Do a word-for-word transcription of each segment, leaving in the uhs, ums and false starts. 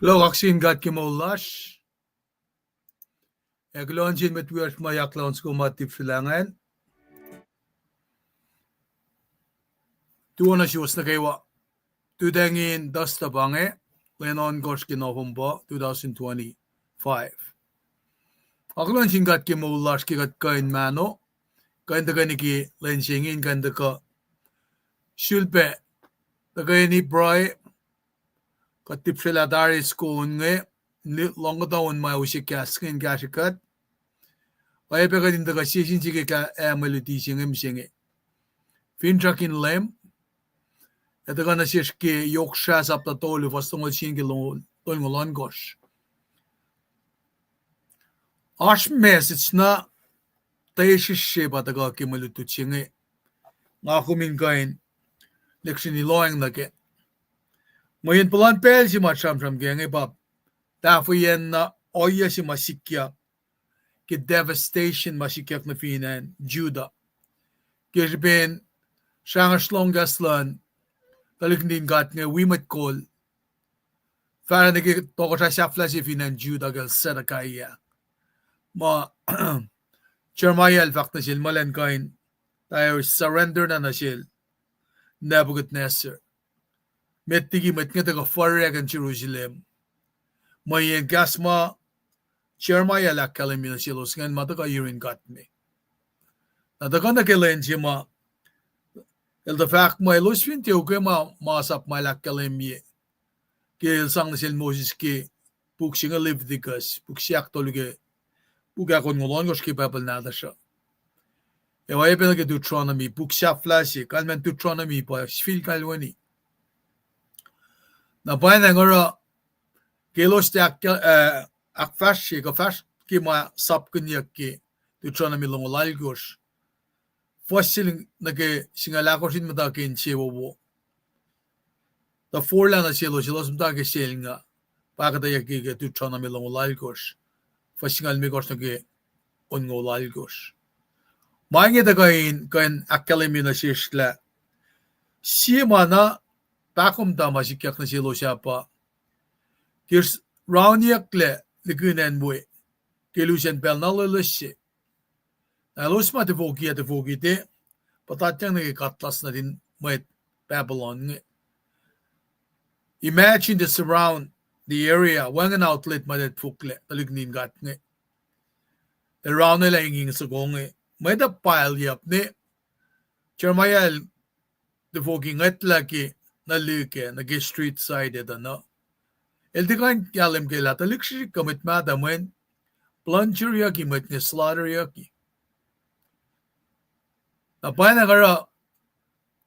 Kuloh kaksakihn God ke moul lasr. Ac kuloh nuh sin mwet wiyacsr ma yak luhn soko ma tipsrwelahngacn. Tuo nuh suwos nuh kwewa. Tutacngin Thursday pa inge, lwen ohnkohsr ke November two thousand twenty-five. Nga kuloh nuh sin God ke moul lasr ke kuht kuh in mahno, kuh in tuhkweni ke lwen se inge in kuh in tuhkuh sulpac tuhkweni pruhe, kuht tipsrwaclah tari soko on inge, lohng kuhtuh on ma use kahs inge in kahsrwe kuht. Oacyacpac kuht in tuhkuh sie sin sihk ke ah mwe luti se inge mihsenge. Finsrak in Leum, ac tuhkuh nuh sesr ke Yoksrah sapta tolu fuhs longoul sie ke longoul tolngoul ohnkohsr. Oasr message na tuh srihsrihk pa tuhkuh ke mwe lutlut se inge. Nga kom in kuh in lihksreni lohacng nuh kac. Mweyen puhlan pacl se ma sramsram ke inge pa tahfweyacn na ohiyac se ma sikyak ke devastation ma sikyak nuh fin acn Judah. Ke srihpen srangesr lohng kahs luhn tuhlihk nuhtin God inge wi mwet kol, fahsr nuh ke tohkohsrah sahflah se fin acn Judah kacl Zedekiah. Ma Jeremiah el fahk nuh sel muh elan kuh in tari surrender na nuh sel Nebuchadnezzar. Met liki mwet inge tuhkuh furek acn Jerusalem. Mweyen kahs ma Jeremiah el ahkkahlwemye nuh selos ingacn ma tuhkuh yurin God me. Na tuhkuh nuh ke lwen se ma el tuh fahk muh elos fin tiac ukwe ma, masap ma el ahkkahlwemye ke el sang nuh sel Moses ke puk se inge Leviticus, puk se ahktolu ke puk ahkonngucul ohnkohsr ke Bible nahtuhsr uh. Ac oacyacpac nuh ke Deuteronomy, puk sahflah se, kalmacn Deuteronomy pa sifil kalweni. Na pwacnwacng oruh ke elos tiac ahk-, eh, ahkfahsrye kuh fahsr ke ma sapkihnyuck ke Deuteronomy longoul alkosr, fuhs se nuh ke singucul ahkosr in muhta ke insewowo. Tuh forlah nuh selos, elos muhta ke sel nga, pa kuhtweyucki ke Deuteronomy longoul alkosr, fuhs singucul limekohsr nuh ke onngoul alkosr. Ma inge tuhkuh in kuh in ahkkahlwemye nuh sesr lah sie ma na pahkomuhta ma sikyak nuh selos ah pa ke rauniyucklac likina acn we ke lusacn pacl na loeloes se. Na elos ma tifoki ah tifoki te, puhtatyang nuh ke katlas nuhtin mwet Babylon inge. Imagine the surround, the area, wacngihn outlet ma tetfoklac tuhlihk nuhtin God inge. El raunwelah inging soko inge. Mwet uh pile up ne, Jeremiah el tifoki ngwetlah ke nuh lihk ah, nuh ke street side ah tuh na. El tiac kuh in kahlwem ke lah tuhlihk srihsrihk kuh mwet mahtuh mweyen plunderyucki mwet inge, slaughteryucki. Na pwacnwacng oruh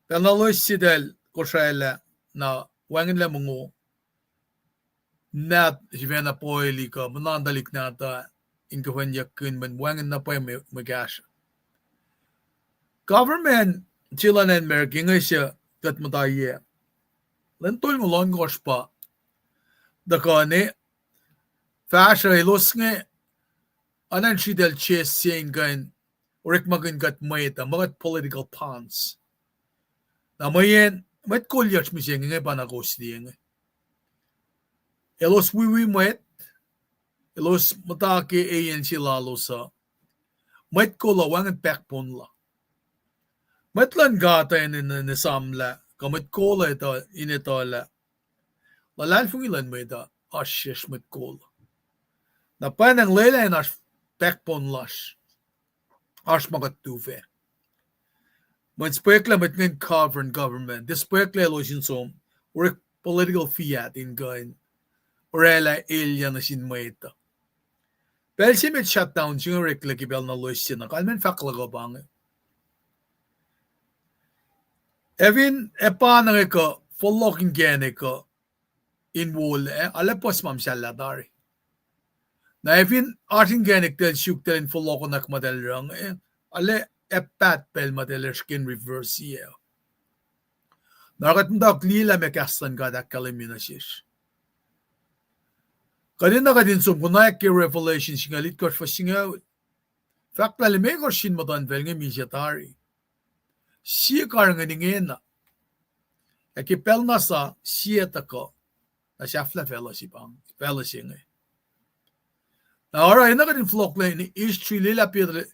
pacl na loes se eltahl kosraclah, na wacngihnlac mongo, na sifacna poili kuh muhna tuhlihk nahtuh in kuhfwenyuckkihn mweyen wacngihn na pwacye mwe, mwe kahsruh. Government se luhn acn America inge se kuht muhtahiyac, lwen tolngoul ohnkohsr pa tuhkuh ne fahsruh elos inge, anan sritacl chest se in kuh in orekmakihn kuht mwet uh, ma kuht political pawns. Na mweyen mwet kol yohk mihsenge inge pa na kowos liye inge. Elos wiwi mwet, elos muhta ke agency lalos uh. Mwet kol uh wacngihn backbone la. Mwet luhn God uh enenuh in esamlah kuh mwet kol uh etuh, in etuh lah luhlahlfongi luhn mwet uh oasr sesr mwet kol. Na pwacnwacng lwelah in oasr backbone lasr, oasr ma kuht tuhfah. Mweyen sipwacklac mwet ingacn govern government, tiac sipwacklac elos in som orek political fiat in kuh in oraclah elyah nuh sin mwet uh. Pacl se met shutdown se inge oreklac ke pacl na loes se na, kalmacn fahk luhk uh pa inge. Ac fin ac pa nuh inge kuh fohlohk inkacnek uh in wolac, arlac puhs ma muhsahllah tari. Na ac fin oasr inkacnek eltahl suk eltahl in fohlohkohnak ma eltahl oruh inge, arlac ac paht pacl ma eltahl oasr ke in reverse-i. Na kuht muhta liye lah meac kahs luhn God ahkkahlwemye nuh sesr. Kuht enenuh kuht in som konwacack ke Revelation singucul itkohsr fuhs singucul. Fahk lah limekohsr sin muhtuhnfacl inge misac tari. Sie karihngihn ingena. Ac ke pacl na sa sie tuhkuh, na sahflah facluh se pa, facluh se inge. Na oruh enenuh kuht in fohlohklac in history, lwelah Peter,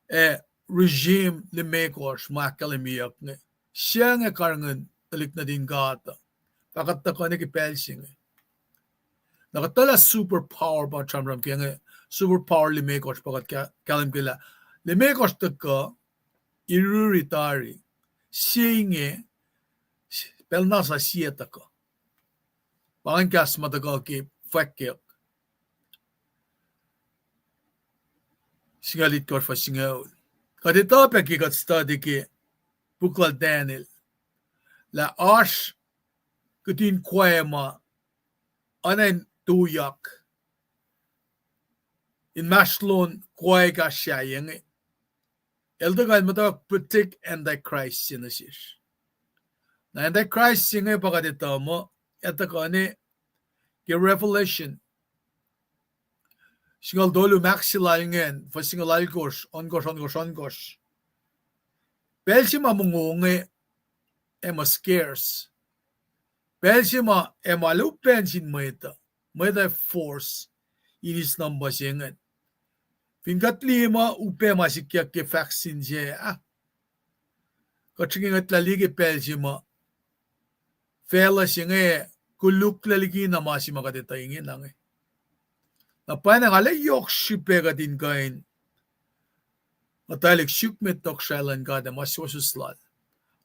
eh, regime limekohsr ma ahkkahlwemyeyuck inge. Sie inge karihngihn tuhlihk nuhtin God uh. Fah kuht tuhkuh nuh ke pacl se inge. Na kuht tuh lah super power pa sramsram ke inge, super power limekohsr pa kuht ka-, kahlwem ke lah limekohsr tuhkuh, iruri tari. Sie inge, pacl na sa sie tuhkuh. Pa ingacn kahs ma tuhkuh ke fwackyak singucul itkohsr fuhs singucul. Kuht etuh pac ke kuht study ke puk lal Daniel lah oasr kihtin kuh ma oacna in tuyak inmahsrlon kuh ekahsr sahyac inge. El tuhkuh in muhtwacwacack predict Antichrist se nuh sesr. Na Antichrist se inge pa kuht etuh muh, ac tuhkuh ne ke Revelation singucul tolu, mahk se lal ingacn, fuhs singucul alkosr, ohnkohsr, ohnkohsr, ohnkohsr. Pacl se ma mongo inge ac muh scarce. Pacl se ma ac ma luhpan sin mwet uh, mwet uh force in eis number se ingacn. Fin kuht liye ma upac ma sikyak ke vaccine se ah, kuht srihke ngwetlah liye ke pacl se ma facluh se inge koluklac liki na ma se ma kuht etuh ingena inge. Na pwacnwacng arlac yohk srihpac kuht in kuh in muhtwaclihk suk met tohkohsrahi luhn God ac ma suwohswohs lal.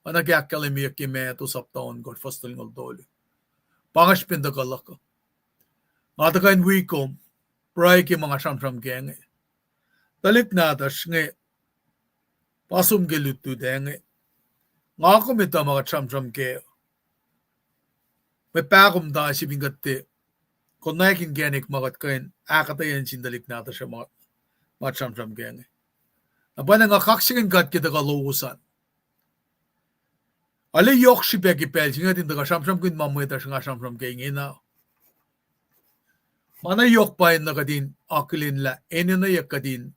Oacna ke ahkkahlwemyeyuck ke Matthew sapta ohnkohsr fuhs tolngoul tolu. Pa inge srihpen tuhkuh luhk uh. Nga tuhkuh in wi kom, pruhe ke ma nga sramsram kac inge. Tuhlihk nahtuhsr inge, pa som ke lutlut ac inge. Nga kom etuh ma kuht sramsram kac. Mwe pahkomuhta se fin kuht tiac konwacack inkacnek ma kuht kuh in ahkuhtweyac nuh sin tuhlihk nahtuhsr ma, ma kuht sramsram kac inge. Na pwacnwacng nga kaksakihn God ke tuhkuh lowos an. Arlac yohk srihpac ke pacl se inge kuht in tuhkuh sramsramkihn ma mwet uh sruhnga sramsram kac ingena. Ma na yohk pa enenuh kuht in akihlen lah enenweyuck kuht in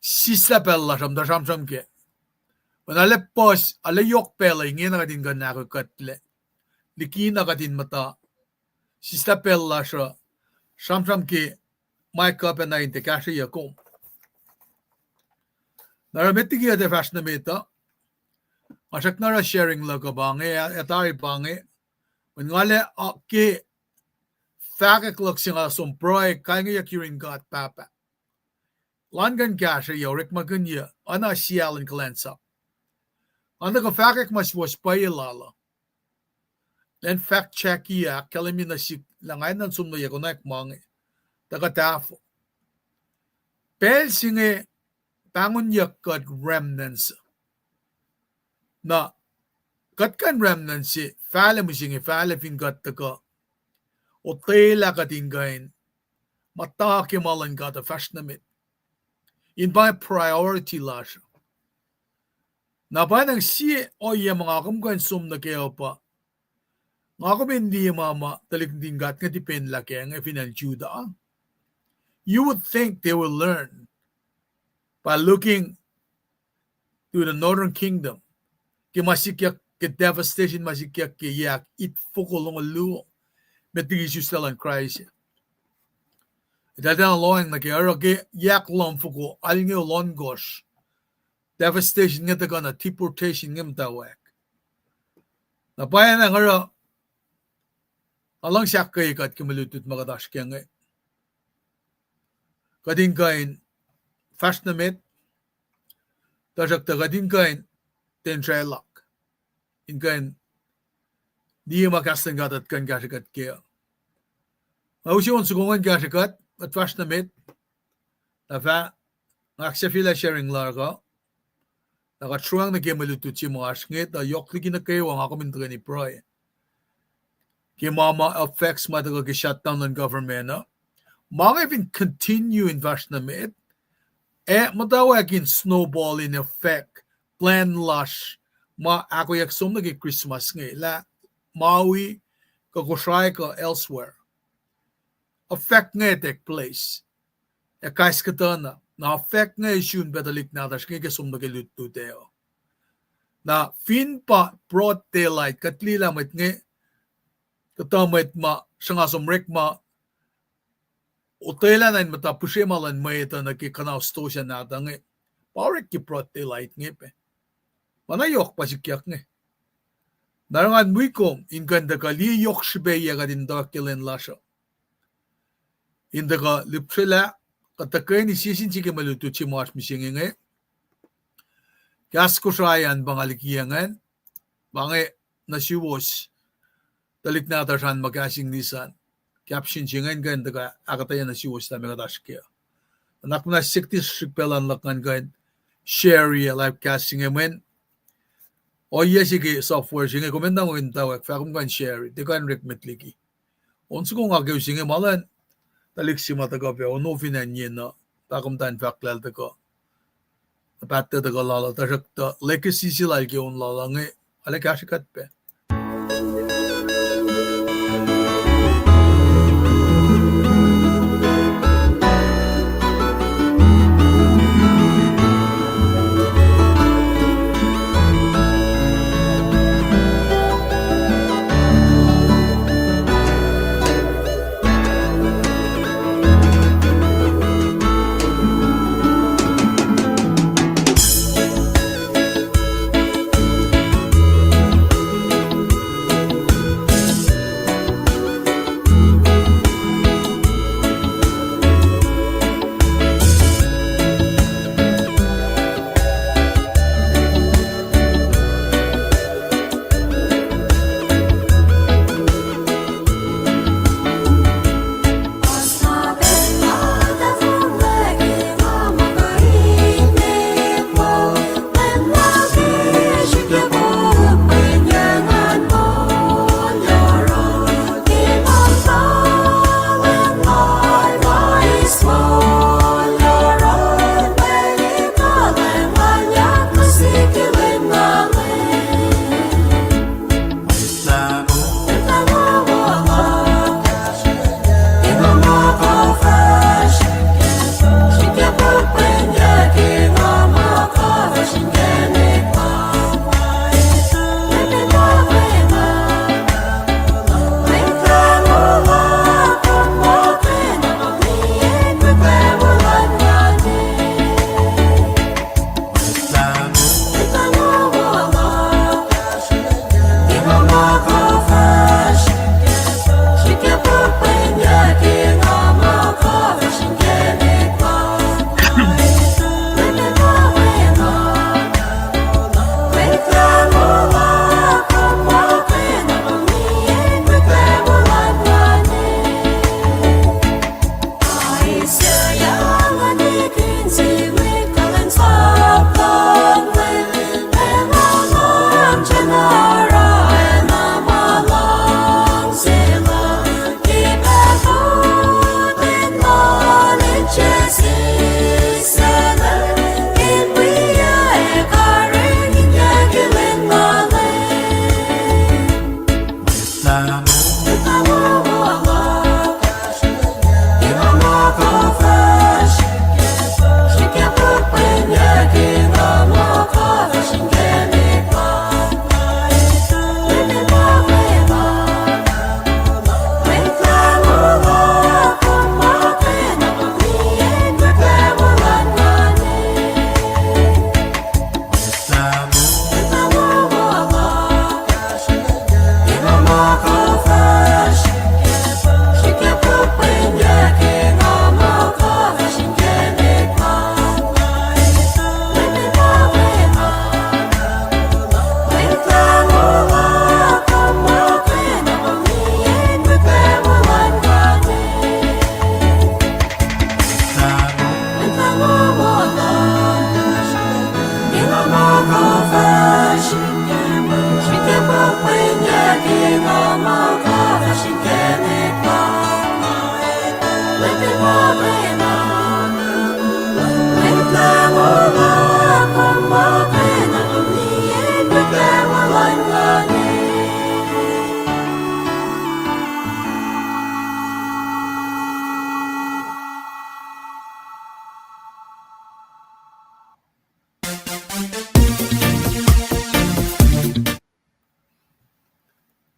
sislah pacl lasr uh muhta sramsram kac. Mweyen arlac puhs, arlac yohk pacl uh ingena kuht in kuh in ahkokuhtlac. Likina kuht in muhta sislah pacl lasr uh sramsram ke ma kuh pacna in tiac kahsrweyuc kom. Na oruh met liki kuht ac fahsr nuh met uh, nga srackna oruh sharing luhk uh pa inge, ac tari pa inge. Mweyen nga lah ke fahkwack luhk se nga som pruhe, kaingeyuck yurin God Pahpah, elan kuh in kahsrweyuc, orekmakihnyuc, oacna sie alu in kuhlwacnsap. Nga tuh kuh fahkwack ma suwohs pwacye lal uh. Elan fact check-i ah, ahkkahlwemye nuh sihk lah nga enenuh in som nuh yac konwacack ma inge. Tuh kuh tahfuh. Pacl se inge pahngonyuck kuht remnants. Na, kuht kuh in remnants se, fahlac mihsenge, fahlac fin kuht tuhkuh otwelah kuht in kuh in muhta ke ma luhn God uh fahsr nuh met. In pa priority lasr. Na pa nang sie ohiyac ma nga kom kuh in som nuh kac uh pa, nga kom in liye ma ma tuhlihk nuhtin God inge tipenlah kac inge fin acn Judah. You would think they will learn by looking to the northern kingdom. Ke ma sikyak ke devastation ma sikyak ke yac itfoko longoul luo met liki isuslac luhn Kraist. Eltahl tiacna lohacng nuh ke oruh ke yac luhmfoko alngoul ohnkohsr. Devastation inge tuhkuh na deportation inge muhtwacwacack. Na pwacnwacng oruh nga luhngse ahkkweye kuht ke mwe lutlut ma kuht oasr kac inge. Kuht in kuh in fahsr nuh met, tuhsruhktuh kuht in kuh in ten sracluck. In kuh in liye ma kahs luhn God uh kuh in kahsrwe kuht kac. Nga use on soko ingacn kahsrwe kuht, kuht fahsr nuh met, na fah, nga ahksahfyelah sharing luhk uh, na kuht sruang nuh ke mwe lutlut se ma oasr inge, tuh yohk liki nuh kwewa nga kom in tuhkweni pruhe ke ma ma effects ma tuhkuh ke shutdown luhn government uh. Ma inge fin continue in fahsr nuh met, ac muhtwacwacack in snowball in effect plan lasr ma ahkoeyuck som nuh ke Christmas inge lah Maui, kuh Kosrae, kuh elsewhere. Effect inge take place ac kais kuhtuh na, na effect inge sun pac tuhlihk nahtuhsr inge ke som nuh ke lutlut ac uh. Na fin pa broad daylight, kuht liye lah mwet inge, kuhtuh mwet ma sruhnga som orekma otwelah na in muhta pihsre ma luhn mwet uh nuh ke kuhnaus stosah nahtuh inge, pa orek ke broad daylight inge pac. Ma na yohk pa sikyak inge. Na oruh ngan wi kom in kuh in tuhkuh liye yohk srihpaciyac kuht in tuhkuh ke lwen lasr uh. In tuhkuh lihpsrelah, kuht tuhkweni sie sin sie ke mwe lutlut se ma oasr mihsenge inge. Kahs Kosrae an pa nga likiyac ingacn, pa inge nuh suwos, tuhlihk nahtuhsr an ma kahs English an, caption se ingacn kuh in tuhkuh ahkuhtweyac nuh suwos lah meac kuht oasr kac. Nuhnak muhnahs siyuck srihk pacl an luhk ngan kuh in share-i live cast se inge mweyen ohiyac se ke software se inge kom enenuh in muhtwacwacack fah kom kuh in share-i, tiac kuh in orekma met liki. On soko nga ke u se inge ma luhn tuhlihk se ma tuhkuh pac ono fin acn yen uh, pa kom tuh in fahk lah el tuhkuh, paht tuhkuh lal uh, tuhsruhktuh legacy se lal ke on lal uh inge, arlac kahsrwe kuht pac.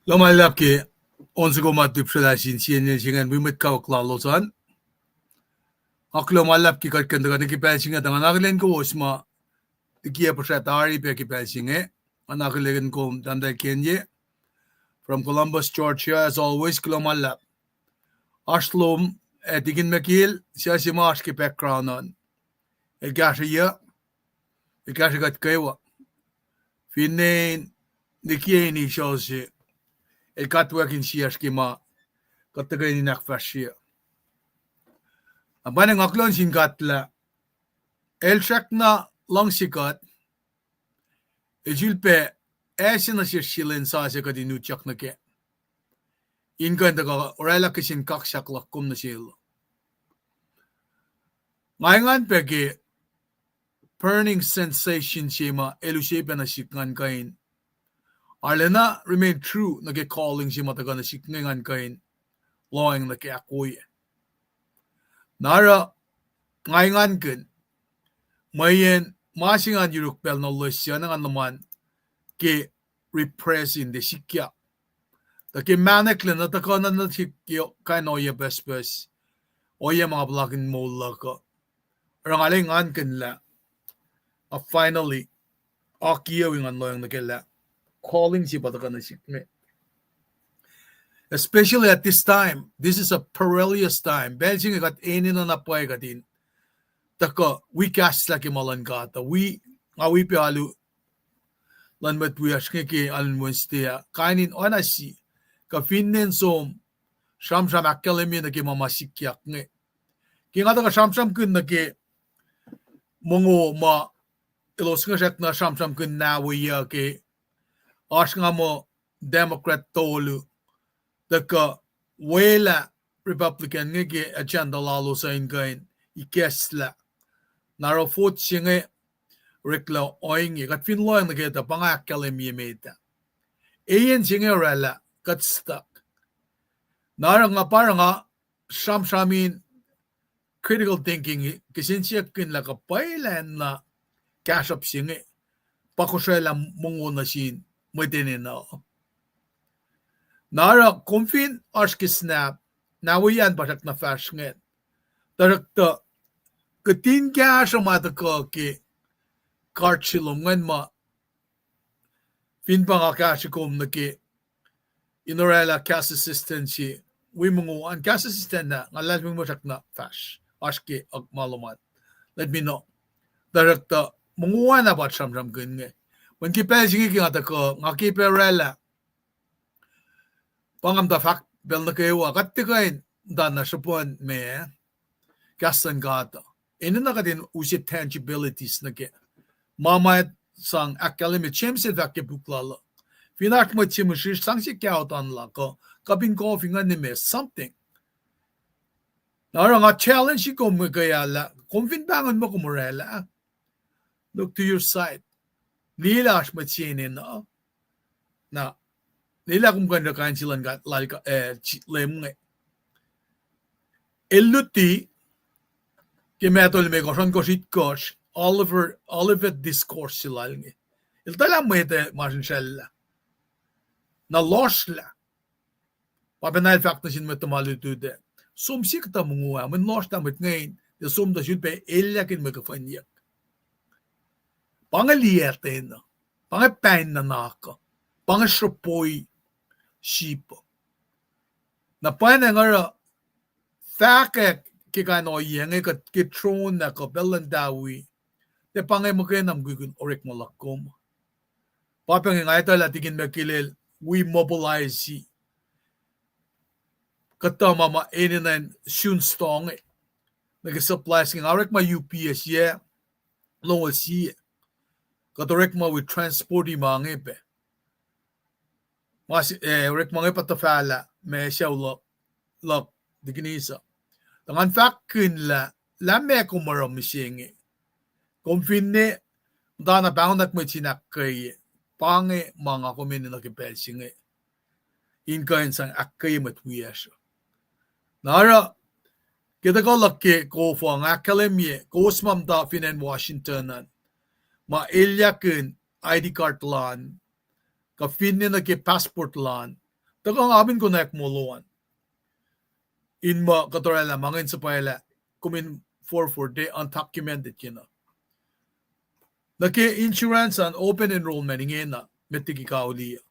Kuloh ma luhlahp ke on soko ma tip srela sin sie ne singen wi mwet kawuck lalos an. Nga kuloh ma luhlahp ke kuht kuh in tuhkuh nuh ke pacl se inge tuh nga akihlen kowos ma likiyac puhsra tari pac ke pacl se inge. Nga akihlen kom tahmtahel Kenye from Columbus, Georgia, as always, kuloh ma luhlahp. Oasr lom, ac Tikin Mekil, suc se ma oasr ke background an. El kahsrweyuc, el kahsrwe kuht kwewa. Finne in likiyac in issues se, el katwack insiyacsr ke ma kuht tuhkweni in ahkfahsrye. Na pwacnwacng nga kuloh nuh sin God lah el srackna luhngse kuht, el sulpac ase nuh sesr sie lwen sasuc kuht in utyak nuh kac, in kuh in tuhkuh oraclah kihsin kaksak luhk kom nuh sel. Nga engan pac ke burning sensation se ma el use pac nuh sihk ngan kuh in arulacna remain true nuh ke calling se ma tuhkuh nuh sihk inge ngan kuh in lohacng nuh ke ahkwoye. Na oruh nga engankihn mweyen ma se ngan yuruk pacl na loes se na ngan luhman ke repressing, tiac sikyak. Tuh ke mahneklac na tuhkuh na nuh sihk ke kain ohiyac pucspucs, ohiyac ma nga puhlakihn moul luhk uh. Oruh nga engankihn lah nga finally akiyac wi ngan lohacng nuh ke lah calling se pa tuhkuh nuh sihk me. Especially at this time, this is a perilous time. Pacl se inge kuht enenuh na pwacye kuht in tuhkuh wi kahslah ke ma luhn God uh, wi, nga wi pac alu luhn mwet wiyacsr inge ke alu luhn Wednesday ah, kain in oacna sie, kuh finne in som sramsram ahkkahlwemye nuh ke ma ma sikyak inge. Ke nga tuhkuh sramsramkihn nuh ke mongo ma elos inge srackna sramsramkihn nahweyuc ke oasr nga muh Democrat tolu tuhkuh welah Republican inge ke agenda lalos uh in kuh in ikacslah. Na oruh vote se inge oreklac ohinge, kuht fin lohacng nuh ke tuh pa nga ahkkahlwemye met ah. Eyan se inge oraclah kuht stuck. Na oruh nga pa oruh nga sramsram in critical thinking, kihsen siyuck kihn lah kuh pwacye lah na kahsruhp se inge pa kosraclah mongo nuh sin mwet enenuh. Na oruh kom fin oasr ke snap, na weyan pa srackna fahsr ingacn. Tuhsruhktuh, kihtin kahsruh ma tuhkuh ke card se lom ingacn ma fin pa nga kahsrwe kom nuh ke in oraclah gas assistance se, wi mongo an gas assistance na nga luhlahlfongi muh srackna fahsr, oasr ke ma lom an, let me know. Tuhsruhktuh mongo an ah pa sramsramkihn inge. Mweyen ke pacl se inge ke nga tuhkuh, nga ke pac oraclah pa nga muhta fahk pacl nuh kwewa, kuht tiac kuh in muhta na sruhpuhn ma kahs luhn God uh. Enenuh kuht in use tangibilities nuh ke ma ma sang ahkkahlwemye. James el fahk ke puk lal uh, fin oasr mwet se mihsrihsr, sang se kahot an la kuh cup in coffee ingacn, ma something. Na oruh nga challenge kom ke ah lah kom fin pahngon muh kom oraclah, look to your side. Liye lah oasr mwet se enenuh. Na liye lah kom kuh in oruh kain se luhn God lal, eh, Leum inge. El luti ke Matthew limekohsr, ohnkohsr, itkohsr, Oliver, Olivet Discourse se lal inge. El tuh lah mwet ah ma srihsracllah, na lohsrlah. Pa pacna el fahk nuh sin mwet tuhma lutlut ah, som sie kuhtuh mongo ah, mweyen lohsrlah mwet inge in, tiac som tuh sulpac elyah in mwe kuhfwenyuck. Pa inge liyaten uh, pa inge pahng nuhnak uh, pa inge sruhpoi sip uh. Na pwacnwacng oruh fahkwack ke kain ohiyac inge kuht ke tron ah kuh pacl luhn tawi, tiac pa inge muhkwena mukwikwi orekma luhk kom. Pa pac inge nga etuh lah Tikin Mekil el wi mobilize kuhtuh ma ma enenuh in sun store inge nuh ke supplies inge. Nga orekma U P S yac longoul sie. Kuht orekma wi transport ma inge pac. Ma se, eh, orekma inge pa tuhfahlah ma sucu luhk, luhk Tikin Isa. Tuh ngan fahkkihn lah, lah meac kom oruh mihsenge. Kom finne muhta na pahngonwack mwet sin ahkkweye, pa inge ma nga kom enenuh ke pacl se inge in kuh in sang ahkkweye mwet wiyacsr. Na oruh, ke tuhkuh luhk ke kof uh nga ahkkahlwemye kowos ma muhta fin acn Washington an, ma elyahkihn I D card lun, kuh finne nuh ke passport lun, Tuhkuh nga fin konwacack molo an in muh kuht orwaclah ma ingacn suhpwaclah, kom in forfor de undocumented ke na. Nuh ke insurance an open enrollment ingena met liki kauli uh.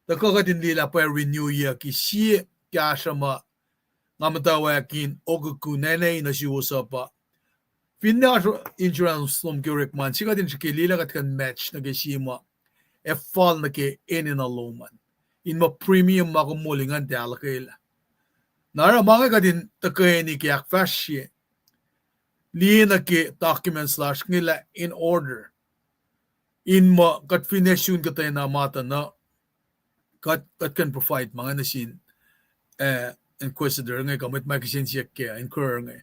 Tuhkuh kuht in liye lah pwacye renew-i ke sie kahsruh ma nga muhtwacwacack in okokun ene nuh suwos uh pa, finne oasr insurance lom ke orekma an, sie kuht in srihke liye lah kuht kuh in match nuh ke sie ma ac fal nuh ke enenuh lom an, in muh premium ma kom moli ingacn tiac ahluhkwelah. Na oruh ma inge kuht in tuhkweni ke ahkfahsrye, liye nuh ke documents lasr inge lah in order, in muh kuht fin sun kuhtwena ma tuh na, kuht, kuht kuh in provide ma inge nuh sin, eh, inquisitor inge kuh mwet ma kihsen siyuck ke inquirer inge.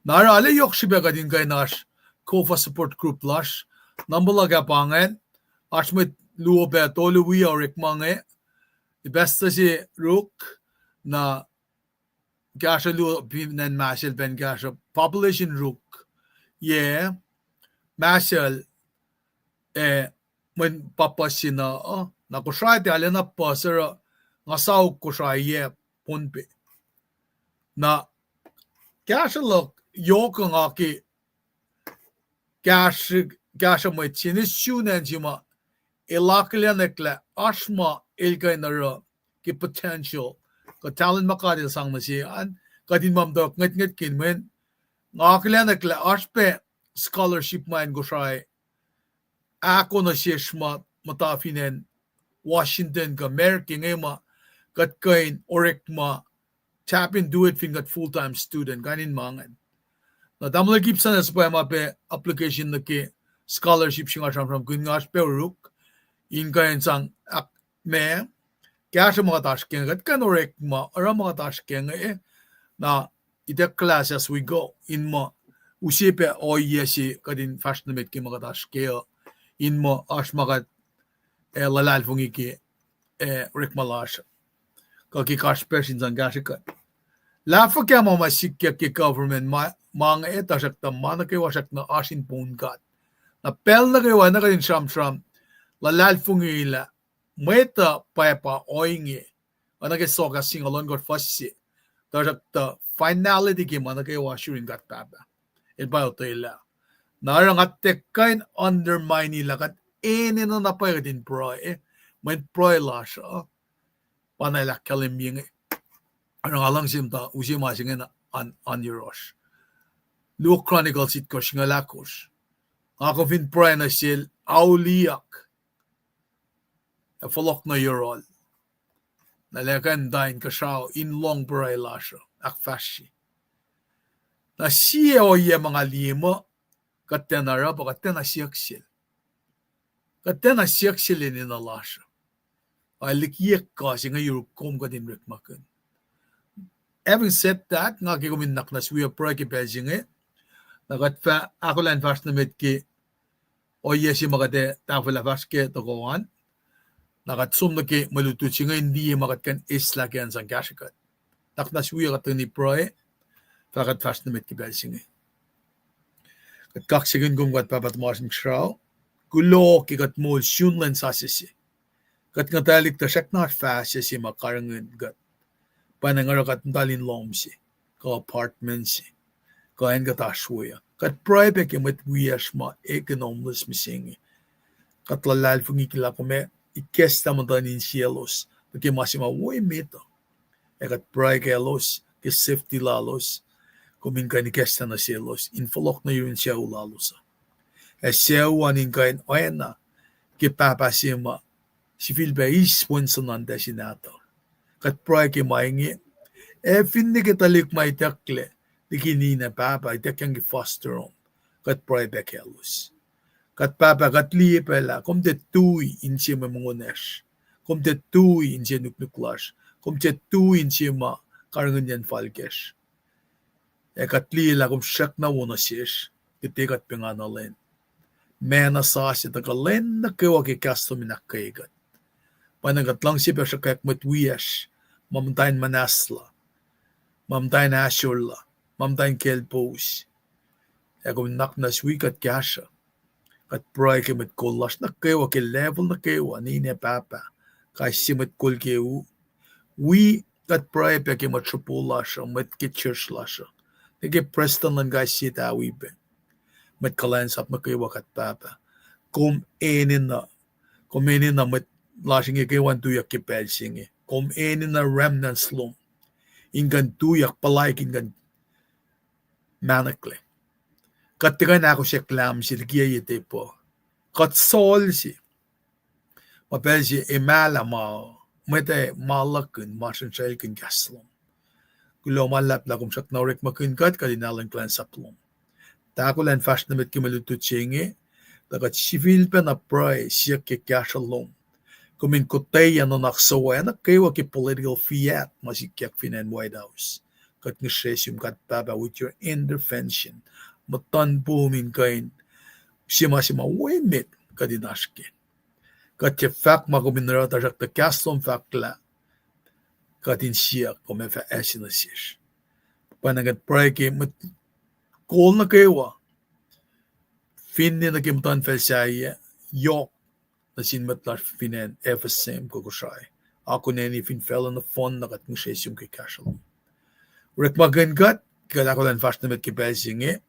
Na oruh arlac yohk srihpac kuht in kuh in oasr COFA support group lasr, number luhk ah pa ingacn, oasr mwet luo pac tolu wi orekma inge, ipahstuh se ruk, na kahsruh luo fin acn Marshall, pa in kahsruh population ruk, yac, Marshall, eh, mweyen pa puhs se na, uh, na Kosrae tiac arlacna puhs oruh, nga saok Kosrae yac Pohnpei. Na kahsruh luhk yohk uh nga ke kahsruh, kahsruh mwet se inge sun acn se ma el akihlenak lah oasr ma el kuh in oruh ke potential kuh talent ma God El sang nuh se an, kuht in ma muhtwacwacack ngwetngwet ke mweyen nga akihlenak lah oasr pac scholarship ma acn Kosrae ahko nuh sesr ma muhta fin acn Washington kuh America inge ma kuht kuh in orekma tap into it fin kuht full-time student, kain in ma ingacn. Na tamuhlwel Gibson el suhpwacma pac application nuh ke scholarship se nga sramsramkihn, nga oasr pac oruk in kuh in sang ahk ma kahsruh ma kuht oasr ke inge, kuht kuh in orekma oruh ma kuht oasr ke inge, na itucklac as we go in muh use pac ohiyac se kuht in fahsr nuh met ke ma kuht oasr ke uh, in muh oasr ma kuht ac luhlahlfongi ke, eh, orekma lasr kuh ke kasrpacsr in sang kahsrwe kuht. Lah fuhkah ma ma sikyak ke government ma, ma inge, tuhsruhktuh ma nuh kwewa srackna oasr in poun God. Na pacl nuh kwewa na kuht in sramsram luhlahlfongi lah mwet uh pwacpa ohinge, oacna ke Sohkahs singucul ohnkohsr fuhs se, tuhsruhktuh finality ke ma nuh kwewa srurin God Pahpah. El pa otwelah. Na oruh nga tiac kuh in undermine lah kuht enenuh na pwacye kuht in pruhe, mweyen pruhe lasr uh pa na el ahkkahlwemye inge. Oruh nga luhngse muhta use ma se inge an, an yohrohsr. Luo Chronicles itkohsr singucul ahkosr. Nga kom fin pruhe nuh sel, auliyak ac fohlohk nuh yohrohl, na el ac kuh in muhta inkuhsrao in lohng pruhe lasr uh ahkfahsrye. Na sie ohiyac ma nga liye muh kuht tiacna oruh pa kuht tiacna siyuck sel. Kuht tiacna siyuck sel enenuh lasr uh. Ac likiyuck kuh se inge yuruk kom kuht in orekmakihn. Having said that, nga ke kom in nuhnak na wi pruhe ke pacl se inge, na kuht fah ahkolah in fahsr nuh met ke ohiyac se ma kuht ac tahfwelah fahsr ke tohkoh an. Na kuht som nuh ke mwe lutlut se inge in liye ma kuht kuh in eislah ke acn sang kahsrwe kuht. Nuhnak na wi kuht tuhkweni pruhe, fah kuht fahsr nuh met ke pacl se inge. Kuht kaksakihn kom, kuht Pahpah tuhmasr Inkuhsrao, kuloh ke kuht moul sun lwen sasuc se. Kuht ngutalihk tuh srackna fahsr se ma karihngihn kuht. Pwacnwacng oruh kuht muhtahl in lohm se, kuh apartment se, kuh acn kuht oasr we uh. Kuht pruhe pac ke mwet wiyacsr ma ekihn homeless mihsenge. Kuht luhlahlfongi ke lah kom ac ikacslah muhtuhn insiyaclos nuh ke ma se ma wo emet uh. Ac kuht pruhe kaclos ke safety lalos, kom in kuh in ikacslah nuh selos in fohlohk nuh yurin sucu lalos uh. Ac sucu an in kuh in oacna ke pahpah se ma sifilpac eis wen suhnuhntac se nahtuhl. Kuht pruhe ke ma inge, ac finne ke tuhlihk ma itucklac liki ninac pahpah ituckyang ke foster home, kuht pruhe pac kaclos. Kuht Pahpah, kuht liye pac lah kom tiac tui inse mwe mongo lasr. Kom tiac tui inse nuknuk lasr. Kom tiac tui inse ma karihngihnyacn falkacsr. Ac kuht liye lah kom srackna wo nuh sesr, kuht tiac kuht pengana lwen. Mena sasuc tuhkuh lwen nuh kwewa ke kahs lom in ahkkweye kuht. Pwacnwacng kuht luhngse pac sruhkwack mwet wiyacsr, ma muhta in muhnahslah, ma muhta in ahsor lah, ma muhta in kaclpous. Ac kom nuhnak muhnahs wi kuht kahsruh. Kuht pruhe ke mwet kol lasr nuh kwewa ke level nuh kwewa, ninac pahpah, kais sie mwet kol ke u, Wi kuht pruhe pac ke mwet sruhpo lasr uh, mwet ke church lasr uh, nuh ke prestuhn luhn kais sie tuh wi pac. Mwet kuhlwacnsap nuh kwewa kuht, Pahpah, kom enenuh, kom enenuh mwet lasr inge kwewa in tuyak ke pacl se inge. Kom enenuh remnants lom in kuh in tuyak puhlaik in kuh in mahnaklac. Kuht tiac kuh in ahkosack lahm se likiyac tepuh. Kuht sohl se. Ma pacl se e mahlah ma, mwet ac ma luhkihn, ma srihsrihkihn kahs lom. Kuloh ma luhlahp lah kom srackna orekmakihn kuht, kuht in alu in kuhlwacnsap lom. Tahkolah in fahsr nuh met ke mwe lutlut se inge, tuh kuht sifilpacna pruhe siyuck ke kahsruh lom. Kom in kotweyac nuhnak suwohs nuh kwewa ke political fiat ma sikyak fin acn White House. Kuht ngihsre sum kuht, Pahpah, with your intervention, muhtuhnpom in kuh in, se ma, se ma wo emet kuht in oasr ke. Kuht tiac fahk ma kom in oruh, tuhsruhktuh kahs lom fahk lah kuht in siyuck kom ac fah ase nuh sesr. Pwacnwacng kuht pruhe ke mwet kol nuh kwewa, finne nuh ke muhtuhnfacl sahyac, yohk nuh sin mwet lasr fin acn F S M kuh Kosrae, akonweni fin facluh nohfohn, na kuht ngihsre sum ke kahsruh lom. Orekmakihn kuht, kuht ahkolah in fahsr nuh met ke pacl se inge.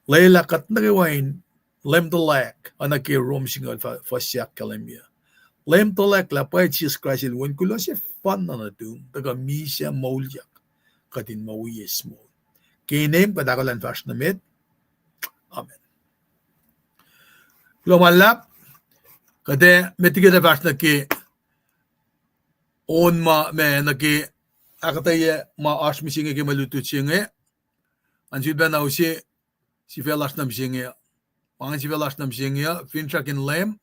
Lwelah kuht nuh kwewa in lemtuhlac, oacna ke Rom singucul fuhs ahkkahlwemye. Lemtuhlac lah pwacye Jisus Kraist el Wen kuloh sefanna nuhtum, tuhkuh misac moulyak, kuht in moul eis moul. Ke inem kuht ahkolah in fahsr nuh met. Amen. Kuloh ma luhlahp, kuht ac met liki kuht fahsr nuh ke on ma, ma nuh ke ahkuhtweyac ma oasr mihsenge ke mwe lutlut se inge. Ngan sulpacna use sifac lasr nuh mihsenge. Ma ngan sifac lasr nuh mihsenge uh, finsrak in Leum.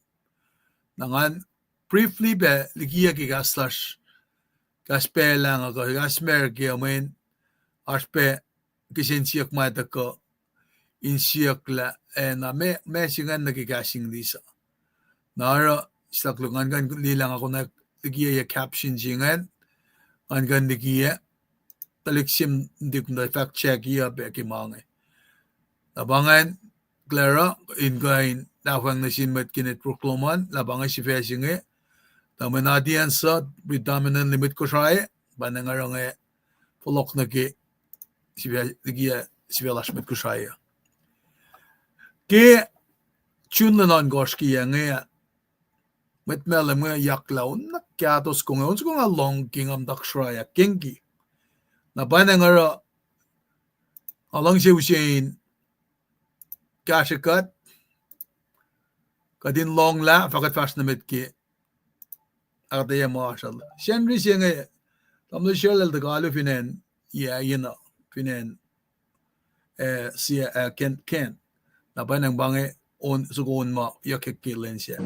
Na ngan briefly pac likiyac ke kahs lasr, kahs pacl ah kuh kahs Merike uh, mweyen oasr pac kihsen siyuck ma tuhkuh in siyuck lah, ac na ma, ma se ingacn nuh ke kahs English uh. Na oruh, siyuck luhk ngan kuh in liye lah nga konwacack likiyac caption se ingacn, ngan kuh in likiyac, tuhlihk sihmtac fact check-i uh pac ke ma inge. Na pa ingacn, Clara, in kuh in tahfweacng nuh sin mwet ke network lom an lah pa inge sifac se inge. Na mweyen audience uh predominantly mwet Kosrae, pa inge oruh inge fohlohk nuh ke sifac, likiyac sifac lasr mwet Kosrae uh. Ke June luhn ohnkohsr ke yac inge, mwet Malem inge yaklah on na kahto soko inge, on soko nga lohng ke nga muhta Kosrae ah, Kenki. Na pa inge oruh nga luhngse use in kahsrwe kuht, kuht in lohng lah fah kuht fahsr nuh met ke ahkuhtweyac ma oasr uh. Sacnri se inge, tamuhlwel Sherlel tuhkuh alu fin acn, yac, you know, fin acn, eh, sie, eh, Kent, Kent. Na pwacnwacng pa inge on, soko on ma yohk ke lwen sac.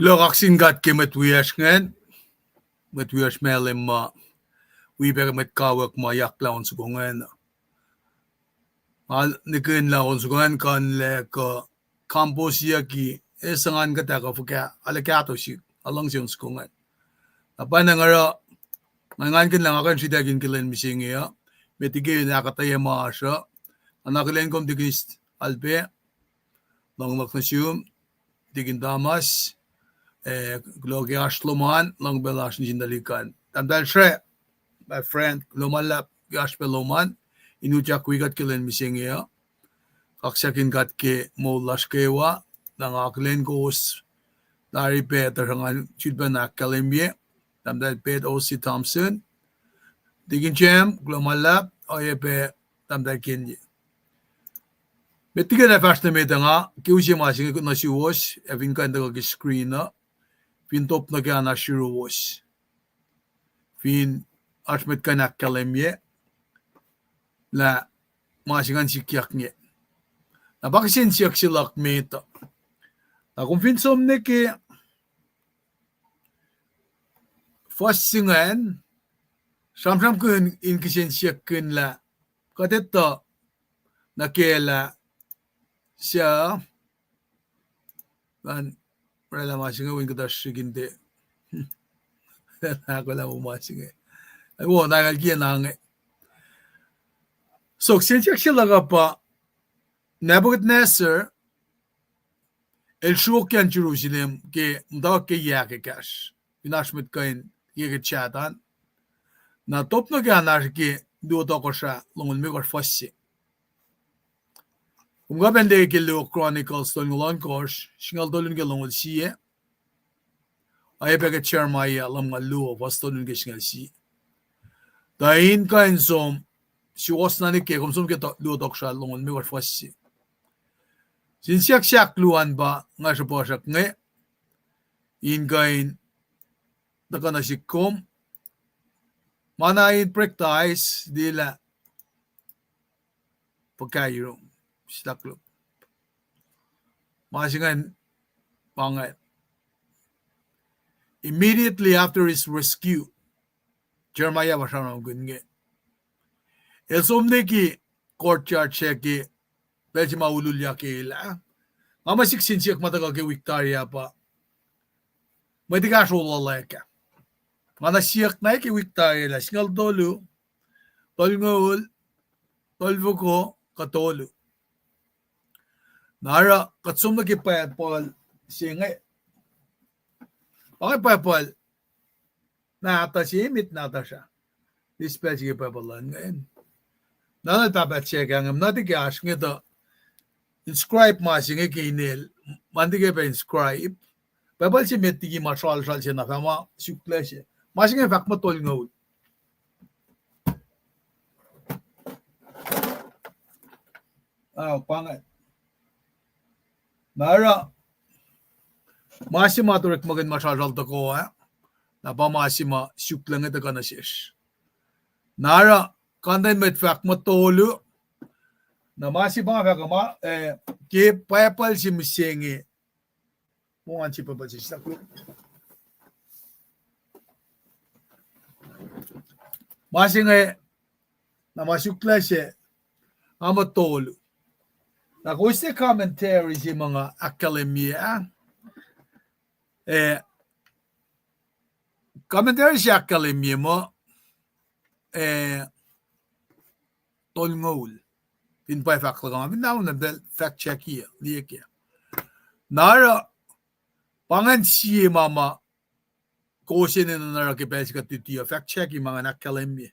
Kuloh, kaksin God ke mwet wiyacsr ingacn, mwet wiyacsr Malem ma wi pac mwet kawuck ma yaklah on soko ingacn. Nga nihkihn lah on soko ingacn kuhnlac kuh kampusiyucki, e, suc ngan kuhtuh kuh fuhkah, arlac kahto sihk, nga luhngse on soko ingacn. Na pwacnwacng oruh nga ngan kuhnlah nga kuh in sritackin ke lwen mihsenge uh, met liki in ahkuhtweyac ma oasr uh, nga akihlen kom Tikin Alpe, luhng luhk nuh sum, Tikin Thomas, e, kuloh ke oasr lom an, luhng pacl oasr nuh sin tuhlihk an. Tahmtahel Sre, my friend, kuloh ma luhlahp ke oasr pac lom an, in utyak wi kuht ke lwen mihsenge uh. Kaksakihn God ke moul lasr kwewa, na nga akihlen kowos tari pac tuhsruhk ngan sulpac na ahkkahlwemye, tahmtahel Pet O C Thompson, Tikin Jem, kuloh ma luhlahp, oacyacpac tahmtahel Kenye. Met liki na fahsr nuh met uh nga ke use ma se inge nuh suwos, ac fin kuh in tuhkuh ke screen uh, fin top nuh ke ana sriruwos, fin oasr mwet kuh in ahkkahlwemye lah ma se ingacn sikyak inge. Na pa kihsen siyuck se luhk met uh. Na kom fin som nuh ke fuhs se ingacn, sramsramkihn in kihsen siyuckkihn lah kuht etuh nuh ke lah suc, ngan oraclah ma se inge wi kuhtuh srihk in tiac ahkolah ma se inge. Wo, na ngal kiyac na inge. So kihsen siyuck se luhk uh pa, Nebuchadnezzar el sruokyacn Jerusalem ke muhtwacwacack ke yac ekahsr, fin oasr mwet kuh in ke ke chat an. Na top nuh ke an oasr ke luo tohkohsrah longoul limekohsr fuhs se. Kom kuh pac in liye ke luo Chronicles tolngoul ohnkohsr, singucul tolu nuh ke longoul sie, oacyacpac ke Jeremiah lumngaul luo fuhs tolu nuh ke singucul sie. Tuh in kuh in som suwohs na nuh ke, kom som ke to-, luo tohkohsrah longoul limekohsr fuhs se. Sin siyuck se ahkluo an pa nga sruhpuhsrak inge, in kuh in tuhkuh nuh sihk kom. Ma na in break the ice, liye lah fuhkah yurum, sislah koluk. Ma se ingacn, pa inge, immediately after his rescue, Jeremiah pa sramsramkihn inge. El som nuh ke courtyard se ke pacl se ma ululyak el ah. Nga muh sik sin siyuck ma tuhkuh ke wik tari ah pa, mwet ekahsr ololack ah. Nga na siyuck na ke wik tari ah lah singucul tolu, tolngoul, tolfoko, kuh tolu. Na oruh kuht som nuh ke Bible se inge. Pa inge Bible nahtuhsr, emet nahtuhsr ah. Eis pacl se ke Bible luhn inge. Na na pahpah se kahngem na tiac ke oasr inge tuh inscribe ma se inge ke inel. Ma tiac ke pac inscribe. Bible se met liki ma sralsral se na fah ma suklac se. Ma se inge fahk muh tolngoul. Ah, pa inge. Na oruh, ma se ma orekmakihn ma sralsral tohkoh ah, na pa ma se ma suklac inge tuhkuh nuh sesr. Na oruh, content met fahk muh tolu, na ma se pa nga fahk uh ma, eh, ke Bible se mihsenge, mongan se Bible se sislah koluk. Ma se inge, na ma suklac se, nga muh tolu. Na kowos liye commentary se ma nga ahkkahlwemye ah. Eh, commentary se ahkkahlwemye muh, eh, tolngoul. Fin pa fahk luhk uh, fin na unem pacl fact check-i, liye ke. Na oruh, pa ingacn sie ma ma kowos enenuh in oruh ke pacl se kuht luti uh, fact check-i ma ngan ahkkahlwemye.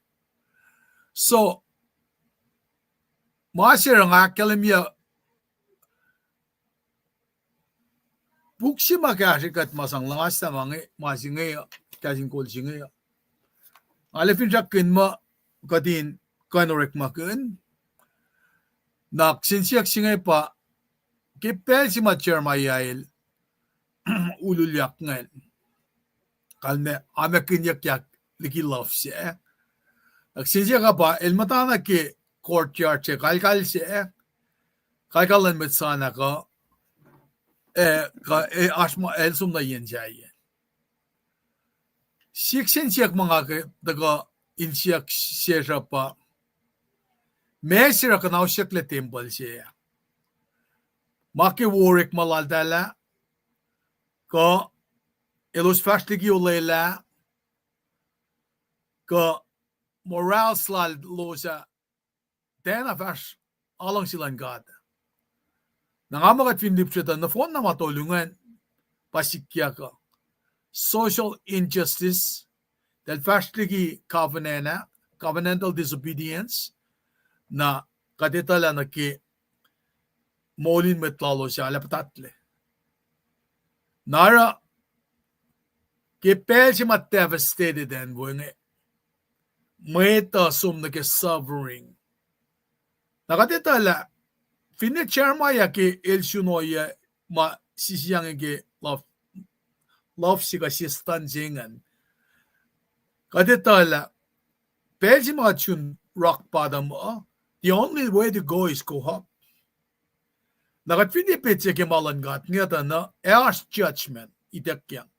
So, ma se oruh nga ahkkahlwemye, puk se ma kahsre kuht ma sang luhngaslah ma inge, ma se inge, kahs in kol se inge. Nga arlac finsrakkihn muh kuht in kuh in orekmakihn. Na kihsen siyuck se inge pa, ke pacl se ma Jeremiah el ululyak ingacn, kalmac, amakinyuckyak liki luhf se. Kihsen siyuck uh pa, el muhtana ke courtyard se, kalkal se, kalkal luhn mwet Sinai uh, eh, kuh, eh, oasr ma el som nuh yen sahyac. Siyuck se in siyuck ma nga ke tuhkuh in siyuck sesr uh pa, meac se oruh kuhnahosyucklac tempuhl se ah? Ma ke wo orekma laltahl ah, kuh elos fahsr liki olwelah, kuh morals lalos ah tiacna fahsr aluhngse luhn God. Na nga muh kuht fin lipsreta nohfohn na ma tolu ingacn pa sikyak uh. Social injustice, eltahl fahsr liki covenant ah, covenantal disobedience, na kuht etuh lah nuh ke moul in mwet lalos ah arlac puhtatlac. Na oruh ke pacl se ma devastated acn wo inge, mwet uh som nuh ke suffering. Na kuht etuh lah finne Jeremiah ke el sun ohiyac ma sisiyange ke love, love se kuh sie stuhn se ingacn, kuht etuh lah pacl se ma kuht sun rock bottom uh, the only way to go is go up. Na kuht finne petsac ke ma luhn God inge tuh na ac oasr judgment ituckyang.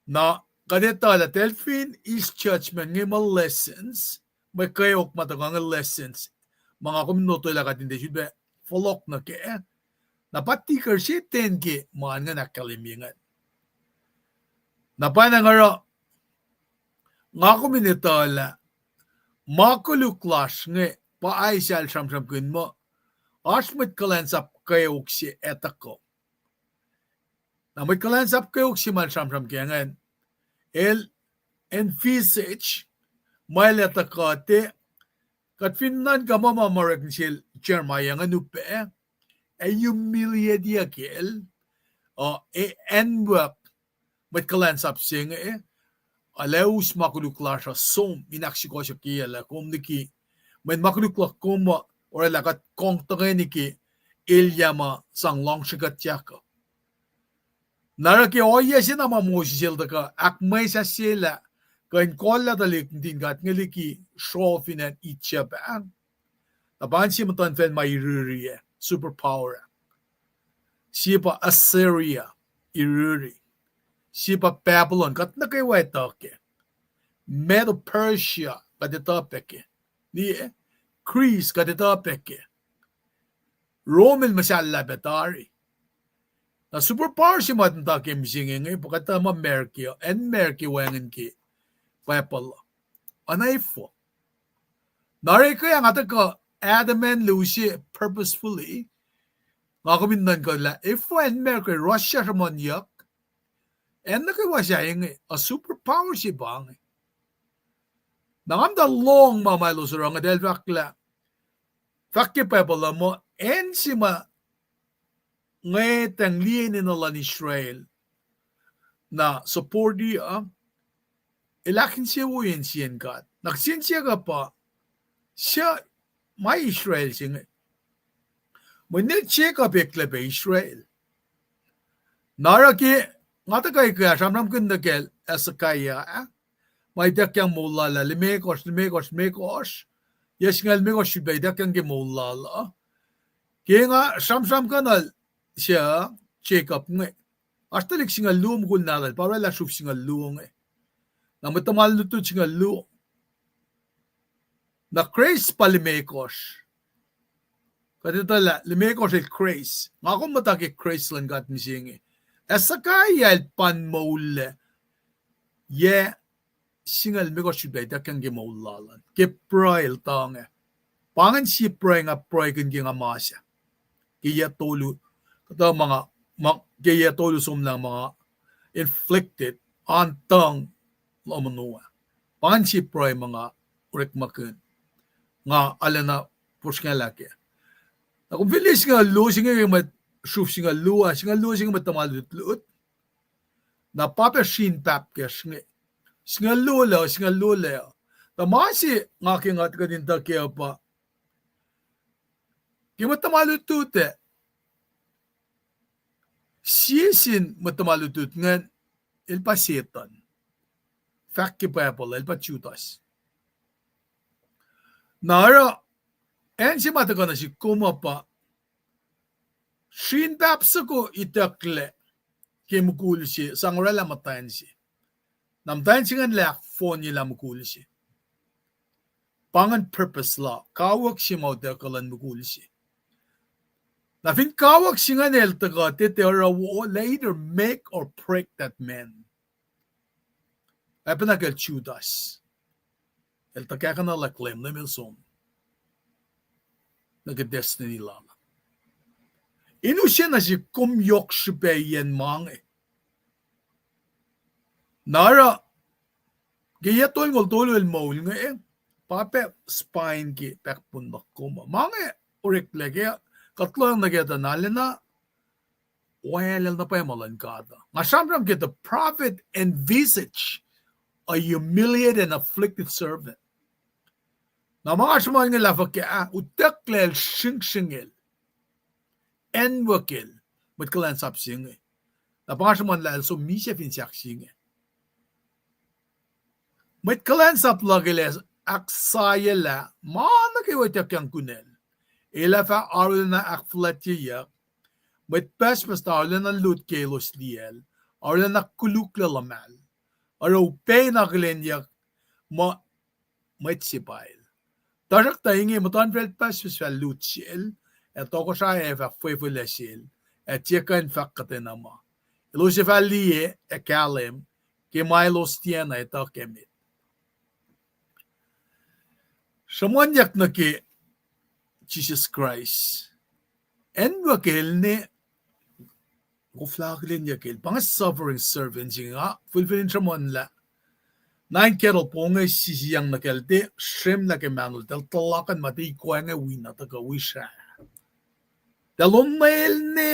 Na kuht etuh lah eltahl fin eis judgment inge muh lessons, mwe kweok ma tuhkuh inge lessons, ma nga kom in lotwelah kuht in tiac sifilpac fohlohk nuh kac, na pa tiker se ten ke ma ingacn ahkkahlwemye ingacn. Na pwacnwacng oruh nga kom in etuh lah ma koluk lasr inge pa Isaiah el sramsramkihn muh oasr mwet kuhlwacnsap kweok se ac tuhkuh. Na mwet kuhlwacnsap kweok se ma el sramsram ke ingacn, el envisage ma el ac tuhkuh te, kuht fin nuhnkuh muh ma ma orek nuh sel Jeremiah ingacn upac, ac humiliate-iyuck el, uh, ac anwuck mwet kuhlwacnsap se inge, ac lah us ma koluk lasr uh som in ahksukohsohkyeyucklac kom liki mweyen ma koluk luhk kom uh orwaclah kuht kong tuhkweni ke elyah ma sang luhngse kuhtyak uh. Na oruh ke ohiyac se na ma Moses el tuhkuh ahkmwesahsyelah kuh in kohllah tuhlihk nuhtin God inge liki srof in acn Egypt ah, na pa ingacn sie muhtuhnfacl ma iriri ah, superpower ah. Sie pa Assyria, iriri. Sie pa Babylon, kuht nuh kwewa etuh kac. Medo-Persia, kuht etuh pac kac. Liye, Greece, kuht etuh pac kac. Rome el muhsahllah pac tari. Na superpower se ma muhta ke mihsenge inge pa kuhtuh ma America, acn America wacngihn ke Bible uh. Oacna efuh? Na oruh ke nga tuhkuh adamantly use purposefully, nga kom in nuhnkuh lah efuh acn America, Russia sruhmuhnyuck, acn nuh kwewa sahyac inge, a superpower se pa inge. Na nga muhta lohng ma ma elos oruh inge, eltahl fahk lah, fahk ke Bible uh muh acn se ma ngwetacng liye enenuh luhn Israel na support uh, el ahkinsewowoye insiyacn God. Na kihsen siyuck uh pa, suc ma Israel se inge? Mweyen Jacob eklac pac Israel. Na oruh ke nga tuhkuh ke sramsramkihn nuh kacl Hezekiah ah, ma ituckyang moul lal ah, limekohsr, limekohsr, limekohsr, yac singucul limekohsr sulpac ituckyang ke moul lal uh. Ke nga sramsramkihn nuh sel Jacob inge, oasr tuhlihk singucul luo mukul nahtuhl, pa orwaclah sruf singucul luo inge. Na mwet tuhma lutlut singucul luo. Na Grace pa limekohsr. Kuht etuh lah limekohsr el Grace. Nga kom muhta ke Grace luhn God mihsenge. Hezekiah el pa in moullac yac singucul limekohsr sulpac ituckyang ke moul lal an, ke pruhe el tuh inge. Pa ingacn sie pruhe nga pruhekihn ke nga mas ah. Ke yac tolu, kuhtuh ma nga, ma, ke yac tolu somlah ma nga inflicted an tuhng lohm ono ah. Pa ingacn sie pruhe ma nga orekmakihn. Nga arulacna fosrngahlah kac. Na kom fin liye singucul luo se inge ke mwet, sruf singucul luo, singucul luo se inge mwet tuhma lutlut. Na pa pac srin pap kacsr inge. Singucul luo lac, singucul luo lac. Na ma se nga ke nga kuht in tuh ke uh pa, ke mwet tuhma lutlut ah, sie sin mwet tuhma lutlut ingacn, el pa Setuhn. Fahk ke Bible, el pa Judas. Na oruh, acn se ma tuhkuh nuh sihk kom uh pa, Srin pahpah soko itucklac ke mukul se, sang oraclah muhtwacn se. Na muhtwacn se ingacn lah ahkfohnyelah mukul se. Pa ingacn purpose la, kawuck se ma utuckuh luhn mukul se. Na fin kawuck se ingacn el tuhkuh tiac oruh wo, lah either make or break that man. Oacpacna kacl Judas. El tuhkahkuhnuhlak Leum, Leum el som nuh ke destiny lal. In use nuh sihk kom yohk srihpac yen ma inge. Na oruh, ke yac tolngoul tolu el moul inge, pa pac spine ke backbone luhk kom uh. Ma inge oreklac ke, kuht lohacng nuh ke tuh na lacna oalel na pwacye ma luhn God uh. Nga sramsram ke the prophet envisaged a humiliated and afflicted servant. Na ma nga sruhmuhn inge lah fuhkah, utucklac el sringsringel, anwuckel mwet kuhlwacnsap se inge. Na pa nga sruhmuhn lah el som misac fin sahk se inge. Mwet kuhlwacnsap luhk el ac ahksahyelah ma nuh kwewa ituckyang kunacl. El ac fah arulacna ahkfuhlwactyeyuck. Mwet pucspucs tuh arulacna lut ke elos liyacl, arulacna koluklac luhmahl, oruh upac in akihlenyuck muh mwet se pa el. Tuhsruhktuh inge muhtuhnfacl pucspucs fah lut sel, ac tohkohsrahi ac fah fwefwelac sel, ac tiac kuh in fahk kuhtwena ma. Elos ac fah liye ac kahlwem ke ma elos tiacna etuh ke met. Sruhmuhnyuck nuh ke Jisus Kraist. Anwuckel ne, koflah akihlenyuck el. Pa inge suffering servant se inge, fihlfihl in sruhmuhnlah. Na in kettle po inge sisiyang nuh kacl, tiac sremlah ke mahnol, eltahl tuhlakan ma tiac ikoac inge wi na tuhkuh wi srah. Eltahl onwel ne,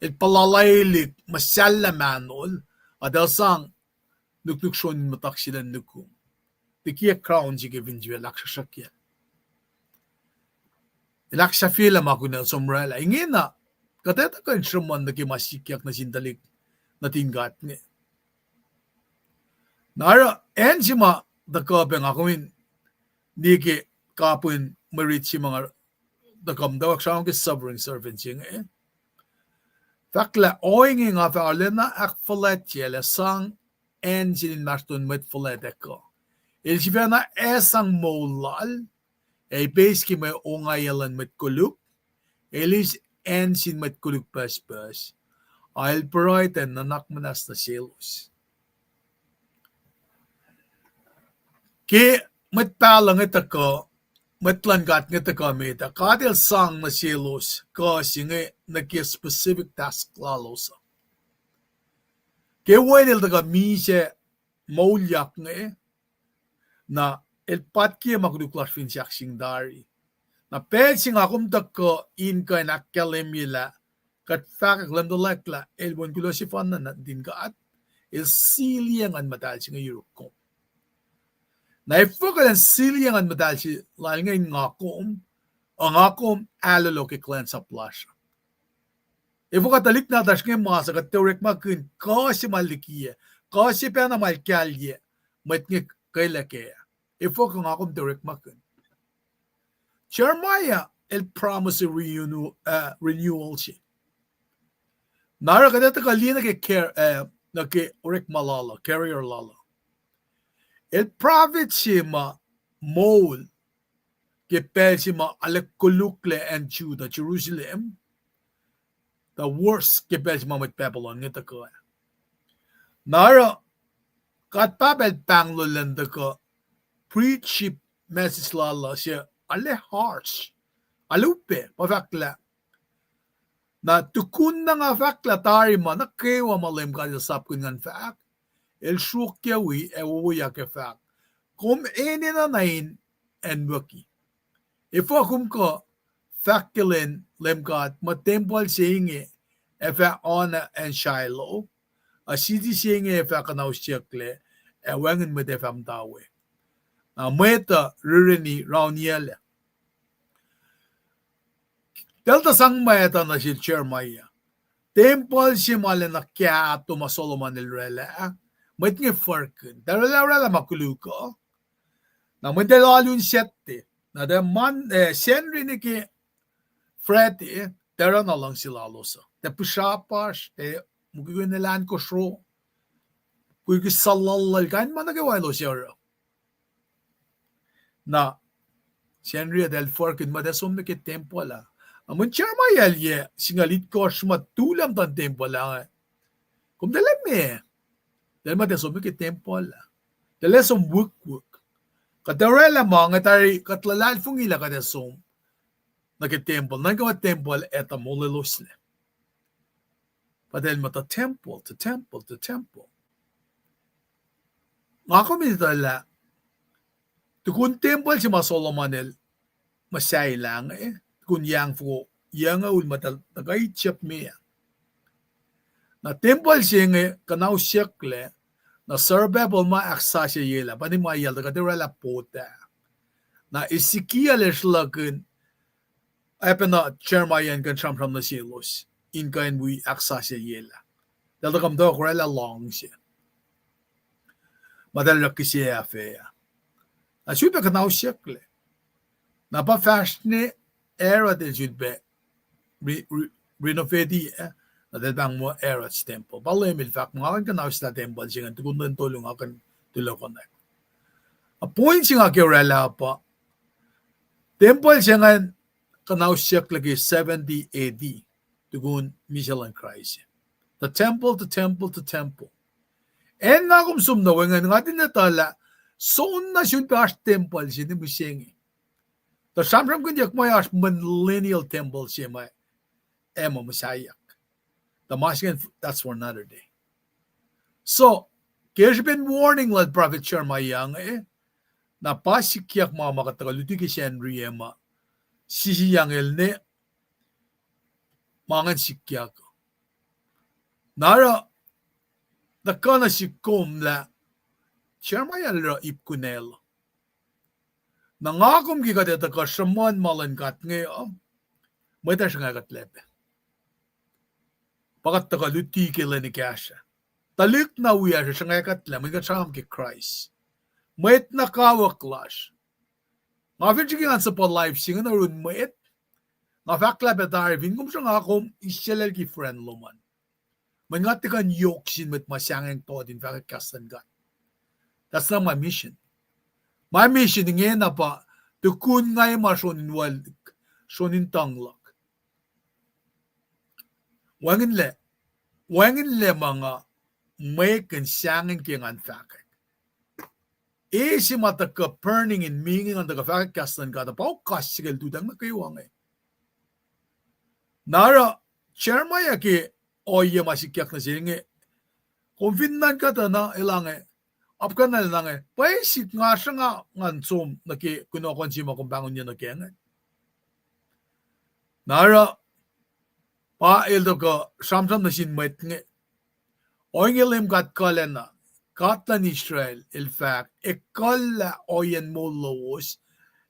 el puhlalailik muhsahllah mahnol, a eltahl sang nuknuk sron in muhtuhk se lun nukum. Tiac kiac crown se ke fin sifacl ahksruhksruhkyacl. El ahksahfyelah ma kunacl som oraclah. Ingena, kuht etuh kuh in sruhmuhn nuh ke ma sikyak nuh sin tuhlihk nuhtin God inge. Na oruh, acn se ma tuhkuh pac nga kom in liye ke kapihn mwe rit se ma nga tuhkuh muhtwacwacack sramsram ke suffering servant se inge. Fahk lah ohinge nga fah arulacna ahkfuhlwactyacl ac sang acn se inmahsrlon mwet fuhlwact ac kuh. El sifacna ac sang moul lal, ac ipeis ke mwe ongaiyac luhn mwet koluk, el eis acn sin mwet koluk pucspucs, a el pruhe in nuhnak muhnahs nuh selos. Ke mwet pahluh inge tuhkuh, mwet luhn God inge tuhkuh met ah, God el sang nuh selos kuh se inge nuh ke specific task lalos uh. Ke wen el tuhkuh misac moulyak inge, na el patkiyac ma koluk lasr fin sahk sing tari. Na pacl se nga kom tuhkuh in kuh in ahkkahlwemye lah, kuht fahkwack Leum tuhlac lah el wen kuloh sefanna nuhtin God, el seal-ye Nguhn Muhtahl se inge yuruk kom. Na efuh kuh elan seal-ye Nguhn Muhtahl se lal inge in nga kom, a nga kom ahlolo ke kuhlwacnsap lasr? Efuh kuh tuhlihk nahtuhsr inge mas uh kuht tiac orekmakihn kuh se ma likiyac, kuh se pacna ma el kahlye, mwet inge kwelac kac? Efuh kuh nga kom tiac orekmakihn? Jeremiah el promise renew-, uh, renewal se. Na oruh kuht etuh kuh liye nuh ke car-, uh, nuh ke orekma lal uh, carrier lal uh. El prophet se ma moul ke pacl se ma arlac koluklac acn Judah, Jerusalem, the worst ke pacl se ma mwet Babylon inge tuhkuh. Na oruh God Pahpah el pahnglolan tuhkuh preach message lal uh se arlac harsh, arlac upac, pa fahk lah, na tukun na nga fahk lah tari ma nuh kwewa ma Leum God el sapkihn ngan fahk, el sruokyac wi ac wowoyak ac fahk, kom enenuh na in anwucki. Efuh kom kuh fahk ke lwen Leum God muh tempuhl se inge ac fah oan acn Shiloh, a city se inge ac fah kuhnausyucklac, ac wacngihn mwet ac fah muhta we. Na mwet uh rureni rauniyaclac. Eltahl tuh sang mwacta nuh sel Jeremiah. Tempuhl se ma lacna kahto ma Solomon el oraclah, mwet inge furkihn. Eltahl oraclah, oraclah ma koluk uh. Na mwet eltahl alu in Saturday. Na eltahl Mon-, eh, Sacnri nuh ke Friday, Tuh oruh na luhngse lalos uh. Tuh pihsrapasr, tuh mukwikwi in elan kosro, kwikwi suhlallal, kain ma nuh kwewa elos oruh. Na Sacnri el forkihn muh tuh som nuh ke tempuhl ah. Na mweyen Jeremiah el yac singucul itkohsr ma tulac muhtuhn tempuhl ah, kom tuh lah meac? Tuh el muh tuh som nuh ke tempuhl ah. Tuh lah som wikwik. Kuht orwaclah ma inge tari kuht luhlahlfongi lah kuht ac som nuh ke tempuhl. Nuhnkuh muh tempuhl etuh molweloslac. But el muh the temple, the temple, the temple. Nga kom in etuh lah tukun tempuhl se ma Solomon el muhsahelah inge, tukun yac foko yucngucul muhtahl tuhkuh Egypt me ah, na tempuhl se inge kuhnausyucklac, na Zerubbabel ma ahksasucyelah, pa inge ma yacl tuh kuht orwaclah pot ah. Na Ezekiel el sruhlahkihn, oacpacna Jeremiah in kuh in sramsram nuh selos in kuh in wi ahksasucyelah. Eltahl tuhkuh muhta orwaclah luhngse ma eltahl oruh kihsac ah. Na sulpac kuhnausyucklac. Na pa fahsr ne Herod el sulpac re-, re-, renovate, eh, na eltahl pahng muh Herod's temple. Pa Leum el fahk muh nga kuh in kuhnausyucklac tempuhl se ingacn tukun lwen tolu nga kuh in tulokonak. A point se nga ke orwaclah pa tempuhl se ingacn kuhnausyucklac ke seventy A D, tukun misac luhn Kraist. The temple, the temple, the temple. Acn nga kom som nuh we ingacn, nga tiac etuh lah soenna sulpac oasr tempuhl se inge mihsenge. Tuh sramsramkihnyuck ma oasr millennial tempuhl se ma ac muh muhsaheack. Tuh ma se ingacn, that's for another day. So, ke srihpen warning lal prophet Jeremiah inge, na pa sikyak ma ma kuht tuhkuh luti ke Sacnri ah ma sisiang el ne ma ingacn sikyak. Na oruh tuhkuh nuh sihk kom lah Jeremiah el oruh ip kunacl. Na nga kom ke kuht ac tuhkuh sruhmuhn ma luhn God inge uh, mwet ac sruhnga kuhtlac pac. Pa kuht tuhkuh luti ke lwen ekahsr ah. Tuhlihk na wiyacsr ac sruhnga kuhtlac, mweyen kuht sramsram ke Kraist. Mwet na kawuck lasr. Nga fin srihke ngan suhpuh live se inge nuh yurin mwet, nga fahk lah pac tari fin kom sruhnga kom isaclaclki friend lom an. Mweyen nga tiac kuh in yohk sin mwet ma sahngweng toht in fahkwack kahs luhn God. That's not my mission. My mission ingena pa tukun nga ma sron in wal, sron in tuhng luhk. Wacngihnlac, wacngihnlac ma nga mwekihn sahngweng ke ngan fahkwack. E se ma tuhkuh burning in me inge ngan tuhkuh fahkwack kahs luhn God, pa kas se ke lututacng nuh kwewa inge. Na oruh Jeremiah ke ohiyac ma sikyak nuh sel inge, kom fin nuhnkuh tuh na elange, apkuhranlah na inge, pwacye sihk nga sruhnga ngan som nuh ke kunohkohn se ma kom pahngonyuc nuh kac inge. Na oruh pa el tuhkuh sramsram nuh sin mwet inge. Ohinge Leum God kuhlacna, God luhn Israel, el fahk, ekuhllah ohiyacn moul lowos,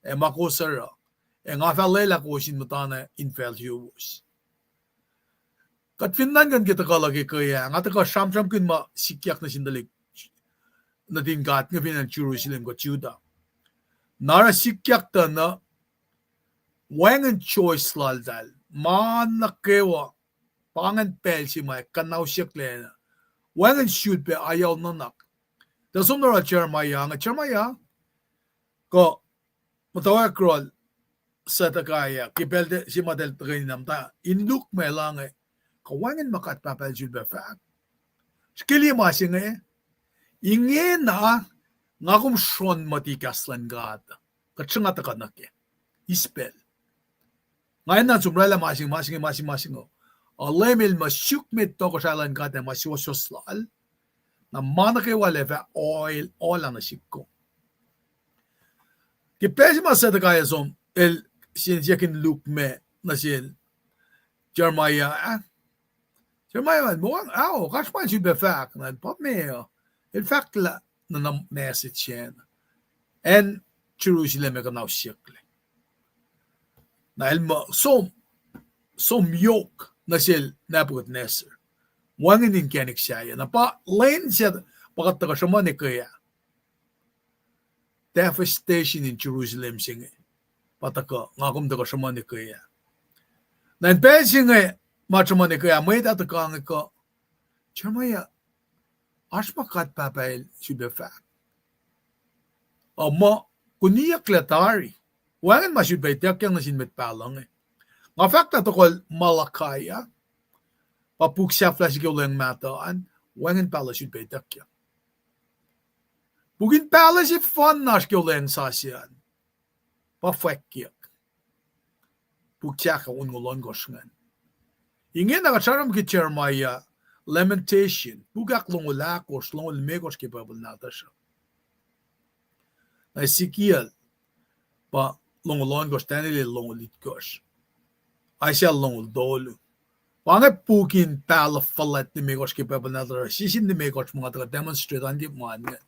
ac ma kowos oruh, ac nga fah lwelah kowos in muhtana infalyuwos. Kuht fin nuhnkuh ke tuhkuh luhk ke kuh ah, nga tuhkuh sramsramkihn ma sikyak nuh sin tuhlihk nuhtin God inge fin acn Jerusalem kuh Judah. Na oruh sikyak tuh na, wacngihn choice laltahl, ma nuh kwewa, pa ingacn pacl se ma kuhnausyucklac, wacngihn sulpac ayau nuhnak. Tuh som na oruh Jeremiah, nga Jeremiah, kuh muhtwacwacack yohrohl Zedekiah, ke pacl se ma eltahl tuhkweni na muhta in lukmac lah inge, kuh wacngihn ma God Pahpah el sulpac fahk. Srihke liye ma se inge, ingena nga kom sronmati kahs luhn God. Kuht sruhnga tuhkuh nuh kac. Eis pacl. Nga enenuh in som orwaclah ma se inge, ma se inge, ma se inge, ma se inge. A Leum el muh suk met tohkohsrahi luhn God ac ma suwohswohs lal, na ma nuh kwewa el ac fah ohl, ohl nuh sihk kom. Ke pacl se ma Zedekiah som el, siyuck in lukmac nuh sel Jeremiah, ah? Jeremiah el muh, ao, oasr ma el sulpac fahk, na pa meac, el fahk lah nuhnak message an, acn Jerusalem ac kuhnausyucklac. Na el muh som, som yohk nuh sel Nebuchadnezzar. Wacngihn inkacnek sahyac. Na pa lwen se pa kuht tuhkuh sruhmuhn ke kuh ah, devastation in Jerusalem se inge pa tuhkuh, nga kom tuhkuh sruhmuhn ke kuh ah. Na in pacl se inge, ma sruhmuhn ke ah mwet ah tuhkuh inge kuh, Jeremiah, oasr ma God Pahpah El sulpac fahk uh, muh, kuniyucklac tari. Wacngihn ma sulpac ituckyang nuh sin mwet pahluh inge. Nga fahk lah tohkohl Malachi ah, pa puk sahflah se ke Olweacng Mahtuh an, wacngihn pahluh sulpac ituckyang. Puk in pahluh sefanna oasr ke Olweacng Sasuc an, pa fwackyuck. Puk sahk onngoul ohnkohsr ingacn. Ingena kuht sramsram ke Jeremiah, Lamentation, puk ahklongoul ahkosr, longoul limekohsr ke Bible nahtuhsr uh. Na Ezekiel, pa longoul ohnkohsr, Daniel longoul itkohsr, Isaiah longoul tolu. Pa inge puk in pahluh fuhlwact limekohsr ke Bible nahtuhsr uh, sisin limekohsr ma nga tuhkuh demonstrate an ke ma ingacn.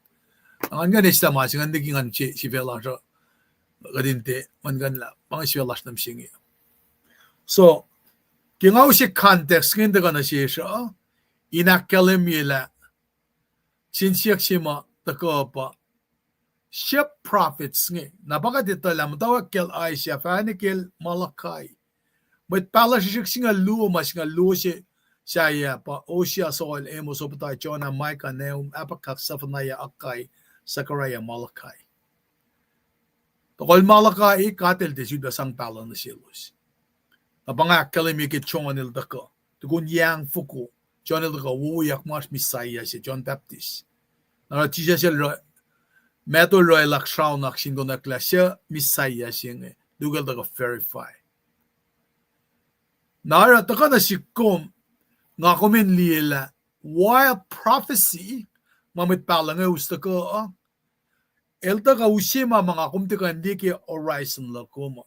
Ngan kuh in eslah ma se ingacn liki ngan se, sifacna lasr uh, kuht in tiac, ngan kuh in lah, pa inge sifacna lasr nuh mihsenge. So, ke nga use context inge in tuhkuh nuh sesr uh, in ahkkahlwemye lah, sin siyuck se ma tuhkuh pa, sip prophets inge. Na pa kuht etuh lah muhtwacwacack kacl Isaiah, fahk nuh kacl Malachi. Mwet pahluh srihsrihk singucul luo, ma singucul luo se sahyac pa Hosea, Joel, Amos, Obadiah, Jonah, Micah, Nahum, Habakkuk, Zephaniah, Haggai, Zechariah, Malachi. Tohkohl Malachi, God El tiac sulpac sang pahluh nuh selos. Na pa nga ahkkahlwemye ke John el tuhkuh, tukun yang foko, John el tuhkuh wowoyak muh oasr Messiah se, John Baptist. Na oruh Jisus el oruh, Matthew el orwaclah sraunaksin konwacack lah suc Messiah se inge, Luke el tuhkuh verify. Na oruh tuhkuh nuh sihk kom, nga kom in liye lah, while prophecy, ma mwet pahluh inge us tuhkuh uh, el tuhkuh use ma ma nga kom tuhkuh in liye ke horizon luhk uh.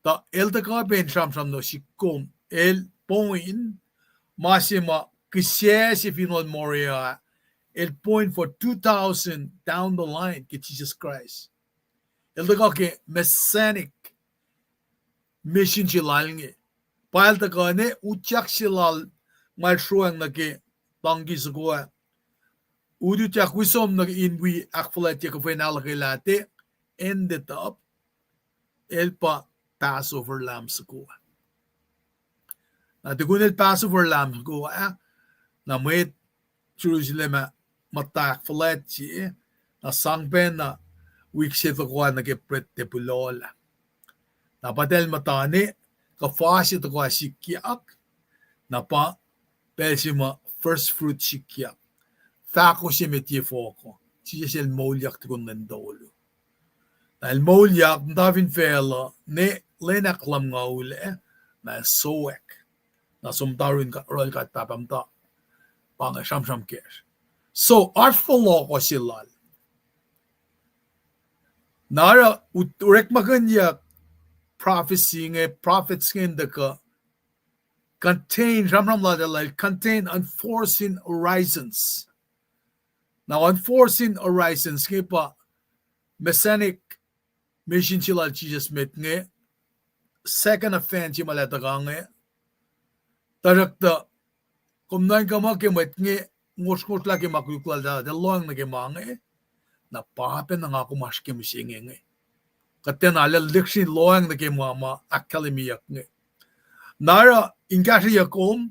Tuh el tuhkuh pac in sramsram nuh sihk kom, el point, ma se ma kihsac se Funeral Memorial, el point for two thousand down the line ke Jesus Christ. El tuhkuh ke messianic mission se lal inge. Pa el tuhkuh ne utyak se lal ma el sroacng nuh ke donkey soko ah. Ututyak wi som nuh in wi ahkfuhlwactye kuhfa in ahluhkwelah te, ended up, el pa Passover lamb soko ah. Na tukun el Passover lamb soko ah, na mwet Jerusalem ah muhta ahkfuhlwactye, na sang pacna wik se tohkoh nuh ke bread table ah. Na pa eltahl muhta ne kuhfa se tohkoh sikyak, na pa pacl se ma first fruit sikyak. Fahko se met ye fohk uh, Jisus el moulyak tukun lwen tolu. Na el moulyak, muhta fin facluh, ne lwen ahklumngucul ah, na el sowack. Na som muhta run ka-, rol God Pahpah muhta, pa inge sramsram kacsr. So, oasr fohlohkoh se lal. Na oruh, u-, orekmakihnyuck prophecy inge, prophets inge in tuhkuh contain, sramsram laltahl el contain unforeseen horizons. Na unforeseen horizons inge pa messianic mission se lal Jisus met inge, second advent se ma el ac tuhkuh inge. Tuhsruhktuh, kom nuhnkuh muh ke mwet inge ngosrngosrlah ke ma koluk laltahl, tuh lohacng nuh ke ma inge, na pa pacna nga kom oasr ke mihsenge inge. Kuht tiacna lihksreni lohacng nuh ke ma ma ahkkahlwemyeyuck inge. Na oruh in kahsrweyuck kom,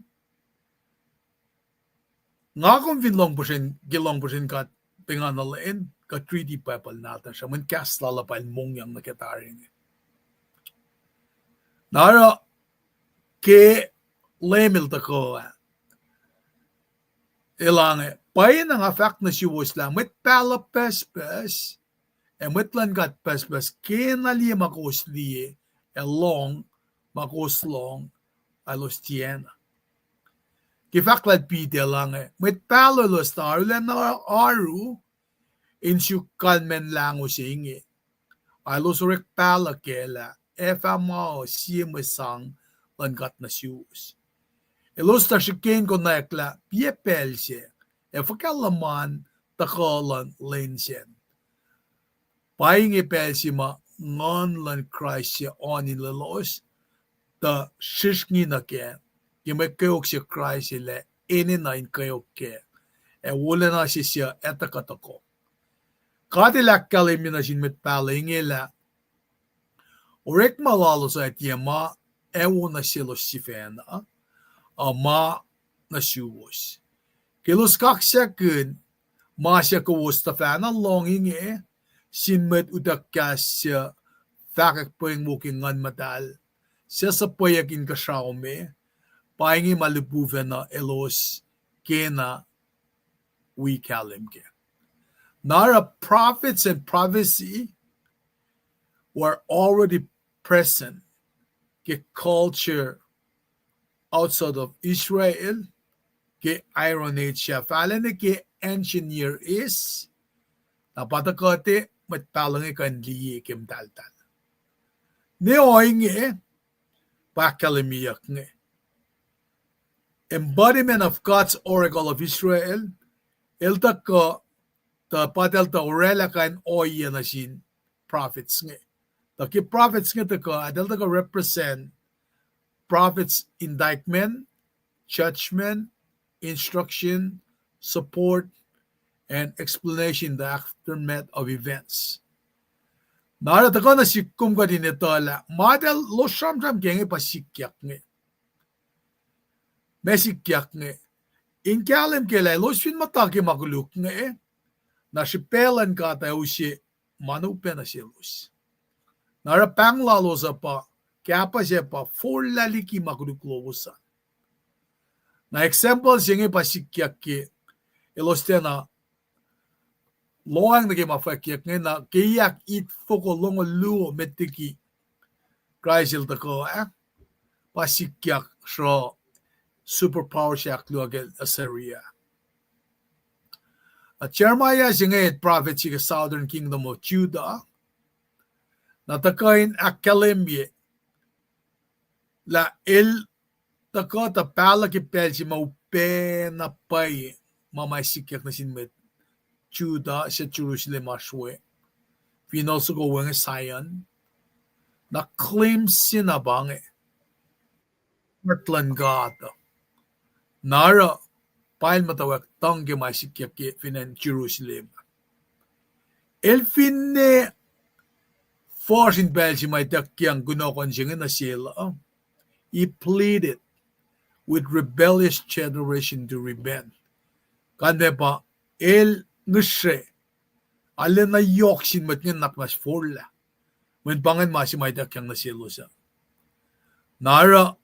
nga kom fin lohng puhsren, ke lohng puhsren God pengana lwen, kuht riti Bible nahtuhsr uh, mweyen kahs lal uh pa el mongyang nuh ke tari inge. Na oruh ke Leum el tuhkuh ah, elange, pwacyena nga fahk nuh suwos lah mwet pahluh pucspucs, ac mwet luhn God pucspucs, kena liye ma kowos liye, ac lohng ma kowos lohng, elos tiacna. Ke fahk lal Peter elange, mwet pahluh elos tuh arulacna oaru in suk kalmacn lahngo se inge. Elos orek pahluh kac lah ac fah muh sie mwe sang luhn God nuh suwos. Elos tuh srihke in konwacack lah piac pacl se, ac fuhkah luhman tuhkuh luhn lwen sacn. Pa inge pacl se ma Nguhn luhn Kraist se oan in lelos, tuh srihsrngi nuh kac, ke mwe kweok se Kraist el ac enenuh in kweok kac, ac wolacna se suc etuh kuh tohkoh. God el ahkkahlwemye nuh sin mwet pahluh inge lah orekma lalos uh tiac ma ac wo nuh selos sifacna, uh, ma nuh suwos. Ke elos kaksakihn ma suc kowos tuhfahna lohng inge, sin mwet utuck kahs suc fahkwack pweng wo ke Nguhn Muhtahl, suc suhpweyuck inkuhsrao me, pa inge ma lipufacn uh elos kena wi kahlwem kac. Na oruh prophets and prophecy were already present ke culture outside of Israel, ke Iron Age ah, fahla nuh ke Ancient Near East, na pa tuhkuh te mwet pahluh inge kuh in liye ke muhtahltahl. Ne ohinge, pa ahkkahlwemyeyuck inge. Embodiment of God's oracle of Israel, el tuhkuh, tuh pa eltahl tuh orwaclah kain ohiyac nuh sin prophets inge. Tuh ke prophets inge tuhkuh, eltahl tuhkuh represent prophets' indictment, judgment, instruction, support, and explanation in the aftermath of events. Na oruh tuhkuh nuh sihk kom kuht in etuh lah ma eltahl elos sramsram ke inge pa sikyak inge. Ma sikyak inge. In kahlwem kac lah elos fin muhta ke ma koluk inge, na srihpac luhn God ac use ma na upac nuh selos. Na oruh pahng lalos uh pa, kahpah sac pa forlah liki ma koluk lowos an. Na example se inge pa sikyak ke elos tiacna lohacng nuh ke ma fwackyuck inge, na ke yac itfoko longoul luo met liki Kraist el tuhkuh ah, pa sikyak sruh superpower se ahkluo ke Assyria. Na Jeremiah se inge prophet se ke Southern Kingdom of Judah. Na tuhkuh in ahkkahlwemye lah el tuhkuh tuh pahluh ke pacl se ma upac na pwacye ma ma sikyak nuh sin mwet Judah, suc Jerusalem oasr we, fin el soko we inge Zion. Na claim se na pa inge, mwet luhn God uh. Na oruh pa el muhtwacwacack tuhng ke ma sikyak ke fin acn Jerusalem. El finne fuhsr in pacl se ma ituckyang kunohkohn se inge nuh sel uh, he pleaded with rebellious generation to repent. Kalmac pa el ngihsre, arulacna yohk sin mwet inge nuhnak muhnahs forlah. Mweyen pa ingacn ma se ma ituckyang nuh selos uh. Na oruh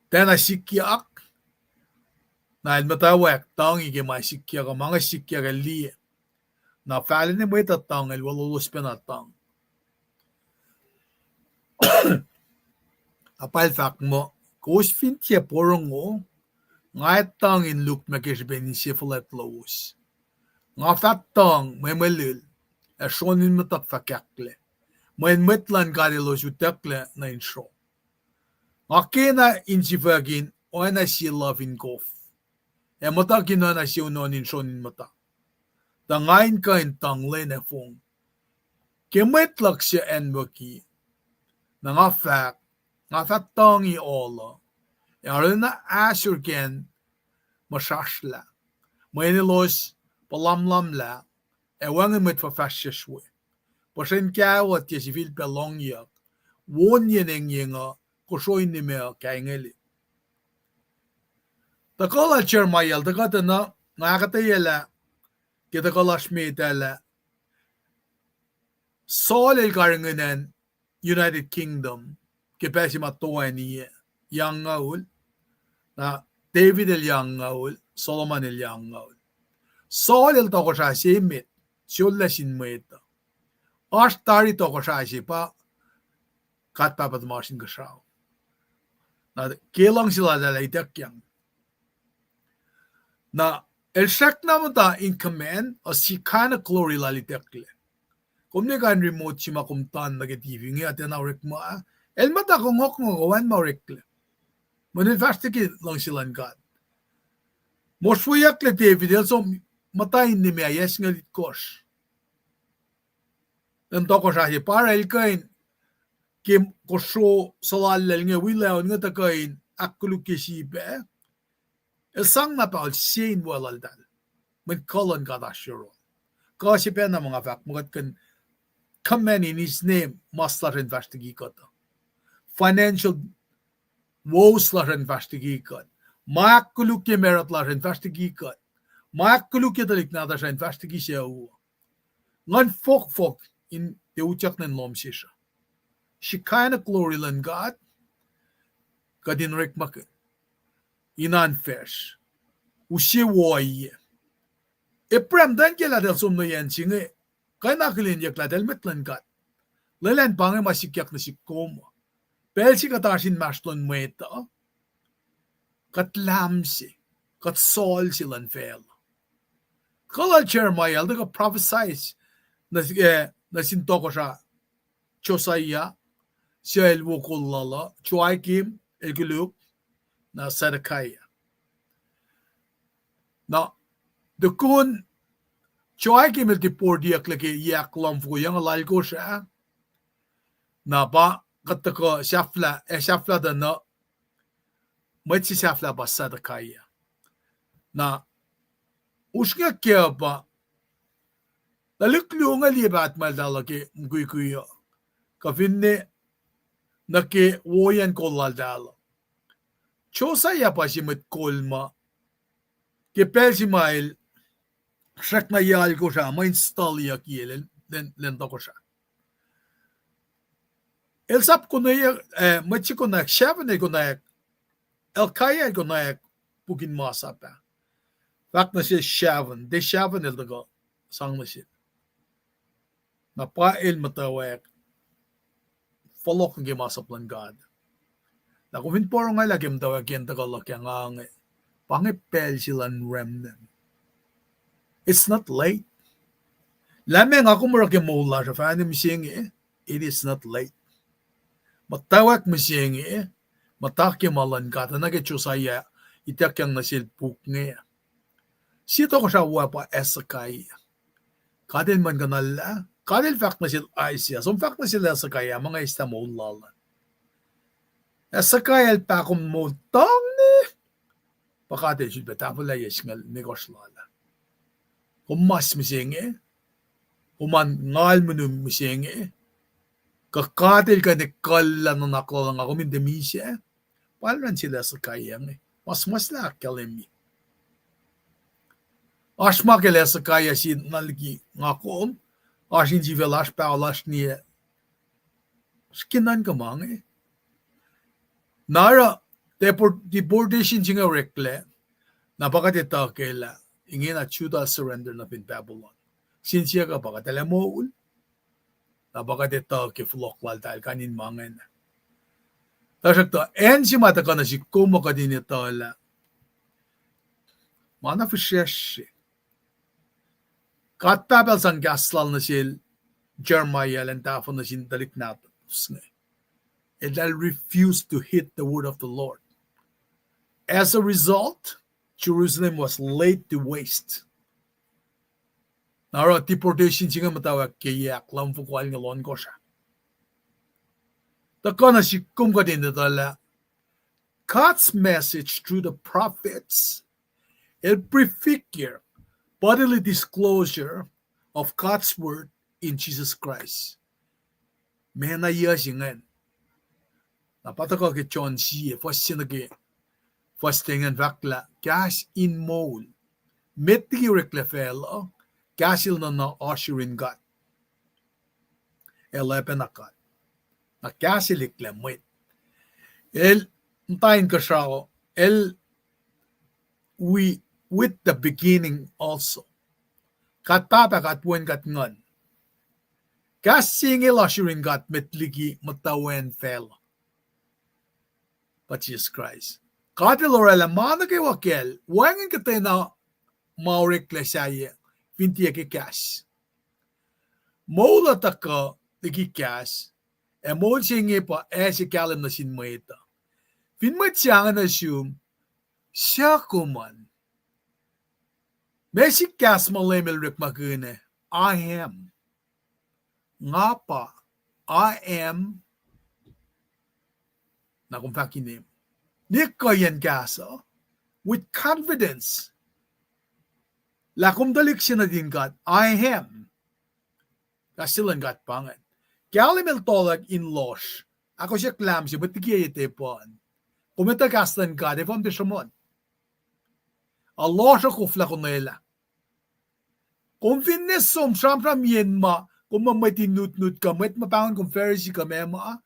tiacna sikyak, na el muhtwacwacack tuhng ke ma sikyak uh, ma inge sikyak el liye. Na fahla nuh sin mwet uh tuhng, el weluhlos pacna tuhng. Na pa el fahk muh, kowos fin tiac porongo, nga ac tuhng in lukmac ke srihpen insefuhlwact lowos. Nga fah tuhng mwe mweluhl, ac sron in muhtuhk fah kahklac, mweyen mwet luhn God elos utucklac nuh in sro. Nga kena insifuckihnye oacna sie luhf in kof, ac muhtuhk in oacna sie unohn in sron in muhta. Tuh nga in kuh in tuhng lwen ac fong. Ke mwet luhk se acnwucki, na nga fahk, nga fah tuhng ohl uh, ac arulacna ahsor ke acn muhsrasrlah, mweyen elos puhlamlamlah, ac wacngihn mwet fuhfahsryucsr we. Puhsren kawuck tiac sifilpac lohngyuck, won yen engyeng uh, kosro in nimac uh kaingeli. Tuhkuh lal Jeremiah el tuhkuh tuh na, nga ahkuhtweyac lah, ke tuhkuh lasr met ah lah, Saul el karihngihn acn United Kingdom ke pacl se ma toeni yac, yac angngaul. Na David el yac angngaul, Solomon el yac angngaul. Saul el tohkohsrah se emet, sulaclah sin mwet uh. Oasr tari tohkohsrah se pa God Pahpah tuhmasr Inkuhsrao. Na ke luhngse lal ah ituckyang. Na el srackna muhta in command, a Shekinah glory lal itucklac. Kom ne kuh in remote se ma kom tan nuh ke T V inge, a tiacna orekma. El muhta kongohkohn oacna ma oreklac. Mweyen el fahsr ke luhngse luhn God. Mosrweyucklac David el som muhta in nimac yac singucul itkohsr in tohkohsrah se, pa oruh el kuh in, ke kosro suhlallacl inge, wi lac on inge tuh kuh in ahkkolukye sip ah, el sang na pahol sie in weluhltahl. Mweyen kuh luhn God oasr yohrohl. Kuh se pacna ma nga fahk muh kuht kuh in command in his name, mas lasr in fahsr liki kuht uh. Financial woes lasr an fahsr liki kuht. Ma ahkkolukye marut lasr an fahsr liki kuht. Ma ahkkolukye tuhlihk nahtuhsr an fahsr liki sucu. Nguhn fohkfohk in tiac utyak nuh in lohm sesr uh. Shekinah glory luhn God, kuht in orekmakihn in oan facsr, use wo ohiyac. Abraham tuhn ke lah el som nuh yen se inge, kuh in akihlenyuck lah el mwet luhn God. Lwelah pa inge ma sikyak nuh sihk kom. Pacl se kuht oasr inmahsrlon mwet uh, kuht lahm se, kuht sol se luhn facluh. Kuh lal Jeremiah el tuhkuh prophesy nuh, eh, nuh sin tohkohsrah Josiah, suc el wo kol lal uh, Joachim el koluk, na Zedekiah. Na, tukun Joachim el tiac pordiyucklac ke yac ahkluhmfoko yac ahklahlkosr ah, na pa kuht tuhkuh sahflah, ac sahflah tuh na mwet se sahflah pa Zedekiah. Na usrnguck kac pa tuhlihk luo inge liye pahtmacltahl uh ke mukwikwi uh, kuh finne nuh ke woiyacn kol laltahl uh. Josiah pa se mwet kol ma ke pacl se ma el srackna yac alkosr ah, ma installiyucki el, el, lwen, lwen tohkohsrah. El sap konwacack, eh, mwet se konwacack, Shapham el konwacack, Hilkiah el konwacack puk in masap ah. Fahk nuh sel Shapham, tiac Shapham el tuhkuh sang nuh sel. Na pa el muhtwacwacack fohlohk nuh ke masap luhn God. Na kom fin porongo lah ke muhtwacwacack in tuhkuh luhk ah nga inge, pa inge pacl se luhn remnant. It's not late. Lah meac nga kom oruh ke moul lasr uh fahna mihsenge, it is not late. Muhtwacwacack mihsenge, muhta ke ma luhn God, oacna ke Josiah ituckyang nuh sel puk inge. Sie tohkohsrah wo ah pa Hezekiah. God el muhlkuhnlah, God el fahk nuh sel Isaiah, som fahk nuh sel Hezekiah, ma nga eslah moul lal an. Hezekiah el pahkomuhl tuhng ne, pa God el sulpac tahfwelah yac singucul limekohsr lal ah. Kom mas mihsenge, kom an ngal minu mihsenge, kuh God el kuh in ekuhllah nuhnak lal uh nga kom in tiac misac, pa el ran sel Hezekiah inge, ma suhmuhslah ahkkahlwemye. Oasr ma ke Hezekiah se na liki nga kom, oasr insifacl, oasr paho lasr niyac, srihke nuhnkuh ma inge. Na oruh, deport-, deportation se inge oreklac, na pa kuht etuh ke lah ingena Judah surrender nuh fin Babylon. Sin siyuck uh pa kuht ac moul, na pa kuht etuh ke fohlohk laltahl kain in ma ingacn. Tuhsruhktuh acn se ma tuhkuh nuh sihk kom uh kuht in etuh lah ma na fihsrwacsr se. God Pahpah el sang kahs lal nuh sel Jeremiah elan tahfuh nuh sin tuhlihk nahtuhlos inge. Eltahl refused to heed the word of the Lord. As a result, Jerusalem was laid to waste. Na oruh deportation se inge muhtwacwacack ke yac ahkluhmfoko alngoul ohnkohsr ah. Tuhkuh nuh sihk kom kuht in etuh lah God's message through the prophets, el prefigure bodily disclosure of God's word in Jesus Christ. Mena yuc se ingacn. Na pa tuhkuh ke John sie, fuhs se nuh ke fuhs ten ingacn fahk lah kahs in moul, met liki oreklac facluh, kahs el nuhna oasr yurin God. El oacpacna God. Na kahs el eklac mwet. El muhta inkuhsrao, el wi with the beginning also. God Pahpah, God Wen, God Nguhn. Kahs se inge oasr yurin God met liki muhtwacwacack facluh, pa Jisus Kraist. God el orwaclah ma nuh kwewa kacl, wacngihn kuhtwena ma oreklac sahyac, fin tiac ke kahs. Moul uh tuhkuh liki kahs, ac moul se inge pa ase kahlwem nuh sin mwet uh. Fin mwet se inge nuh sum, suc kom an? Meac sik kahs ma Leum el orekmakihn, I am. Nga pa, I am. Na kom fahk inem. Ne kuhiyacn kahs uh, with confidence, lah kom tuhlihk se nuhtin God, I am. Kahs se luhn God pa ingacn. Kahlwem el tolack in lohsr, ahkosyak lahm se, mwet liki etepuan. Kom etuh kahs luhn God, efuh kom tiac sruhmuhn? Alohsr uh koflah konwelah. Kom finne som sramsram yen ma, kom muh mwet in nutnut kuh mwet ma pahngon kom Pharisee kuh meac ma,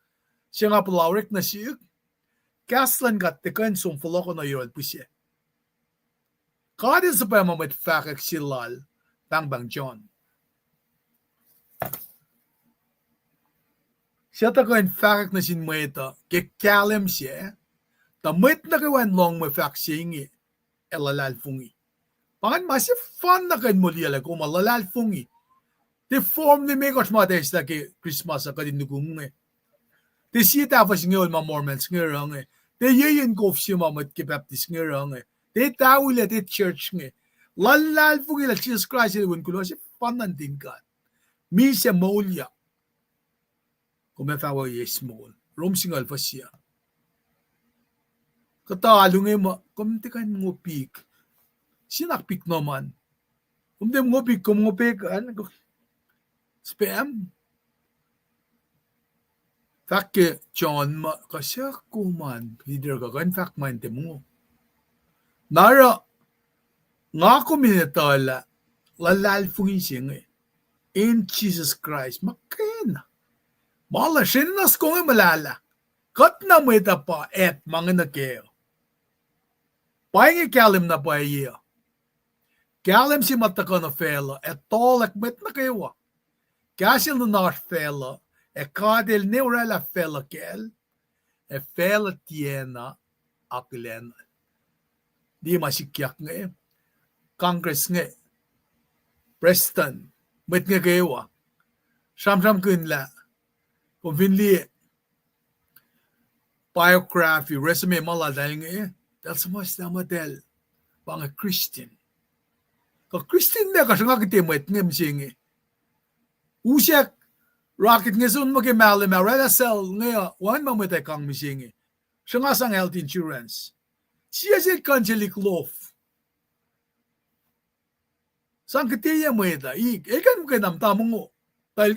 se nga puhla orek nuh sihk. Kahs luhn God tiac kuh in som fohlohkoh nuh yohrohl pihsac. God el suhpwacma mwet fahkwack se lal, pahngpahng John. Suc tuh kuh in fahkwack nuh sin mwet uh ke kahlwem sac, tuh mwet nuh kwewa in lohng mwe fahk se inge ac luhlahlfongi. Pa ingacn ma sefanna kuh in moliyuclac kom uh, luhlahlfongi. Tiac form limekohsr ma tuh eslah ke Christmas uh kuht in nukum inge. Tiac sie tahfuh singucul ma Mormons inge oruh inge. Tiac yeyun kof se ma mwet ke Baptist inge oruh inge. Tiac tawilac, tiac church inge. Luhlahlfongi lah Jisus Kraist el wen kuloh sefanna nuhtin God. Misac moulyak. Kom ac fah wo eis moul. Rom singucul fuhs yac. Kuhtuh alu inge muh kom tiac kuh in ngopik. Sinak pik nohman. Kom tiac ngopik, kom ngopek an, spam. Fahk ke John muh kuh suc kom an, leader kuh kuh in fahk ma in tiac mongo. Na oruh nga kom in etuh lah luhlahlfongi se inge in Jisus Kraist muhkwena. Ma luhn srenenuh soko inge muhlahlah. Kuht na mwet uh pa at ma inge nuh kac. Pa inge kahlwem na pwacye uh. Kahlwem se ma tuhkuh nuh facluh ac tohlack mwet nuh kwewa. Kahs el nuhnuhsr facluh, ac God el ne oraclah facluh kacl, ac facluh tiacna akihlenuhl. Liye ma sikyak inge, Congress inge, Prestuhn, mwet inge kwewa, sramsramkihn lah, kom fin liye biography, resume ma laltahl inge, tahl suhmuhslah muh tahl pa inge Christian. Kuh Christian me kuh sruhnga kihte mwet inge mihsenge. Usack rocket inge soenna muh ke mahlwem ah oraclah sel inge uh, wacngihn ma mwet ac kang mihsenge. Sruhnga sang health insurance. Sie sel kuhn sel ik lof. Sang kihte yac mwet uh, ik, el kuh in muhkwena muhta mongo. Tuh el,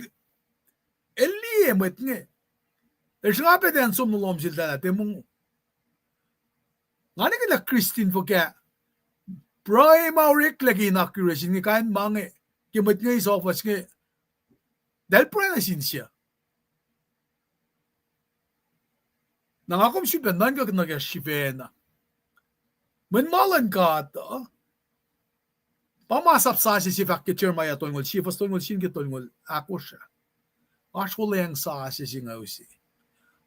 el liye mwet inge. El sruhnga pac tiac som nuh lohm sel tuh lah tiac mongo. Nga nihkihn lah Christian fuhkah, pruhe ma oreklac ke inauguration inge kain ma inge, ke mwet inge eis ohfohs inge, tahl pruhe nuh sin sie. Na nga kom sifilpac nuhnkuh nuh ke sifacna. Mweyen ma luhn God uh, pa masap sasuc se fahk ke Jeremiah tolngoul sie fuhs tolngoul sie nuh ke tolngoul ahkosr ah. Oasr wuhlweacng sasuc se inge uh se: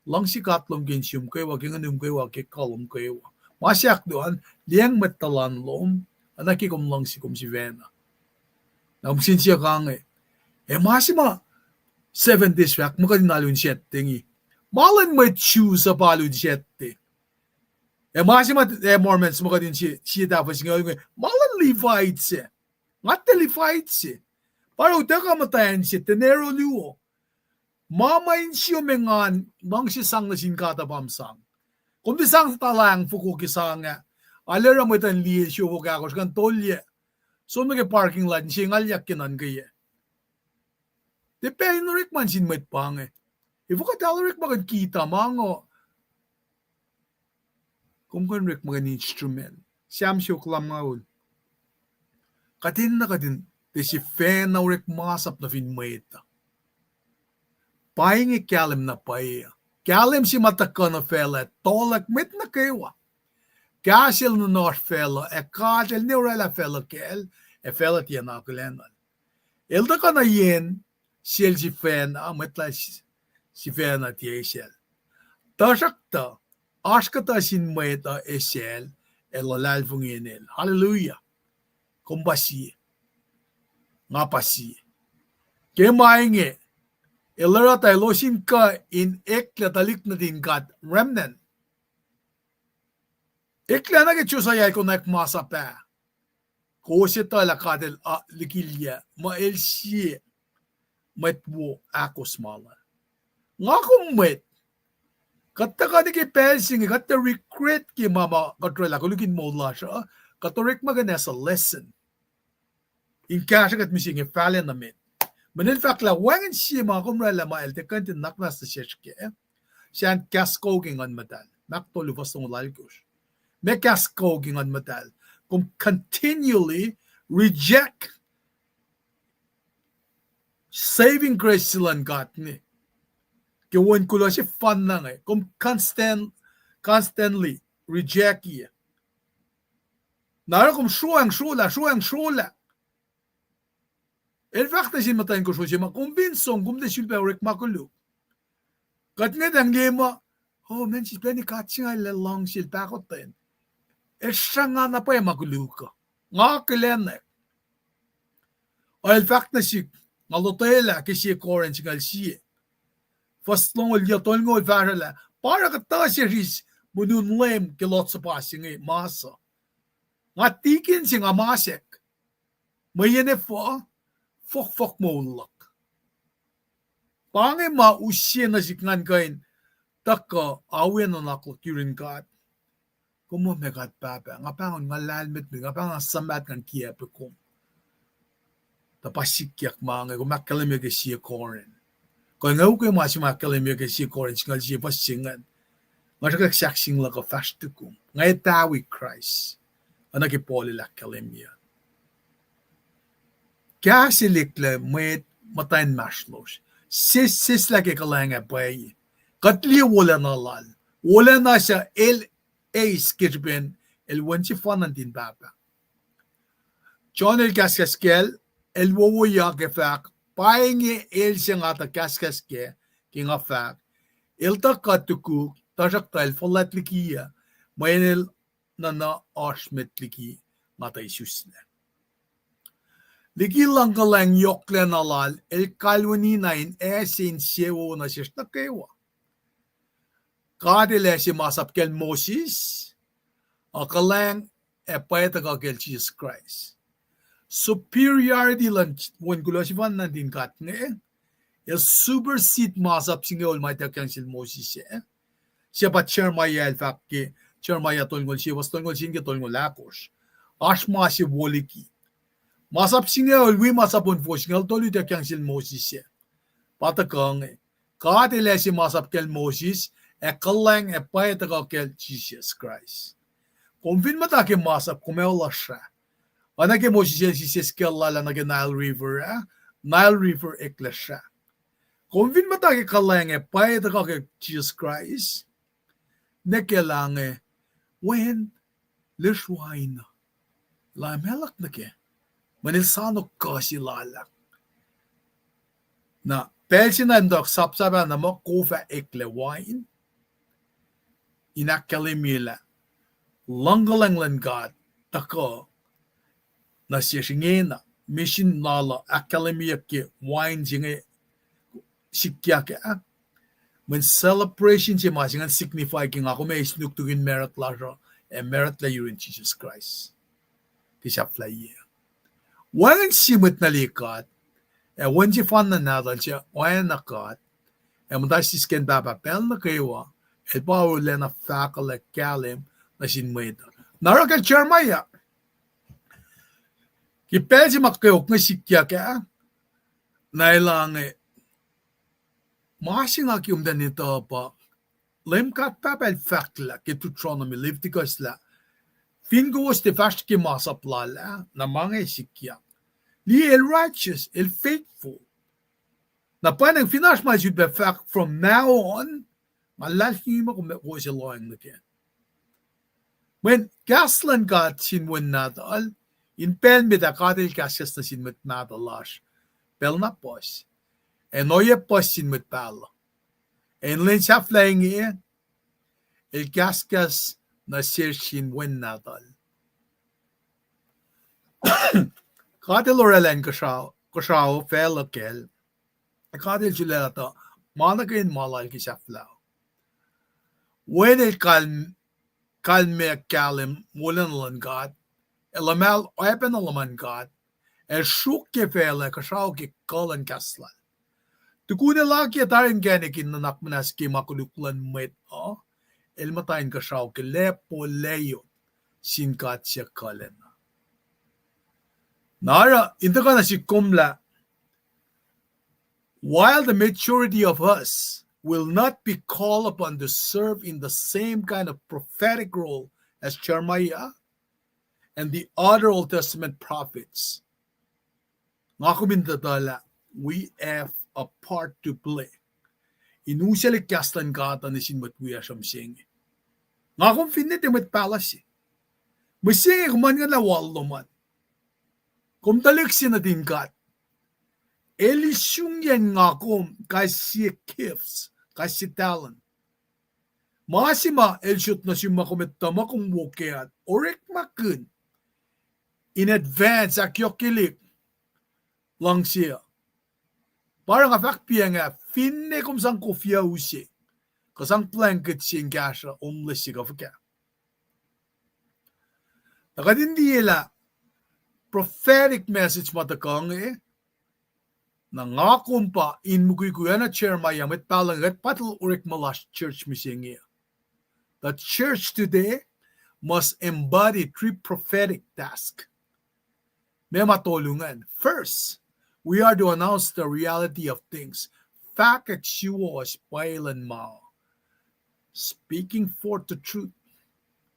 Luhngse God lom ke insiom kwewa, ke nguhnum kwewa, ke kuh lom kwewa. Ma se ahkluo an, liyacacng mwet tuhlan lom, oacna ke kom luhngse kom sifacna. Na kom kihsen siyuck inge, ac ma se ma Seventh Day fahk muh kuht in alu in Saturday inge. Ma luhn mwet Jew suc pa alu in Saturday. Ac ma se ma, ac Mormons muh kuht in sie, sie tahfuh singucul inge, ma luhn Levite se. Nga tiac Levite se. Pa oruh utuckuh muhtwacn se, denarius luo. Ma ma insiom engan, luhngse sang nuh sin God uh pa ma sang. Kom tiac sang tuhlahng foko ke sang ah. Arlac oruh mwet uh in liye siofok ahkosr, kuh in tolyac. Som nuh ke parking lot, inse ngalyak ke nuhnkeyac. Tiac pacl in orekma nuh sin mwet pa inge. Efuh kuht arlac orekmakihn kita ma ngo? Kom kuh in orekmakihn instrument. Sam siofok lumngaul. Kuht enenuh kuht in tiac sifacna orek masap nuh fin mwet uh. Pa inge kahlwem na pwacye uh. Kahlwem se ma tuhkuh nuh facluh, tohlack mwet nuh kwewa. Kahs el nuhnuhsr facluh, ac God el ne oraclah facluh kacl, ac facluh tiacna akihlenuhl. El tuhkuh nuh yen sel sifacna, mwet lal sifacna tiac esacl. Tuhsruhktuh, oasr kuhtuh sin mwet uh esacl, ac luhlahlfongi enel. Hallelujah. Kom pa sie. Nga pa sie. Ke ma inge, el oruh tuh elos in kuh in eklac tuhlihk nuhtin God remnant. Eklac nuh ke Josiah el konwacack masap ah. Kowos etuh lah God el, a, likilyac muh el sie mwet wo ahkos ma lal. Nga kom mwet. Kuht tuhkuh nuh ke pacl se inge, kuht tiac regret ke ma ma kuht oraclah koluk in moul lasr uh, kuht orekmakihn as a lesson. In kahsruh kuht mihsenge fahla nuh met. Mweyen el fahk lah wacngihn sie ma kom oraclah ma el tiac kuh in tiac nuhnak muhnahs nuh sesr kac, sahp kahs kuh ke Nguhn Muhtahl. Mark tolu fuhs longoul alkosr. Meac kahs kuh ke Nguhn Muhtahl? Kom continually reject saving grace se luhn God inge. Ke on kuloh sefanna inge, kom constant, constantly reject-i. Na oruh kom sroacng srolah, sroacng srolah. El fahk nuh sin muhtwacn kosro se ma, kom fin som, kom tiac sulpac orekma koluk. Kuht ngwetang liye muh, oh, meac sislah God se nga el luhngse el pahkotwen. El sruhnga na pwacye ma koluk uh. Nga akihlenack. El fahk nuh sihk, nga lotwelah ke sie Corinth singucul sie, fuhs longoul yac, tolngoul, fahsrwelah, pa oruh kuhtuh series monin Leum ke Lord's Supper se inge mas uh. Nga tikin se nga masack. Mweyen efuh? Fohkfohk moul luhk. Pa inge ma use nuh sihk ngan kuh in tuhkuh awenuhnak luhk yurin God. Kom muh ma God Pahpah, nga pahngon nga lahlmwetmwet, nga pahngon nga suhmaht ngan kiacpwe kom. Tuh pa sikyak ma inge, kom ahkkahlwemye ke sie Corinth. Kuh nga ukwe ma se ma ahkkahlwemye ke sie Corinth singucul sie fuhs se ingacn. Nga sruhkwack sahk singucul luhk uh fahsr tukum. Nga etawi Kraist. Oacna ke Paul el ahkkahlwemye. Kahs el eklac mwet muhtwacn inmahsrlosr. Sesseslah ke kuhlwacng ac pwacye. Kuht liye wolacna lal. Wolacna suc el eis ke srihpen el Wen sefanna nuhtin Pahpah. John el kahskahs kacl, el wowoyak ac fahk, pa inge el se nga tuh kahskahs kac, ke nga fahk, el tuh kuh tukuk, tuhsruhktuh el fuhlwact likiyuc, mweyen el nuhnuh oasr met liki nga tuh isuslac. Liki luhngkuhlwacng yohklacna lal, el kalweni na in ase insewowo nuh sesr nuh kwewa. God el ase masap kacl Moses, a kuhlwacng ac pwacye tuhkuh kacl Jisus Kraist. Superiority luhn Wen kuloh sefanna nuhtin God inge, el supersede masap singucul ma ituckyang sel Moses ah. Suc pa Jeremiah el fahk ke Jeremiah tolngoul sie, fuhs tolngoul sie nuh ke tolngoul ahkosr. Oasr ma se wo liki. Masap singucul wi masap on fohs singucul tolu ituckyang sel Moses ah. Pa tuhkuh inge. God el ase masap kacl Moses, ac kuhlwacng ac pwacye tuhkuh kacl Jisus Kraist. Kom fin muhta ke masap, kom ac lasr ah. Oacna ke Moses el siseskuhl lal ah nuh ke Nile River ah, Nile River eklac srah. Kom fin muhta ke kuhlwacng ac pwacye tuhkuh ke Jisus Kraist, nwe ke lah inge, Wen, lesr wain uh. Lah meac luhk nuh kac? Mweyen el soano kuh se lal ah. Na pacl se na el muhtwacwacack sapsap ah na muh kof ah eklac wain. In ahkkahlwemye lah luhngkuhlwacng luhn God tuhkuh nuh sesr ingena, misin lal uh ahkkahlwemyeyuck ke wain se inge sikyak ah. Mweyen celebration se ma se ingacn signify ke nga kom ac eis nuknuk in macruht lasr uh, ac macruhtlac yurin Jisus Kraist ke sahflahiyac. Wacngihn sie mwet nuh liye God, ac Wen sefanna Nahtuhl se oacna God, ac muhta sisken Pahpah pacl nuh kwewa, el pa olacna fahkwacl ac kahlwem nuh sin mwet uh. Na oruh kacl Jeremiah, ke pacl se ma kweok inge sikyak ah, na el inge, ma se nga ke kom tuh etuh pa, Leum God Pahpah el fahk lah ke Deuteronomy, Leviticus lah, fin kowos tiac fahsr ke masap lal ah, na ma inge sikyak. Liye, el righteous, el faithful. Na pwacnwacng fin oasr ma el sulpac fahk from now on, nga luhlahlfongi muh kowos ac lohacng nuh kac. Mweyen kahs luhn God sin Wen Nahtuhl, in pacl met ah God el kahskahs nuh sin mwet mahtuh lasr, pacl na puhs, ac in ohiyac puhs sin mwet pahluh. Ac in lwen sahflah inge, el kahskahs nuh sesr sin Wen Nahtuhl. God el oraclah in kuhsrao, kuhsrao facluh kacl. God el sulaclah tuh ma nuh ke in ma lal ke sahflah. Wen el kalm-, kalmac kahlwem wolacna luhn God, ac luhmahl oacpacna luhman God, ac sruok ke facluh, kuhsrao ke kuh luhn kahs lal. Tukun el akiyac tari inkacnek in nuhnak muhnahs ke ma koluk luhn mwet uh, el muhta in kuhsrao ke lacpo layot sin God suc kuhlacna. Na oruh in tuhkuh nuh sihk kom lah, while the majority of us will not be called upon to serve in the same kind of prophetic role as Jeremiah and the other Old Testament prophets. Nga kom in tuh tuh lah we have a part to play in usaclihk kahs luhn God uh nuh sin mwet wiyacsr uh mihsenge. Nga kom finne tiac mwet pahluh se, mihsenge kom an ngan lah wal lom an. Kom tuhlihk se nuhtin God. El isungyacn nga kom kais sie gifts, kais sie talent. Ma se ma el sot nuh sum ma kom etuh ma kom wo kac an, orekmakihn in advance ahkyohkyelihk luhngse uh. Pa oruh nga fahk piacng ah, finne kom sang kof use, kuh sang blanket se in kahsruh homeless se kuh fuhkah. Na kuht in liye lah prophetic message ma tuhkuh inge, na nga kom pa in mukwikwi oacna Jeremiah, mwet pahluh inge, kuht pa tuh orekma lasr church mihsenge. The church today must embody three prophetic tasks. Meac ma tolu ingacn? First, we are to announce the reality of things. Fahkwack suwohs pwacye luhn ma. Speaking forth the truth.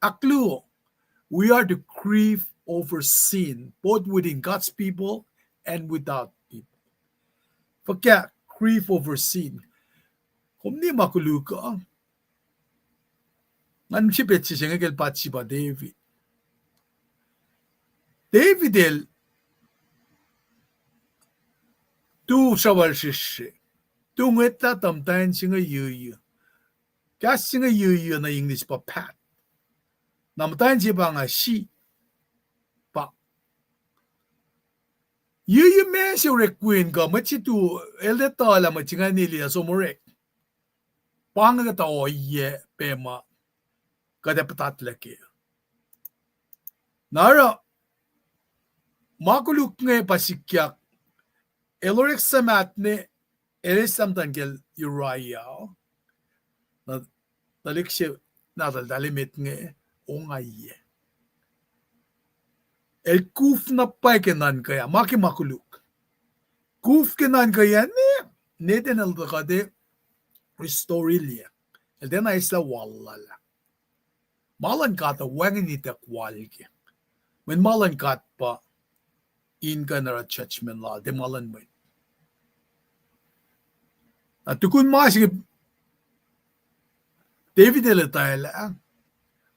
Ahkluo, we are to grieve over sin, both within God's people and without people. Fuhkah grieve over sin? Kom liye ma koluk uh? Ngan srihpac se se inge ke el pa, se pa David. David el tu sruhwal srihsrihk, tu ngwetlah tuh muhtwacn se inge yuyu. Kahs se inge yuyu nuh English pa pat. Na muhtwacn se pa nga sheep, pa yuyu ma se orek wen kuh mwet se tu, el etuh lah mwet se ingacn elyah som orek. Pa inge kuhtuh ohiyac pac ma kuht ac puhtatlac kac. Na oruh ma koluk inge pa sikyak, el orek suhmaht ne, el eslah muhtwacn kiyacl Uriah, na tuhlihk se nahtuhl tahl emet inge, ongaiyac. El kuf na pwacye ke nuhnkweyah, ma ke ma koluk. Kuf ke nuhnkweyah ne, ne ten el tuhkuh restore-ilyac. El tiacna eslah wal lal ah. Ma luhn God uh wacngihn ituck wal kac. Mweyen ma luhn God pa in kuh in oruh judgment lal tiac ma luhn mwet. Na tukun ma se inge David el etwaclah,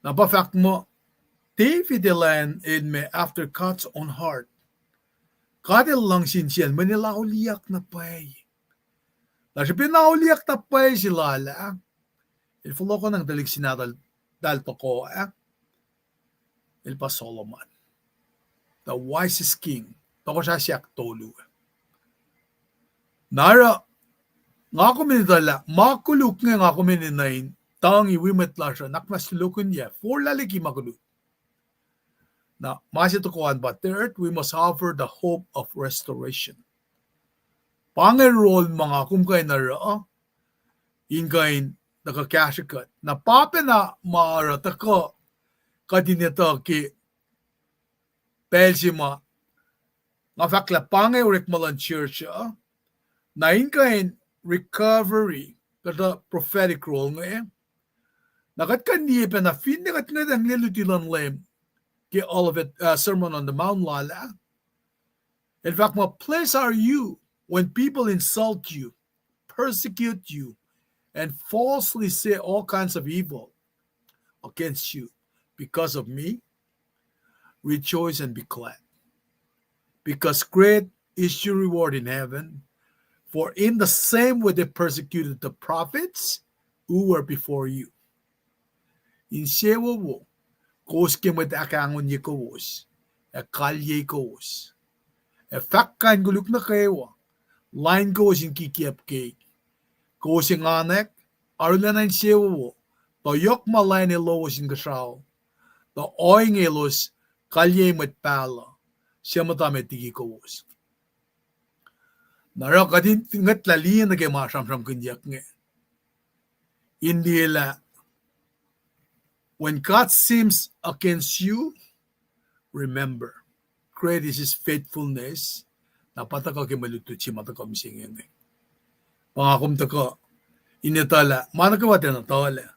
na pa fahk muh David el an el me after God's own heart. God el luhngse insiyacl mweyen el auliyak na pwacye. Na srihpen auliyak na pwacye se lal ah, el fohlohkohnang tuhlihk se nahtuhl, tahl tohkoh ah, el pa Solomon, the wisest king, tohkohsrah se ahktolu. Na oruh nga kom in etuh lah ma koluk inge nga kom in enenuh in tangi wi mwet lasr uh, nuhnak muhnahs tulokihnyac, forlah liki ma koluk. Na ma se tohkoh an pa, third, we must offer the hope of restoration. Pa inge role ma nga kom kuh in oruh in kuh in tuhkuh kahsrwe kuht. Na pa pacna ma oruh tuhkuh kuht in etuh ke pacl se ma nga fahk lah pa inge orekma luhn church uh, na in kuh in recovery, kuhtuh prophetic role inge. Na kuht kuh in liye pacna finne kuht ngwetacng liye luti luhn Leum ke Olivet, uh, Sermon on the Mount lal ah. El fahk muh, blessed are you when people insult you, persecute you, and falsely say all kinds of evil against you because of me. Rejoice and be glad, because great is your reward in heaven. For in the same way they persecuted the prophets who were before you. Insewowo, kowos ke mwet ahkahngonye kowos, ac kalyei kowos, ac fahk kain koluk nuh kwewa, lain kowos in kikiacp keik. Kowos enganwack, arulacna insewowo, tuh yohk ma lain elos inkuhsrao, tuh ohinge elos kalyei mwet pahluh, suc muhta met liki kowos. Na oruh kuht in ngwetlah liye nuh ke ma sramsramkihnyuck inge, in liye lah when God seems against you, remember, great is his faithfulness. Na pa tuhkuh ke mwe lutlut se ma tuhkuh mihsenge inge. Pa nga kom tuhkuh in etuh lah ma nuh kwewa tiacna tuhlac.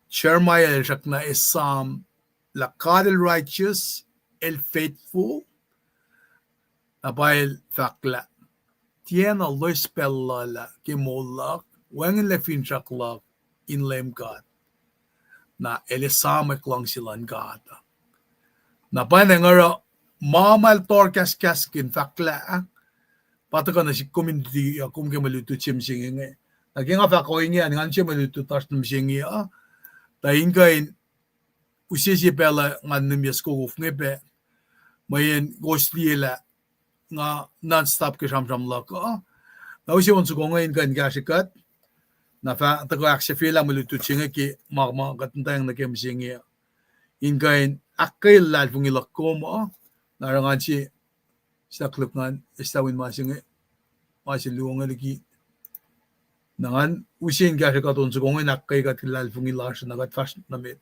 Jeremiah el srackna esam lah God el righteous, el faithful, na pa el fahk lah tiacna loes pacl lal ah ke moul luhk, wacngihnlac finsrak luhk in Leum God. Na el esamwack luhngse luhn God. Na pa inge oruh ma ma el tohrkahskahskihn fahk lah pa tuhkuh nuh sik kom in luti, uh, kom ke mwe lutlut se mihsenge inge. Na ke nga fahk ohinge an, ngan se mwe lutlut lasr nuh mihsenge uh, tuh in kuh in use sie pacl uh ngan nihm yac soko kof inge pac, mweyen kowos liye lah nga non-stop ke sramsram luhk uh. Na use on soko inge in kuh in kahsrwe kuht. Na fah tuhkuh ahksahfyelah mwe lutlut se inge ke ma ma kuht muhtweng nuh ke mihsenge uh, in kuh in ahkkweye luhlahlfongi luhk kom uh. Na oruh ngan se sahkluk ngan establish ma se inge, ma se luo inge liki. Na ngan use in kahsrwe kuht on soko inge in ahkkweye kuht ke luhlahlfongi lasr, na kuht fahsr nuh met.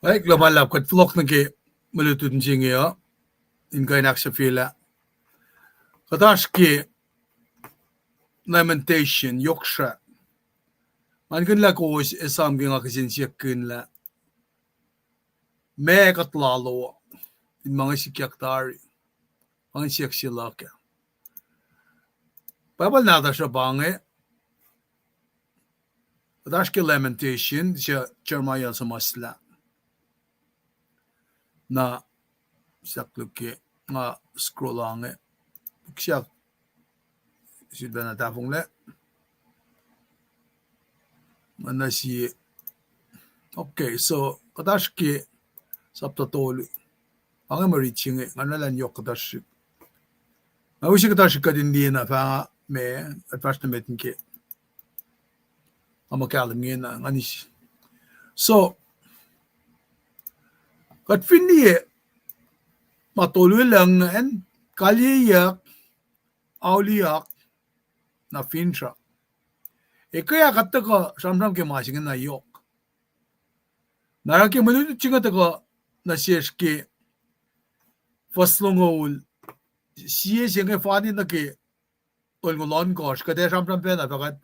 Ac, kuloh ma luhlahp, kuht fohlohk nuh ke mwe lutlut se inge uh, in kuh in ahksahfyelah. Kuht oasr ke Lamentation, yoksrah. Ngan kuhnlah kowos esam ke nga kihsen siyuck kuhnlah, meac kuht lalo uh, in ma inge sikyak tari, ma inge siyuck se luhk ah. Bible nahtuhsr uh pa inge, kuht oasr ke Lamentation, se Jeremiah el suhmuhslah. Na, sahk luhk ke, nga scroll inge. Siyuck, sifilpacna tahfonglac. Nga na sie. Okay, so, kuht oasr ke sapta tolu. Pa inge mwe rit se inge, nga na lah in yohk kuhtuhsrihk. Na use kuhtuhsrihk kuht in liye na fah me, kuht fahsr nuh met in ke. Nga muh kahlwem ingena, nga nis. So, Kuht fin liye ma tolu lucng ingacn, kalyeyuck, auliyak, na finsrak. Ekuh ah kuht tuhkuh sramsram ke ma se inge na yohk. Na oruh ke mwe lutlut se inge tuhkuh nuh sesr ke fuhs longoul sie se inge fani nuh ke tolngoul ohnkohsr, kuht ac sramsram pacna fahk kuht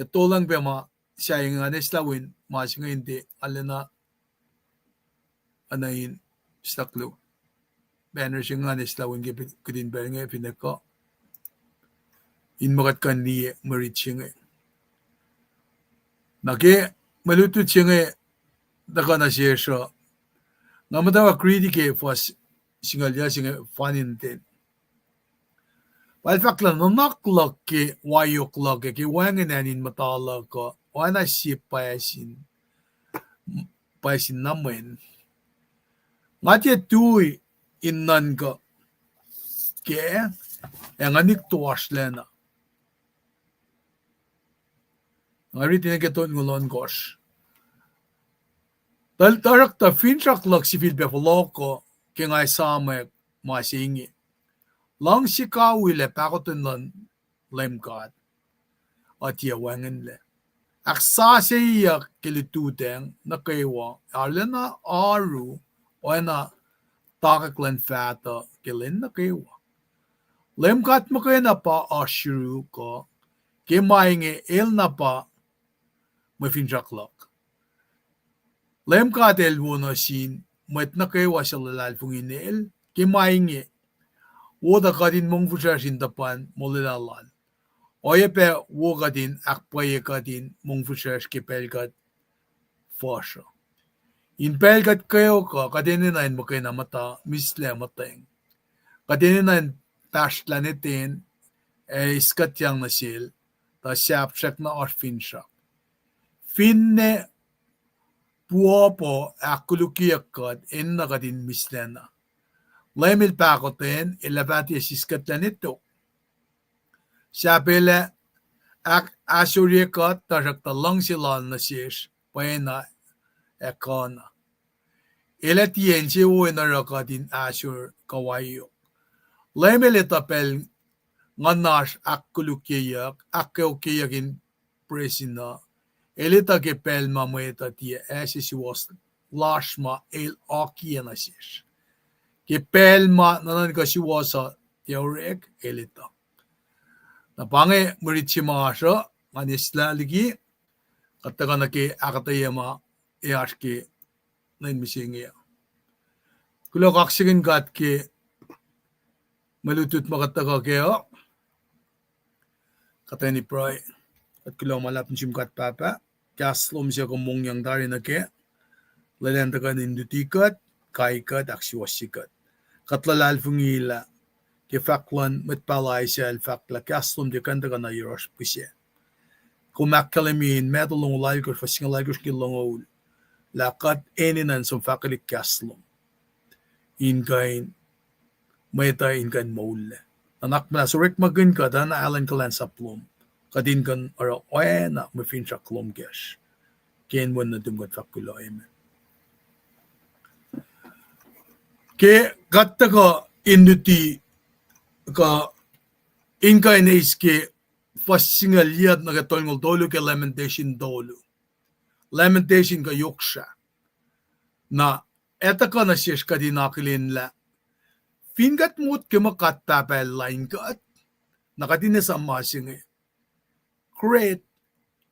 ac tolang pac ma sahyacng ngan eslah win ma se inge in tiac arulacna ana in staklu banner se inge ngan eslah win ke kihtin pacl inge fin ekuh, in ma kuht kuh in liye mwe rit se inge. Na ke mwe lutlut se inge tuhkuh nuh sesr uh, nga muhtwacwacack riti ke fuhs singucul yuc se inge fani nuh ten. Pa el fahk lah nuhnak luhk ke waiyok luhk ac ke wacngihn acn in muhta luhk uh oacna sie pwacsin, pwacsin na mwen. Nga tiac tui in nuhnkuh kac, ac nga nik toasrlacna. Nga riti nuh ke tolngoul ohnkohsr. Tuh, tuhsruhktuh finsrak luhk sifilpac fohlohk uh ke nga esamwack ma se inge. Luhngse kawihl ac pahkotwen luhn Leum God uh tiac wacngihnlac. Ahksasuceyuck ke lututacng nuh kwewa, arulacna oaru oacna takwack luhn faht uh ke lwen nuh kwewa. Leum God muhkwena pa oasr yuruk uh, ke ma inge el na pa mwe finsrak luhk. Leum God el wo nuh sin mwet nuh kwewa suc luhlahlfongi in el, ke ma inge wo tuh kuht in mongfihsrwacsr in tuhpan molwelah lal. Oacyacpac wo kuht in ahkpwacye kuht in mongfihsrwacsr ke pacl kuht fuhsr uh. In pacl kuht kweok uh, kuht enenuh in muhkwena muhta mihslac muhtweng. Kuht enenuh in pahsrlah nuh ten, ac iskuhtyang nuh sel, tuh sahp srackna oasr finsrak. Finne puopuh ahkkolukyeyuck kuht, enenuh kuht in mihslacna. Leum el pahkotwen, el ac fah tiac siskuhtlac ne tok. Sahp el ac ahk-, ahsorye kuht, tuhsruhktuh luhngse lal nuh sesr pwacyena ac kuhna. El ac tiac insewowo in oruh kuht in ahsor kuh waiyok. Leum el etuh pacl nguhnasr ahkkolukyeyuck, ahkkweokyeyuck in presin uh. El etuh ke pacl ma mwet uh tiac ase suwohs lasr ma el akiyac nuh sesr. Ke pacl ma nuhnuhnkuh suwohs uh tiac orek, el etuh. Na pa inge mwe rit se ma oasr uh, ngan eslah liki, kuht tuhkuh nuh ke ahkuhtweyac ma ac oasr ke lwen mihsenge uh. Kuloh kaksakihn God ke mwe lutlut ma kuht tuhkuh kac uh. Kuht in pruhe. Kuht kuloh ma luhlahp nuh sum God Pahpah, kahs lom suc kom mongyang tari nuh kac, lwelah in tuhkuh in luti kuht, kai kuht, ahksuwohsye kuht. Kuht luhlahlfongi lah ke fahk luhn mwet pahluh Isaiah el fahk lah kahs lom tiac kuh in tuhkuh nuh yohrohsr pihsac. Kom ahkkahlwemye in Matthew longoul alkosr, fuhs singucul alkosr ke longoul, lah kuht enenuh in som fahkwelihk kahs lom in kuh in, mwet uh in kuh in moullac. Nuhnak muhnahs orekmakihn kuht, oacna alu in kuhlwacnsap lom, kuht in kuh in oruh oacna mwe finsrak lom kacsr. Ke inen wen nuhtum kuht fahk kuloh, amen. Ke kuht tuhkuh in luti kuh in kuh in eis ke fuhs singucul yuc nuh ke tolngoul tolu ke Lamentation tolu. Lamentation kuh yohk srah. Na etuh kuh nuh sesr kuht in akihlen lah fin kuht motko muh God Pahpah El lain kuht, na kuht in esam ma se inge, Great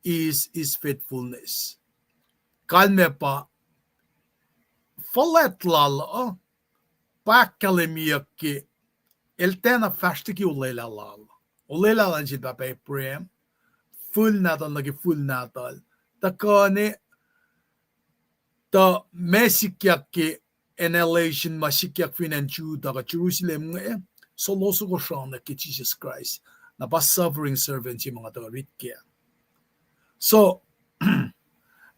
is his faithfulness. Kalmac pa fuhlwact lal uh pa ahkkahlwemyeyuck ke el tiacna fahsr liki olwelah lal. Olwelah lal nuh sin pahpah Abraham, fihl nahtuhl nuh ke fihl nahtuhl, tuhkuh ne tuh ma sikyak ke annihilation ma sikyak fin acn Judah kuh Jerusalem inge, solos soko sronak ke Jisus Kraist. Na pa suffering servant se ma nga tuhkuh rit kac. So,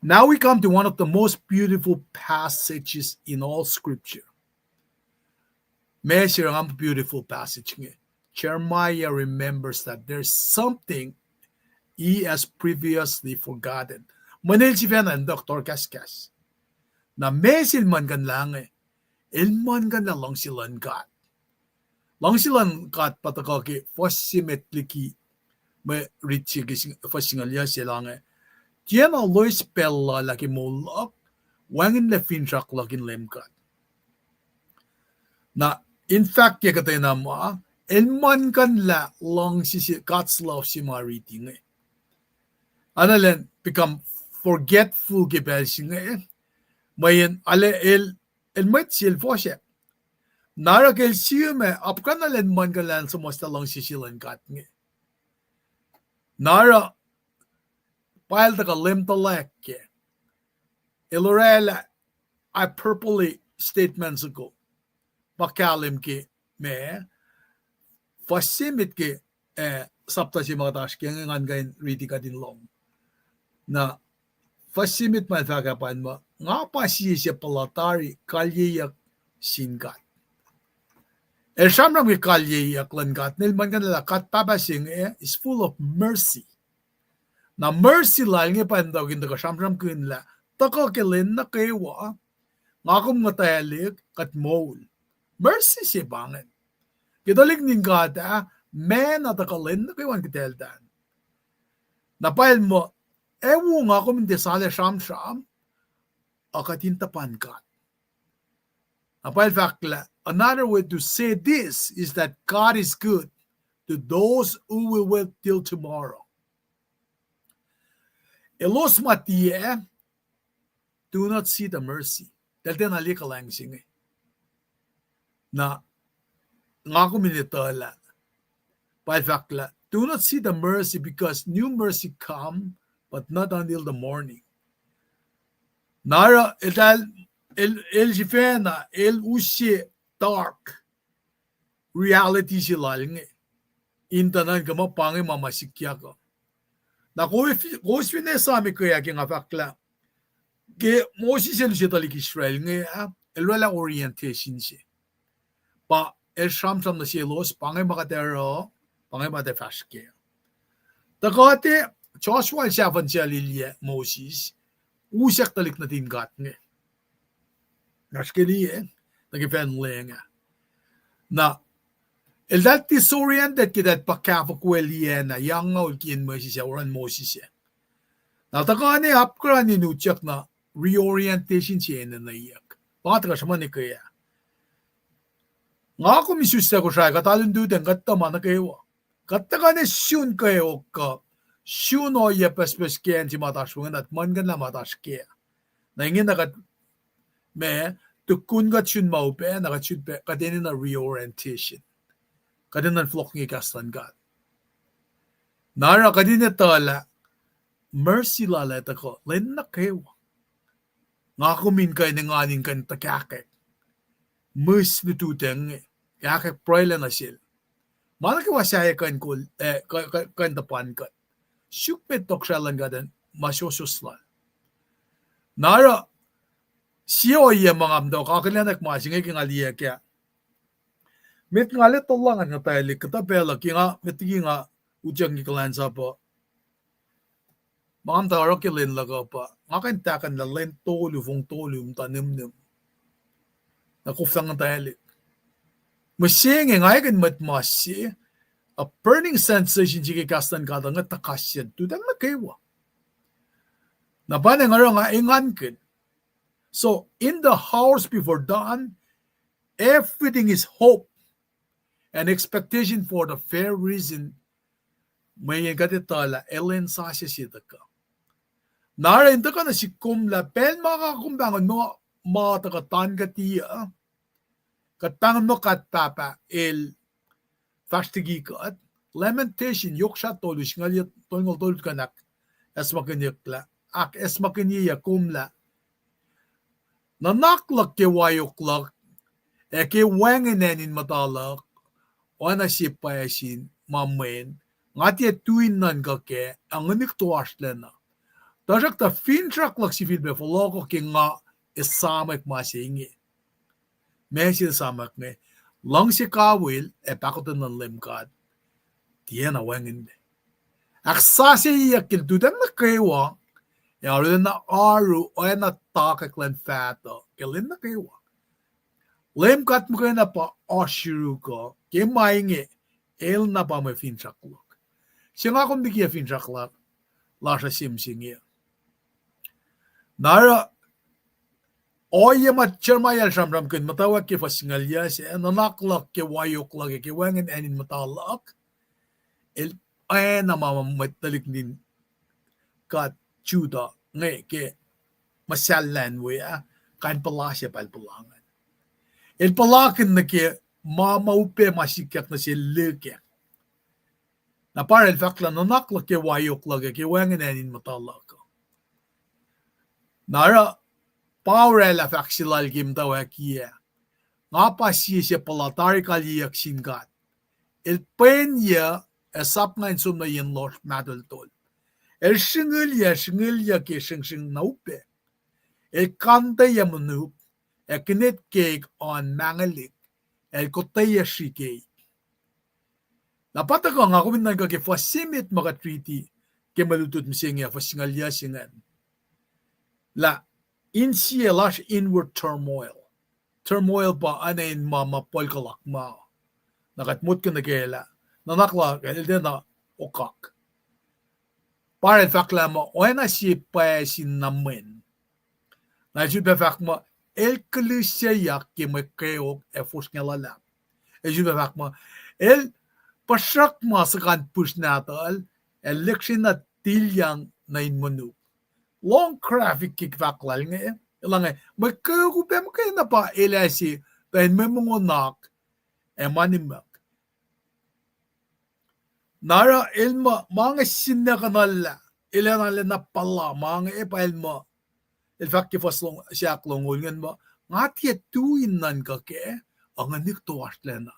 now we come to one of the most beautiful passages in all scripture. Ma se oruh nga muh beautiful passage inge. Jeremiah remembers that there's something he has previously forgotten. Mweyen el sifacna in tohkoh tohrkahskahs. Na meac se el muhlkuhnlah inge? El muhlkuhnlah luhngse luhn God. Luhngse luhn God pa tuhkuh ke fuhs se met liki, mwe rit se ke sing-, fuhs singucul yuc se lah inge, tiacna loes pacl lal ah ke moul luhk, wacngihnlac finsrak luhk in Leum God. Na, in fact, ke kuhtwena ma, el muhlkuhnlah luhngse se, God's love se ma riti inge. Arulacna become forgetful ke pacl se inge, mweyen arlac el, el mwet se el fohsack. Na oruh ke el sihm ah, apkuhran arlac el muhlkuhnlah in suhmuhslah luhngse se luhn God inge. Na oruh pa el tuhkuh leum tuhlac kac. El orwaclah hyperbole statement soko. Pa kahlwem ke ma, fuhs se met ke, eh, sapta se ma kuht oasr ke inge ngan kuh in riti kuht in lohng. Na fuhs se met ma el fahk ah pa in muh, nga pa sie se puhla tari kalyeyuck sin God. El sramsram ke kalyeyuck luhn God, el muhlkuhnlah God Pahpah se inge is full of mercy. Na mercy lal inge pa in tuhkuh, in tuhkuh sramsramkihn lah tuhkuh ke lwen nuh kwewa, nga kom nguhtwaclihk, kuht moul. Mercy se pa ingacn. Ke tuhlihk nuhtin God ah, ma na tuhkuh lwen nuh kwewa in kihtacltahl. Na pa el muh, ac wo nga kom in tiac sale sramsram, a kuht in tuhpan God. Na pa el fahk lah, another way to say this is that God is good to those who will wait till tomorrow. Elos ma tiac, do not see the mercy. Eltahl tiacna liye kuhlwacng se inge. Na nga kom in etuh lah, pa el fahk lah, do not see the mercy because new mercy come, but not until the morning. Na oruh eltahl, el, el sifacna, el use dark reality se lal inge in tuh nuhnkuh muh pa inge ma ma sikyak uh. Na kowos, kowos fin esam ke ah ke nga fahk lah ke Moses el use tuhlihk Israel inge ah, el orwaclah orientation se. Pa el sramsram nuh selos, pa inge ma kuht ac oruh, pa inge ma kuht ac fahsr kac. Tuhkuh te, Joshua el sahfuhn sel ilyac Moses, usack tuhlihk nuhtin God inge. Nga srihke liye, nuh ke fahn leng ah. Na, eltahl disoriented ke eltahl pa kahfoko liye na, yang nga ul kien Moses ah, oruhn Moses ah. Na tuhkuh ne apkuhran in utyak na reorientation se enenweyuck. Pa tuhkuh sruhmuhn ke ah. Nga kom isuslac Kosrae, kuht alu in lututacng, kuht tuhma nuh kwewa. Kuht tuhkuh ne sun kweok kuh sun ohiyac pucspucs ke acn se ma oasr wacngihn, kuht muhlkuhnlah ma oasr kac. Na ingena kuht, ma, tukun kuht sun ma upac, na kuht sun pac, kuht enenuh reorientation. Kuht enenuh fohlohk nuh ke kahs luhn God. Na oruh kuht in etuh lah mercy lal ah tuhkuh lwen nuh kwewa. Nga kom in kuh in engan in kuh in tuhkahkwack mihs lututacng inge, kahkwack pruhelac nuh sel. Ma nuh kwewa sahyac kuh in kol, eh, kuh, kuh, kuh in tuhpan kuht. Suk met tohkohsrahi luhn God an ma suwohswohs lal. Na oruh sie ohiyac ma nga muhta akihlenak ma se inge ke nga liye kac. Met nga lwelah tuh luhngse nguhtwaclihk, kuhtuh pacl uh ke nga, met liki nga utyak ke kuhlwacnsap uh, ma nga muhta oruh ke lwen luhk uh pa nga kuh in tahkuhnlah lwen tolu, fong tolu, muhta nihmnihm. Na koflah nguhtwaclihk. Mihsenge nga ekihn mwet mas se, a burning sensation se ke kahs luhn God uh nga tuhkahsye lututacng nuh kwewa. Na pa inge nga oruh nga engankihn. So, in the hours before dawn, everything is hope and expectation for the very reason, mweyen kuht etuh lah elen sasuc se tuhkuh. Na oruh in tuhkuh nuh sihk kom lah pacl ma nga kom pahngon muh ma tuhkuh tankuhti uh, kuht pahngon muh God Pahpah el fahsr liki kuht. Lamentation, yohk srahtolu, singucul yac tolngoul tolu, kuh in ahkacsmakihnyuck lah, ahkacsmakihnyeyuck kom lah nuhnak luhk ke wayohk luhk, ac ke wacngihn acn in muhta luhk, oacna sie pwacye sin ma mwen, nga tiac tui in nuhnkuh kac, ac nguhnihk toasrlacna. Tuhsruhktuh finsrak luhk sifilpac fohlohkoh ke nga esamwack ma se inge. Ma se esamwack inge, luhngse kawihl ac pahkotwen luhn Leum God tiacna wacngihnlac. Ahksasuceyuck ke lututacng nuh kwewa, Ac arulacna oaru oacna takwack luhn fahtuh ke lwen nuh kwewa. Leum God muhkwena pa oasr yuruk uh, ke ma inge, el na pa mwe finsrak luhk. Se nga kom likiyac finsrak la-, lasr uh sihmihs inge. Na oruh, ohiyac ma Jeremiah el sramsramkihn muhtwacwacack ke fuhs singucul yuc sac, nuhnak luhk ke waiyok luhk ac ke wacngihn acn in muhta luhk, el oacna ma mwet tuhlihk nuhtin God Judah inge ke muhsahllah we ah, kain puhla se pa el puhla ingacn. El puhlakihn nuh ke ma ma upac ma sikyak nuh sel lihkac. Na pa el fahk lah nuhnak luhk ke waiyok luhk ac ke wacngihn acn in muhta luhk uh. Na oruh, pa oraclah fahk se lal ke muhtwacwacack ah, nga pa sie se puhla tari kalyeyuck sin God. El pwenyuc, ac sap nga in som nuh yen lohsr mahtuhl tol. El srihngihlyuc, srihngihlyuc ke sringsring na upac. El kantweyuc monuk, ac kinet keik oan mangwelihk, el kotweyuc srihkeik. Na pa tuhkuh nga kom in nuhnkuh ke fuhs se met ma kuht riti ke mwe lutlut mihsenge, fuhs singucul yuc se ingacn, lah insiyac lasr inward turmoil. Turmoil pa oacna in ma ma puhlkuhlak ma. Na kuht motko nuh ke lah nuhnak la el tiacna okak. Pa el fahk lah muh oacna sie pwacye sin na mwen. Na el sulpac fahk muh el kihlihsyuckyak ke mwe kweok ac fosrngah luhlahp. El sulpac fahk muh el puhsrack ma sukan pihsr nahtuhl, ac lihksreni tilyang nuh in monuk. Lohng graphic ke fahk lal inge, elange mwe kweok upac muhkwena pa el ase tuh in mwe mongo nuhnak ac ma nimuck. Na oruh el muh ma inge sinna kuhnahlah, el ac na lacna puhla ma inge pa el muh, el fahk ke fuhs se ahklongoul ingacn muh, nga tiac tui in nuhnkuh kac, ac nguhnihk toasrlacna.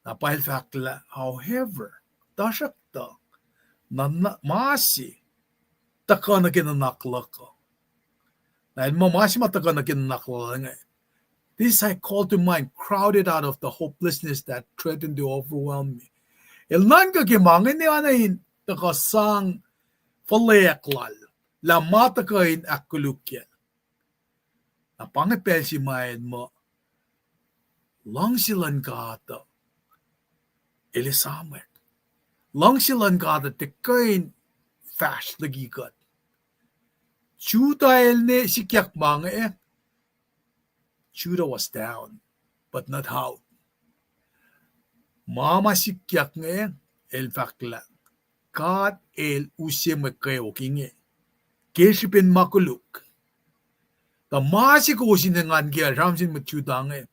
Na pa el fahk lah, however, tuhsruhktuh, na, na, ma se tuhkuh nuh ke nuhnak luhk uh. Na el muh ma se ma tuhkuh nuh ke nuhnak luhk uh inge, this I call to mind, crowded out of the hopelessness that threatened to overwhelm me. El nuhnkuh ke ma inge oacna in tuhkuh sang fuhlweack lal, lah ma tuhkuh in ahkkolukyacl. Na pa inge pacl se ma el muh luhngse luhn God uh el esamwack. Luhngse luhn God uh tiac kuh in fahsr liki kuht. Judah el ne sikyak ma inge, Judah was down, but not out. Ma ma sikyak inge, el fahk lah God el use mwe kweok inge ke srihpen ma koluk. Tuh ma se kowos in engan kac, sramsram sin mwet Judah inge,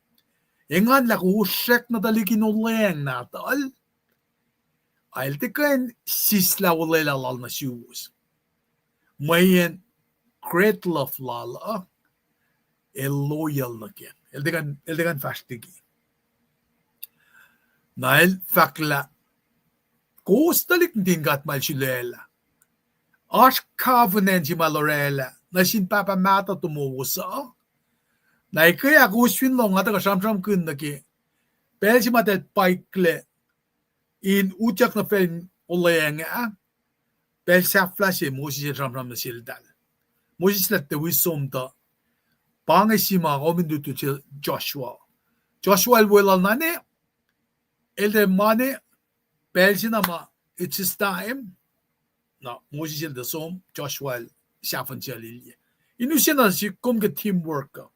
engan lah kowos srackna tuhlihk in olweacng nahtuhl, ac el tiac kuh in sislah olwelah lal nuh suwos. Mweyen great love lal uh, el loyal nuh kac. El tiac kuh in, el tiac kuh in fahsr liki. Na el fahk lah kowos tuhlihk nuhtin God ma el sulaclah, oasr covenant se ma el orwaclah nuh sin pahpah mahtuh tomowos uh. Na eke ahkosfin lohng nga tuhkuh sramsramkihn nuh ke pacl se ma eltahl paiklah in utyak nuh facl olweacng ah, pacl sahflah se Moses el sramsram nuh seltahl. Moses el tuh wi som tuh, pa inge se ma kom in lutlut sel Joshua. Joshua el weluhl na ne, el tiac ma ne, pacl se na ma, it's his time. Na Moses el tuh som, Joshua el sahfuhn sel ilye. In use na si kom ke teamwork uh.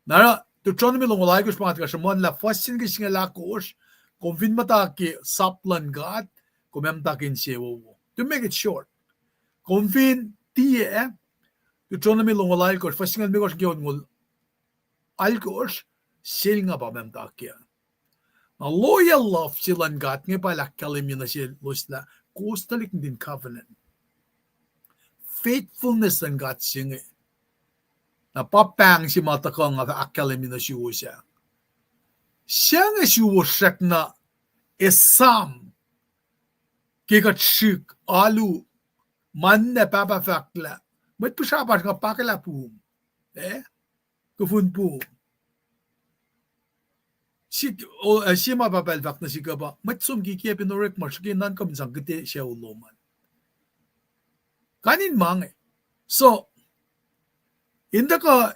Na Deuteronomy longoul alkosr pa nga tuhkuh sruhmuhnlah fuhs se nuh ke singucul ahkosr, kom fin muhta ke sap luhn God, kom ac muhta ke insewowo. To make it short, kom fin tiac, Deuteronomy longoul alkosr, fuhs singucul limekohsr nuh ke onngoul alkosr, sel nga pa ma muhta kac. Na loyal love se luhn God inge pa el ahkkahlwemye nuh selos lah kowos tuhlihk nuhtin covenant. Faithfulness luhn God se inge. Na pa pahng se ma tuhkuh nga ahkkahlwemye nuh suwos ah. Se inge suwos srackna esam ke kuht srihk alu, ma na pahpah fahk lah, mwet pihsrapasr nga pahkolah pum, eh, kufun pum. Sik, o, eh, sie ma pahpah el fahk nuh sihk uh pa, mwet som kikiacp in orekma srihke nuhnkom in sang kihte sucu lom an. Kain in ma inge. So, in tuhkuh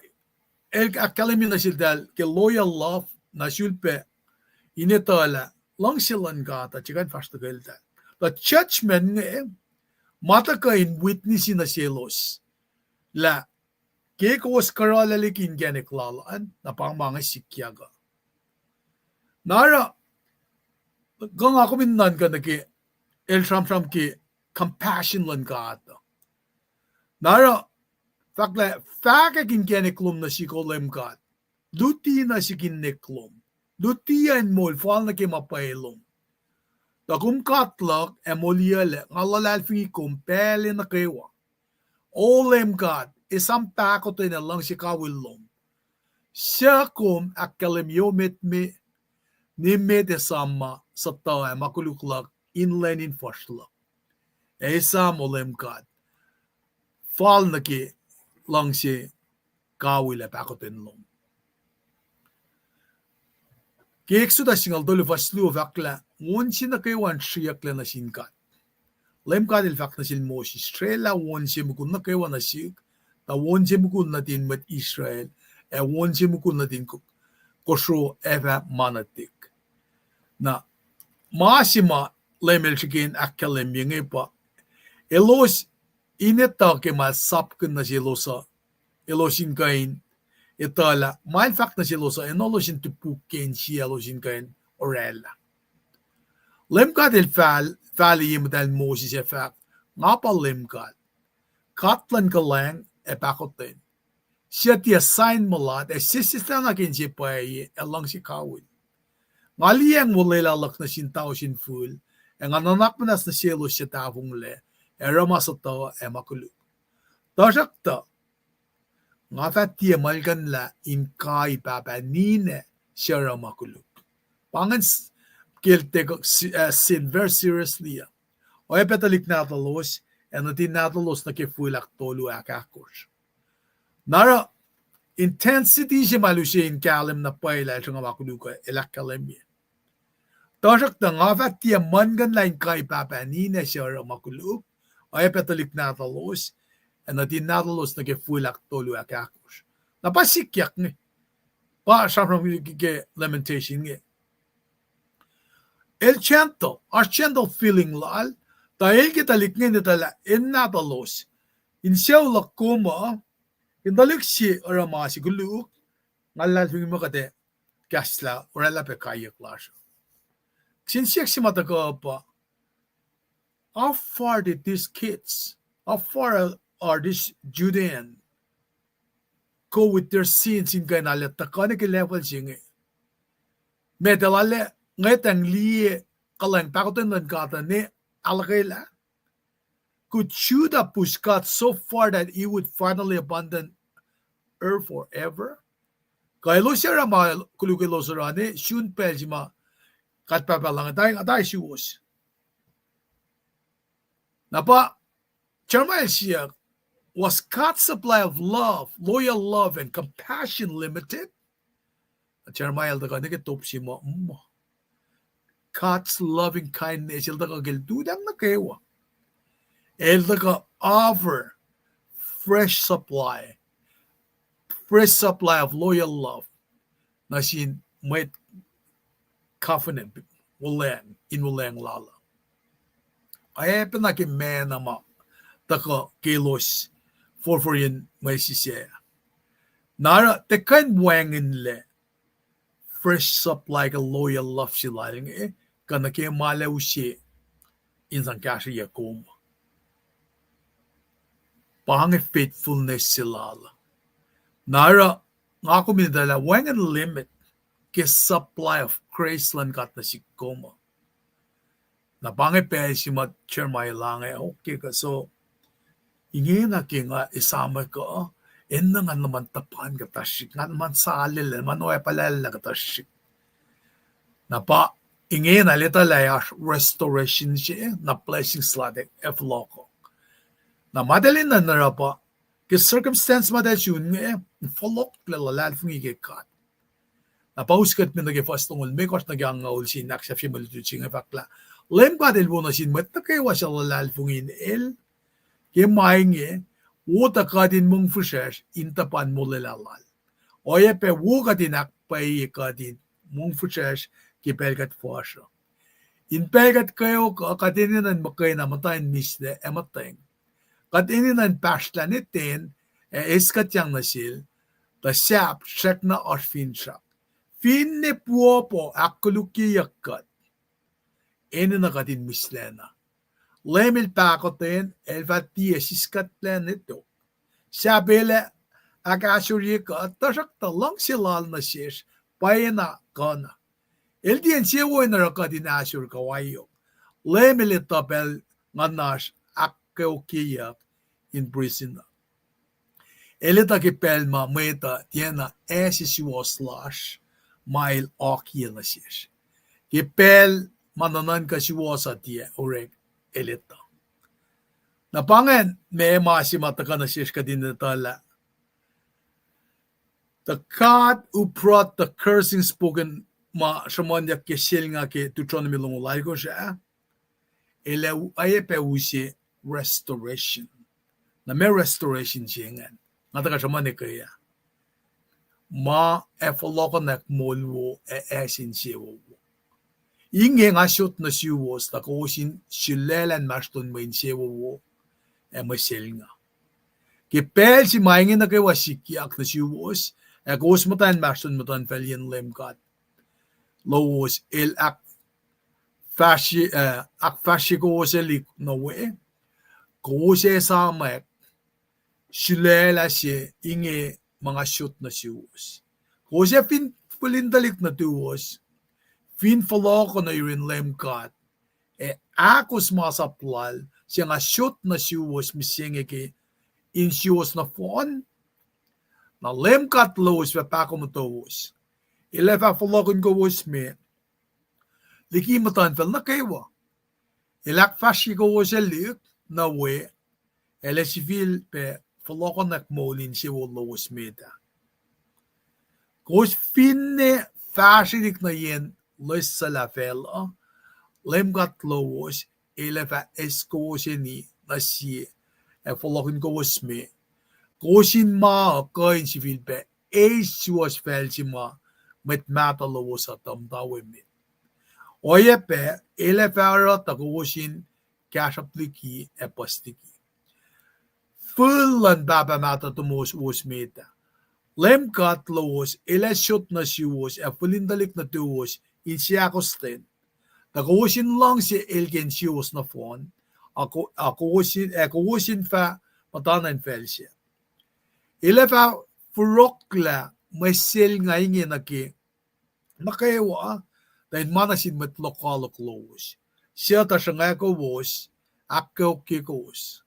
el ahkkahlwemye nuh seltahl ke loyal love, na sulpac in etuh lah luhngse luhn God uh tiac kuh in fahsr tuhkuh eltahl. Tuh judgment inge, ma tuhkuh in witness nuh selos lah ke kowos kuhruhlahlyeki inkacnek lal an, na pa ma inge sikyak uh. Na oruh, kuh nga kom in nuhnkuh nuh ke el sramsram ke compassion luhn God uh. Na oruh, fahk lah, fahkwack inkacnek lom nuh sihk, O Leum God. Luti nuh sihk inkacnek lom. Luti in moul fal nuh ke ma pwacye lom. Tuh kom God luhk ac moliyuclac, nga luhlahlfongi kom pacl nuh kwewa. O Leum God, esam pahkotwen ac luhngse kawihl lom. Suc kom ahkkahlwemye met me, nimet ac esam ma suhtuh ac ma koluk luhk in lwen in fuhsr luhk. Ac esam, O Leum God, fal nuh ke luhngse kawihl ac pahkotwen lom. Ke Exodus singucul tolu fuhs luo fahk lah won se nuh kwewa in sriyucklac nuh sin God. Leum God el fahk nuh sel Moses, srwaclah won se mukul nuh kwewa nuh sihk, tuh won se mukul nuhtin mwet Israel, ac won se mukul nuhtin ko-, kosro ac fah ma nuhtihk. Na, ma se ma Leum el srihke in ahkkahlwemye inge pa, elos in etuh ke ma el sapkihn nuh selos uh, elos in kuh in etuh lah ma el fahk nuh selos uh, enelos in topuk ke insiaclos in kuh in orwaclah. Leum God el fahl-, fahliye muhtahl Moses ac fahk, nga pa Leum God, God luhn kuhlwacng ac pahkotwen, suc tiac sain mulat, ac sesseslah na ke inse pwacye ac luhngse kawihl. Nga liyacacng olwelah luhk nuh sin tausin fihl, ac nga nuhnak muhnahs nuh selos suc tahfonglac, ac oruh ma suhtuh ac ma koluk. Tuhsruhktuh, nga fah tiac muhlkuhnlah in kai pahpah ninac suc oruh ma koluk. Pa ingacn s-, ke el take, uh, sin very seriously uh. Oacyacpac tuhlihk nahtuhlos, ac nuhtin nahtuhlos nuh ke fihl ahktolu ahkahkosr. Na oruh intensity se ma el use in kahlwem na pwacye lah el sruhnga ma koluk uh, el ahkkahlwemye, tuhsruhktuh nga fah tiac muhlkuhnlah in kai pahpah ninac suc oruh ma koluk, oacyacpac tuhlihk nahtuhlos, ac nuhtin nahtuhlos nuh ke fihl ahktolu ahkahkosr. Na pa sikyak inge. Pa sramsram ke Lamentation inge. El gentle, oasr gentle feeling lal, tuh el ke tuhlihk inge in etuh lah el nahtuhlos, insucu luhk kom uh, in tuhlihk se oruh ma se koluk, nga luhlahlfongi muh kuht ac kahslah oraclah pac kaiyuck lasr uh. Kihsen siyuck se ma tuhkuh pa, how far did these kids, how far are these Judeans go with their sins in kuh in arlac tuhkuh nuh ke level se inge? Met el arlac ngwetacng liye kuhlwacng pahkotwen luhn God uh ne ahluhkwelah? Could Judah push God so far that he would finally abandon her forever? Kuh elos oruh ma koluk elos oruh ne sun pacl se ma God Pahpah Lucng tari, tari suwos. Na pa Jeremiah el siyuck, was God's supply of love, loyal love and compassion limited? Jeremiah el tuhkuh nuh ke top se ma, mm, God's loving kindness, el tuhkuh ke lututacng nuh kwewa. El tuhkuh offer fresh supply, fresh supply of loyal love nuh sin mwet covenant, wolacng, in wolacng lal uh. Oacyacpac na ke ma na ma tuhkuh ke elos forfor in mwe sisacn. Na oruh tiac kuh in wacngihnlac fresh supply ke loyal love se lal inge, kuh nuh ke ma el use in sang kahsrweyuc kom. Pa inge faithfulness se lal. Na oruh nga kom in etuh lah wacngihn limit ke supply of grace luhn God nuh sihk kom uh. Na pa inge pacl se ma Jeremiah el inge, okay, kuh so, ingena ke nga esam kuh, enenuh ngan luhman tuhpan kuhtuh srihk, ngan luhman salel, luhman oacpaclacl kuhtuh srihk. Na pa ingena el etuh lah oasr restoration se, na blessings lal ac fohlohkoh. Na ma eltahl enenuh in oruh pa, ke circumstance ma eltahl sun inge, fohlohklac luhlahlfongi ke God. Na pa us kuht me nuh ke fuhs longoul limekohsr nuh ke angngaul se in ahksahfye mwe lutlut se inge, fahk lah Leum God El wo nuh sin mwet nuh kwewa suc luhlahlfongi in El, Ke ma inge, wo tuh kuht in mongfihsrwacsr in tuhpan molwelah lal. Oacyacpac wo kuht in ahkpwacye kuht in mongfihsrwacsr ke pacl kuht fuhsr uh. In pacl kuht kweok uh, kuht enenuh in muhkwena muhta in mihslac ac muhtweng. Kuht enenuh in pahsrlah ne ten ac eiskuhtyang nuh sel, tuh sahp srackna oasr finsrak. Finne puopuo ahkkolukyeyuck kuht, enenuh kuht in mihslacna. Leum El pahkotwen, El fah tiac siskuhtlac ne tok. Sahp El ac ahkahsoriye kuht, tuhsruhktuh luhngse Lal nuh sesr pwacyena kuhna. El tiac insewowo in oruh kuht in ahsor kuh aiyok. Leum El etuh pacl nguhnasr ahkkweokyeyuck in prison uh. El etuh ke pacl ma mwet uh tiacna ase suwohs lasr ma El akiyac nuh sesr. Ke pacl ma nuhnuhnkuh suwohs uh tiac orek, El etuh. Na pa ingacn ma, ma se ma tuhkuh nuh sesr kuht in etuh lah the God who brought the cursing spoken ma sruhmuhnyuck ke selnga ke Deuteronomy longoul alkosr ah, El ac oacyacpac use restoration. Na meac restoration se ingacn? Nga tuhkuh sruhmuhn ekuh ah. Ma ac fohlohkohnwack moul wo ac ase insewowo. Inge nga sot nuh suwos tuh kowos in sulaclah inmahsrlon mwe insewowo ac mwe selnga. Ke pacl se ma inge nuh kwewa sikyak nuh suwos, ac kowos muhta inmahsrlon muhtuhnfacliyacn Leum God lowos, El ahk- fahsrye, eh, ahkfahsrye kowos elihk nuh we, kowos ac esamwack sulaclah se inge ma nga sot nuh suwos. Kowos ac fin fihlin tuhlihk nuhtuwos, fin fohlohkoh nuh yurin Leum God, ac ahkos masap Lal se nga sot nuh suwos mihsenge ke insiowos nohfohn, na Leum God lowos fah pahkomotowos. El ac fah fohlohkihn kowos me liki muhtuhnfacl nuh kwewa. El ahkfahsrye kowos elihk nuh we, El ac sifilpac fohlohkohnwack moul insewowo lowos met ah. Kowos finne fahsrwelihk nuh yen loessuhlah facluh, Leum God lowos El ac fah eis kowoseni nuh sie, ac fohlohkihn kowos me, kowos in ma uh kuh in sifilpac eis suwohs facl se ma mwet mahtuh lowos uh tuh muhta we met. Oacyacpac El ac fah oruh tuh kowos in kahsruhp liki ac puhs liki fihl luhn pahpah mahtuh tomowos met ah. Leum God lowos El ac sot nuh suwos ac fihlin tuhlihk nuhtuwos in seahkostwen, tuh kowos in luhngse El ke insiowos nohfohn, ac ko-, ac kowos in, ac kowos in fah muhtana in facl sac. El ac fah foroklah mwe selnga inge nuh ke nuh kwewa, tuh in ma nuh sin mwet lokoalok lowos, suc tuh sruhnga kowos, ahkkweokye kowos.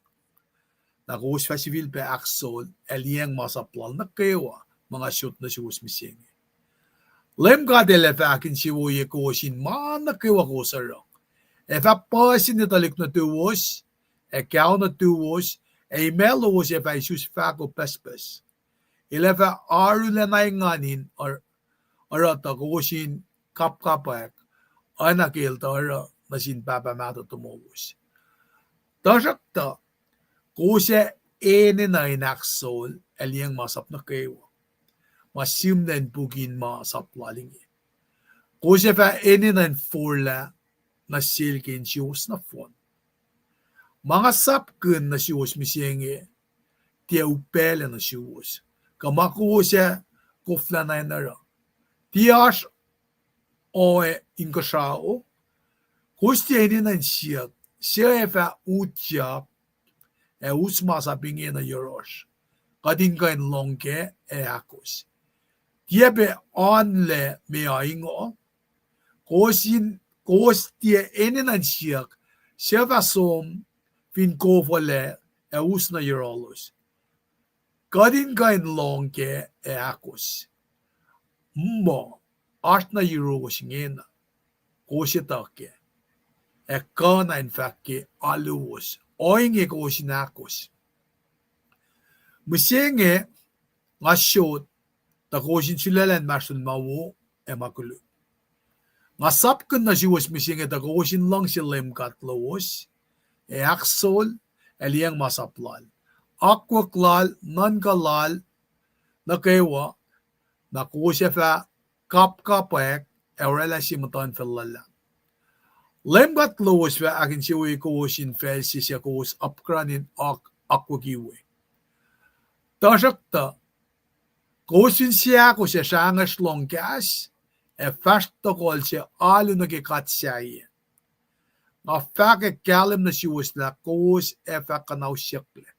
Na kowos fah sifilpac ahksol ac liyacacng masap Lal nuh kwewa ma nga sot nuh suwos mihsenge. Leum God El ac fah ahkinsewowoye kowos in ma nuh kwewa kowos oruh. Ac fah puhseni tuhlihk nuhtuwos, ac kao nuhtuwos, ac imac lowos ac fah isus fahko pucspucs. El ac fah arulacna engan in or-, oruh tuh kowos in kapkapwack, oacna ke El tuh oruh nuh sin pahpah mahtuh tomowos. Tuhsruhktuh, kowos ac enenuh in ahksol ac liyacacng masap nuh kwewa ma sihmlac in puk in ma sap Lal inge. Kowos ac fah enenuh in forlah nuh sel ke insiowos nohfohn. Ma nga sapkihn nuh suwos mihsenge, tiac upaclac nuh suwos, kuh ma kowos ac koflahna in oruh. Tiac oasr ohiyac inkuhsrao. Kowos tiac enenuh in siyuck, suc ac fah utyak ac us masap inge nuh yohrohsr, kuht in kuh in lohng kac ac ahkos. Tiac pac oanlac meoa ingoh. Kowos in, kowos tiac enenuh in siyuck, suc fah som fin kof lac ac us nuh yohrohlos, kuht in kuh in lohng kac ac ahkos. Muh, oasr na yuruwos ingena, kowos etuh kac, ac kuh na in fahk ke aluwos, ohinge kowos in ahkos. Mihsenge nga sot tuh kowos in sulaclah inmahsrlon ma wo ac ma koluk. Nga sapkihn nuh suwos mihsenge tuh kowos in luhngse Leum God lowos, ac ahksol, ac liyacacng masap lal, akwuck lal, nuhnkuh lal nuh kwewa, na kowos ac fah kapkapwack ac oraclah sie muhtuhnfacl luhlahp. Leum God lowos fah ahkinsewowoye kowos in facl se suc kowos apkuhran in akwucki we. Tuhsruhktuh, kowos fin seahkos ac srahngwesr lohng kahs ac fahsr tohkohl se alu nuh ke god sahyac, nga fahkwack kahlwem nuh suwos lah kowos ac fah kuhnausyucklac.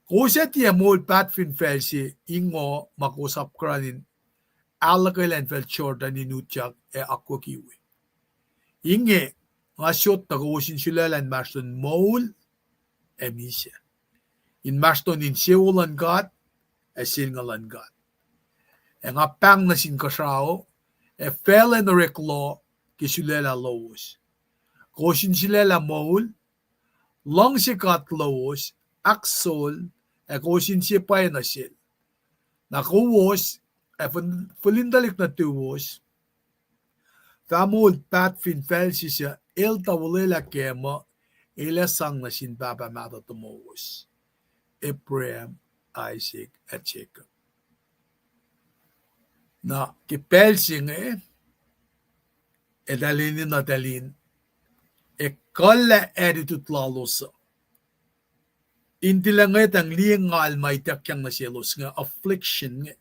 Kowos ac tiac moul pahtfin facl se ingoh ma kowos apkuhran in ahluhkwelah infacl Jordan in utyak ac akwucki we. Inge, nga sot tuh kowos in sulaclah inmahsrlon moul ac misac, inmahsrlon insewowo luhn God ac selngucul luhn God. Ac nga pahng nuh sin kuhsrao ac facluh in orek loh ke sulaclah lowos. Kowos in sulaclah moul, luhngse God lowos, ahksol, ac kowos inse pwacye nuh sel. Na kowos ac fil-, fihlin tuhlihk nuhtuwos fah moul pahtfin facl se suc el tuh olwelah kac muh el ac sang nuh sin pahpah mahtuh tomowos, Abraham, Isaac, ac Jacob. Na ke pacl se inge, eltahl enenuh tuhlihk in ekuhllah attitude lalos uh in tilac ngwetacng liye ngal ma ituckyang nuh selos inge, affliction inge.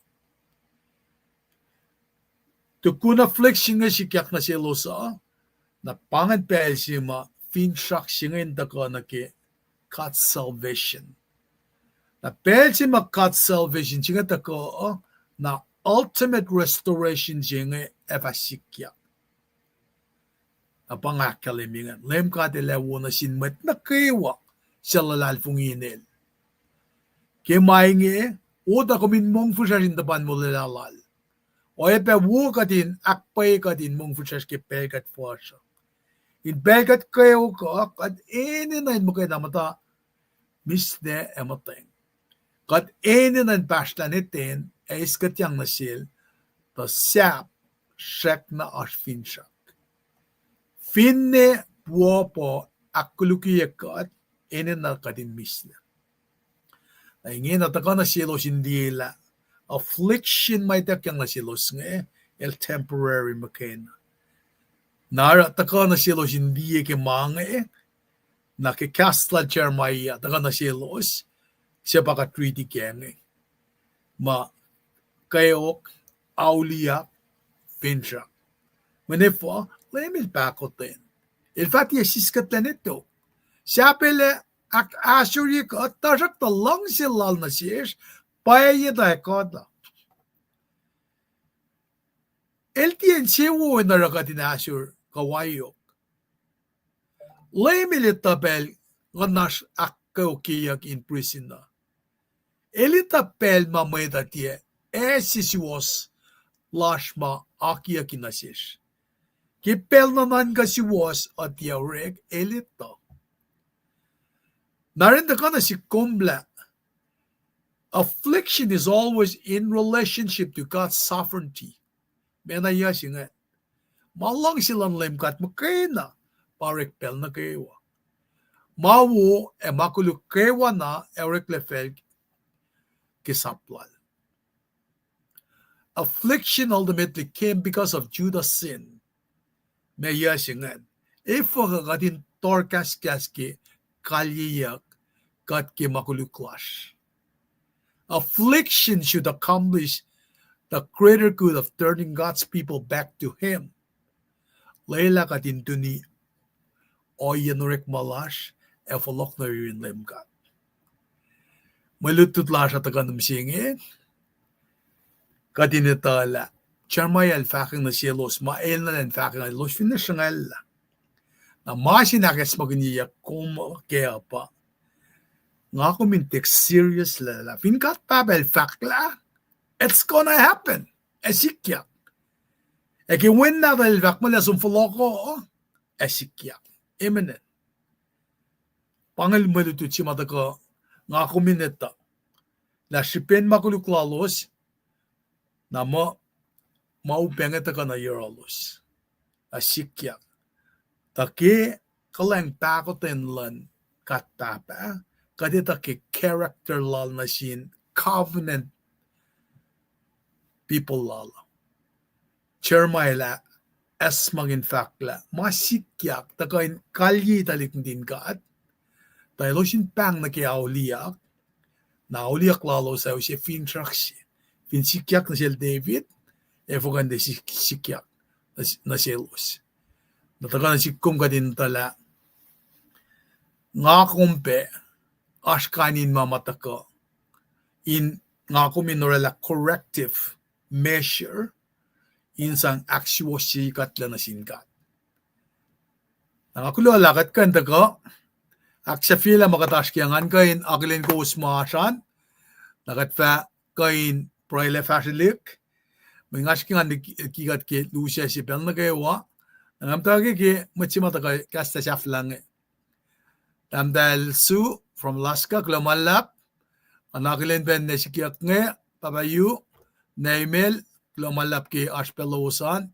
Tukun affliction inge sikyak nuh selos uh, na pa ingacn pacl se ma finsrak se inge in tuhkuh nuh ke God's salvation. Na pacl se ma God's salvation se inge tuhkuh uh, na ultimate restoration se inge ac fah sikyak. Na pa nga ahkkahlwemye ingacn, Leum God El ac wo nuh sin mwet nuh kwewa suc luhlahlfongi in El. Ke ma inge, oruh kom in mongfihsrwacsr in tuhpan molwelah Lal. Oacyacpac wo kuht in ahkpwacye kuht in mongfihsrwacsr ke pacl kuht fuhsr uh. In pacl kuht kweok uh, kuht enenuh in muhkwena muhta mihslac ac muhtweng. Kuht enenuh in pahsrlah ne ten ac eiskuhtyang nuh Sel, tuh sahp srackna oasr finsrak. Finne puhpuh ahkkolukye kuht, enenuh kuht in mihslac. Na ingena tuhkuh nuh selos in liye lah affliction ma ituckyang nuh selos inge, el temporary muhkwena. Na oruh tuhkuh nuh selos in liye ke ma inge, na ke kahs lal Jeremiah tuhkuh nuh selos, suc pa kuht riti ke inge, ma kweok, auliyak, finsrak. Mweyen efuh? Leum El pahkotwen. El fah tiac siskuhtlac ne tok. Sahp El ac ahk-, ahsorye kuht, tuhsruhktuh luhngse Lal nuh sesr pwacye na ekuhtuh. El tiac insewowo in oruh kuht in ahsor kuh waiyok. Leum El etuh pacl nguhnasr ahkkweokyeyuck in prison uh. El etuh pacl ma mwet uh tiac ase suwohs lasr ma akiyucki nuh sesr. Ke pacl nuhnuhnkuh suwohs uh tiac orek, El etuh. Na ren tuhkuh nuh sihk kom lah affliction is always in relationship to God's sovereignty. Ma na yac se inge. Ma luhngse luhn Leum God muhkwena pa orek pacl nuh kwewa. Ma wo ac ma koluk kwewana ac oreklac facl ke sap Lal. Affliction ultimately came because of Judah's sin. Ma yac se ingacn. Efuh kuh kuht in tohrkahskahs ke kalyeyuck kuht ke ma koluk lasr? Affliction should accomplish the greater good of turning God's people back to Him. Lwelah kuht in tuni ohiyacn orekma lasr ac fohlohk nuh yurin Leum God. Mwe lutlut lasr uh tuhkuh nuh mihsenge, kuht in etuh lah Jeremiah el fahkwacng nuh selos ma el na elan fahkwacng elos finne sruhngalah. Na ma se in ahkacsmakihnyeyuck kom kac uh pa, nga kom in take serious lah, lah fin God Pahpah El fahk lah, it's gonna happen. Ac sikyak. Ac ke Wen Nahtuhl El fahk muh lah som fohlohko, ac sikyak. Imminent. Pa inge mwe lutlut se ma tuhkuh nga kom in etuh lah srihpen ma koluk lalos, na muh ma upac inge tuhkuh nuh yohrohlos. Ac sikyak. Tuh ke kuhlwacng pahkotwen luhn kuht Pahpah, kuht etuh ke character lal nuh sin covenant people lal. Jeremiah el ahkacsmakihnye fahk lah ma sikyak tuhkuh in kalyei tuhlihk nuhtin God, tuh elos in pahng nuh ke auliyak, na auliyak lalos uh use finsrak se, fin sikyak nuh sel David, ac fokihn tiac sik-, sikyak nuh, nuh selos. Na tuhkuh nuh sik kom kuht in etuh lah nga kom pac, oasr kain in ma ma tuhkuh, in nga kom in orwaclah corrective measure in sang ahksuwohsye kuht lac nuh sin God. Na nga kuloh lah kuht kuh in tuhkuh ahksahfyelah ma kuht oasr ke, ngan kuh in akihlen kowos ma oasr an, na kuht fah kuh in pruhelah fahsrwelihk. Mwe nga srihke ngan ki-, ki kuht ke lusac se pacl nuh kwewa. Na nga muhta ke, ke mwet se ma tuhkuh kahs sahflah inge. Tahmtahel Sue from Alaska, kuloh ma luhlahp. Nga akihlen pac ninac sikyak inge, Pahpah Yu, Naimel, kuloh ma luhlahp ke oasr pac lowos an.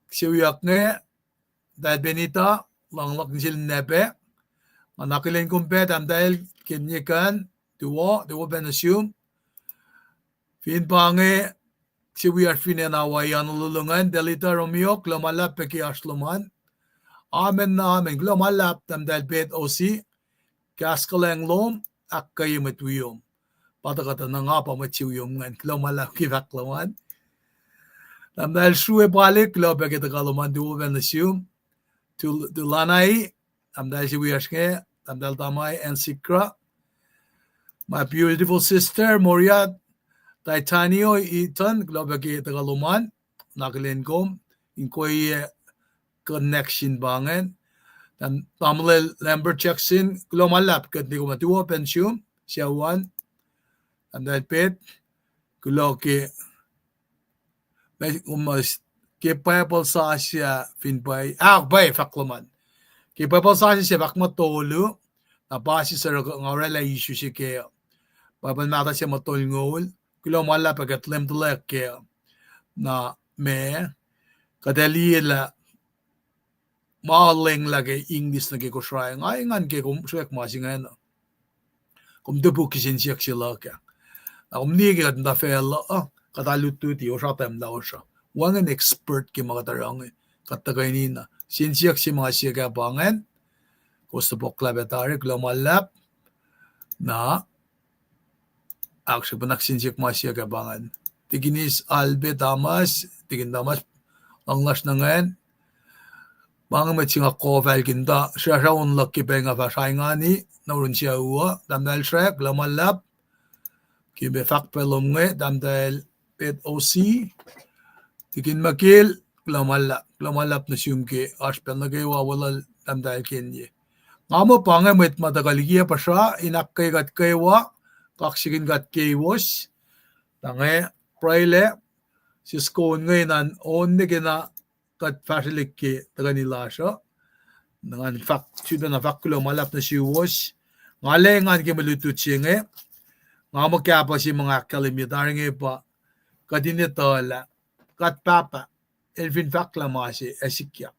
Kihsewiyuck inge, Dad Benita, luhngluhk nuh sel ninac pac. Nga akihlen kom pac, tahmtahel Kenyekan, tuwo, tuwo pac nuh sum. Fin pa inge, kihsewowoye oasr fin acn Hawaii, Honolulu ingacn, Delita Romeo, kuloh ma luhlahp pac ke oasr lom an. Amen na amen, kuloh ma luhlahp, tahmtahel Pet Osi, kahs kuhlwacng lom, ahkkweye mwet wiom. Pa tuhkuh tuh na nga pa mwet se wiom ingacn, kuloh ma luhlahp ke fahk lom an. Tahmtahel Srue Palik, kuloh pac ke tuhkuh lom an, tuwo pac nuh sum. Tul-, Tulanai, tahmtahel se wiyacsr inge, tahmtahel Tamai and Sikra. My beautiful sister, Moria, Titania, Ethan, kuloh pac ke tuhkuh lom an, nga akihlen kom, in kweyac connection pa ingacn. Tamuhlwel Lambert Jackson, kuloh ma luhlahp kuht liye kom, tuwo pac nuh sum, sucu an, tahmtahel Pet, kuloh ke, ma, kom, ke Bible sasuc fin pwacye, ah, pwacye fahk lom an. Ke Bible sasuc se fahk muh tolu, na pa sisor nga orwaclah issue se ke Bible mahtuh se muh tolngoul, kuloh ma luhlahp pac kuht leum tuhlac kac, na ma, kuht ac liye lah ma lenglah ke English nuh ke Kosrae, nga engan ke kom srack ma se ingacn. Kom topuk ke siyuck se luhk ah. Na kom liye ke kuht muhta facluh uh, kuht lutluti, osra tahmlah osra. Wacngihn expert ke ma kuht oruh inge, kuht tuhkweni na. Siyuck se ma siyuck ah pa ingacn, kowos topuk lah pac tari, kuloh ma luhlahp. Na, ahksrihk pwacnwacng siyuck ma siyuck ah pa ingacn. Tikinis Albe Thomas, Tikin Thomas, luhngse lasr nuh ingacn. Ma inge mwet se nga kof ahlkihn tuh srasra on luhk ke pacl nga fah sraingani, na oruh sucu uh, tahmtahel Srack, kuloh ma luhlahp. Ke ma fahk pac lom inge, tahmtahel Pet Osi, Tikin Makil, kuloh ma luhlahp, kuloh ma luhlahp nuh sum ke oasr pacl nuh kwewa weluhl tahmtahel Kenye. Nga muh pa inge mwet ma tuhkuh liki ah puhsra, in ahkkweye kuht kwewa, kaksakihn kuht keiwos, tuh inge pruhelah, sisken inge in an on nuh ke na kuht fahsrwelihk ke tuhkweni lasr uh. Na ngan fahk, sifilpacna fahk kuloh ma luhlahp nuh suwos. Nga lwelah ngan ke mwe lutlut se inge, nga muh kahpuh se ma nga ahkkahlwemye tari inge pa, kuht in etuh lah kuht Pahpah el fin fahk lah ma se ac sikyak.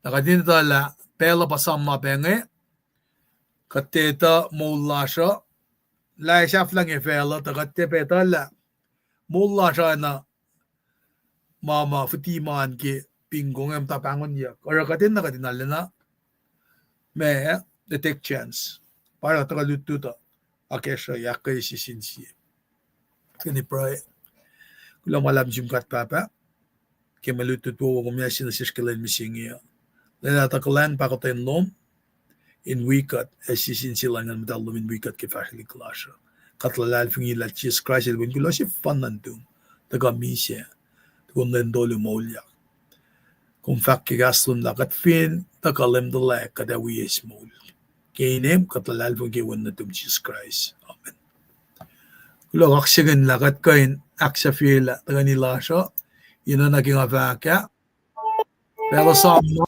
Na kuht in etuh lah pacl uh pa sam ma pac inge, kuht tiac etuh moul lasr uh, lah ac sahflah inge facluh, tuh kuht tiac pac etuh lah moul lasr uh na ma ma fiti ma an ke bingo inge muhta pahngonyuck. Oruh kuht enenuh kuht in arulacna, ma, take chance. Pa oruh tuhkuh lutlut uh, akacsruhi, ahkkweye sie sin sie. Keni pruhe. Kuloh ma luhlahp nuh sum God Pahpah, ke mwe lutlut wowo kom yac se nuh sesr ke lwen mihsenge uh. Lwelah tuh kuhlwacng pahkotwen lom in wi kuht, ac sie sin sie luhn Nguhn Muhtahl lom in wi kuht ke fahsrwelihk lasr uh. Kuht luhlahlfongi lah Jisus Kraist el wi kuloh sefanna nuhtum, tuhkuh misac, tukun lwen tolu moulyak. Kom fahk ke kahs lom lah kuht fin tuhkuh leum tuhlac, kuht ac wi eis moul. Ke inem kuht luhlahlfongi ke Wen nuhtum Jisus Kraist. Amen. Kuloh, kaksakihn lah kuht kuh in ahksahfyelah tuhkweni lasr uh, inen nuh ke nga fahk ah, pacl uh sam na,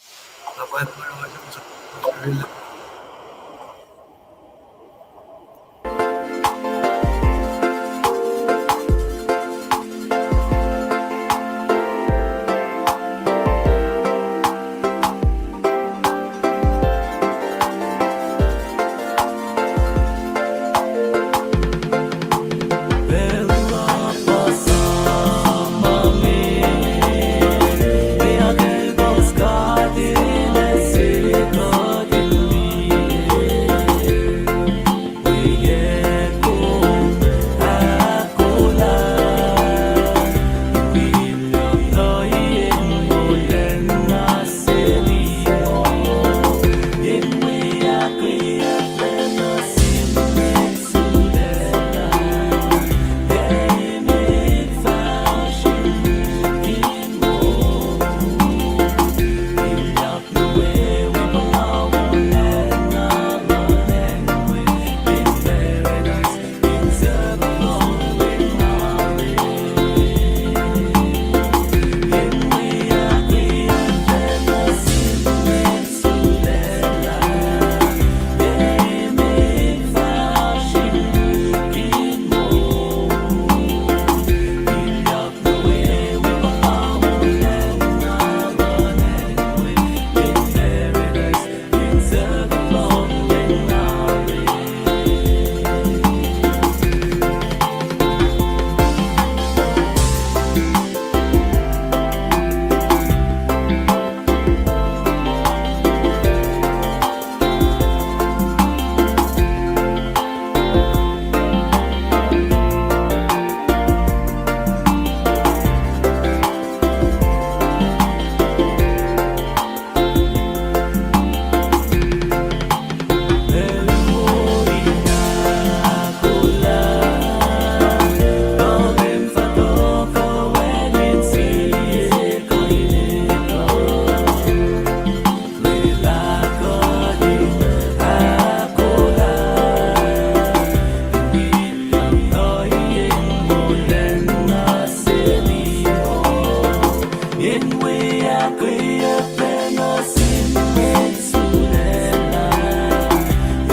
In we ahkkweyucklac nuh sin mwet sulaclah,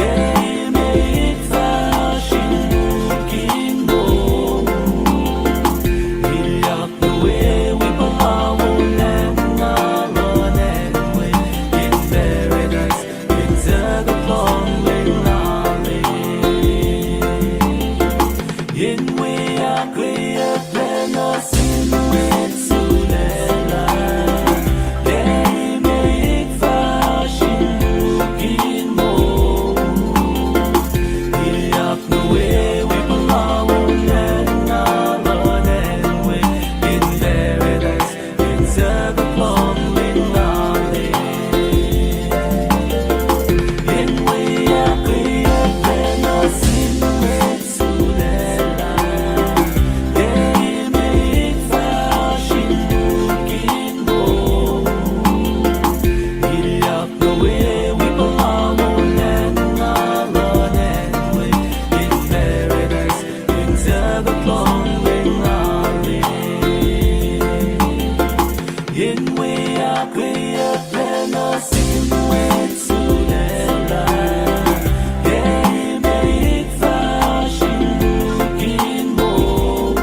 emet fahsr in lukihn moul. Ilyak nuh we wi puhla wolacna luhn acn we in paradise, in tuhkuh lohng lwen lal. In we ahkkweyucklac nuh sin mwet sulaclah, emet fahsr in lukihn moul. Ilyak nuh we wi puhla wolacna luhn acn we in paradise, in tuhkuh lohng lwen lal. In we ahkkweyucklac nuh sin mwet sulaclah, emet fahsr in lukihn moul. Ilyak nuh we wi puhla wolacna luhn acn we in paradise, in tuhkuh lohng lwen lal. In we ahkkweyucklac nuh sin mwet sulaclah, emet fahsr in lukihn moul.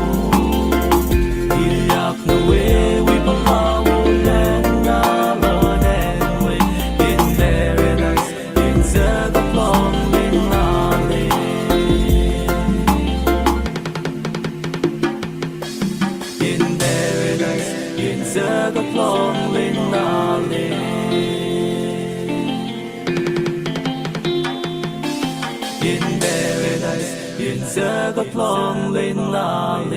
Ilyak nuh we wi puhla wolacna luhn acn we in paradise, in tuhkuh lohng lwen lal. In paradise, in tuhkuh lohng lwen lal. In paradise, in tuhkuh lohng lwen lal.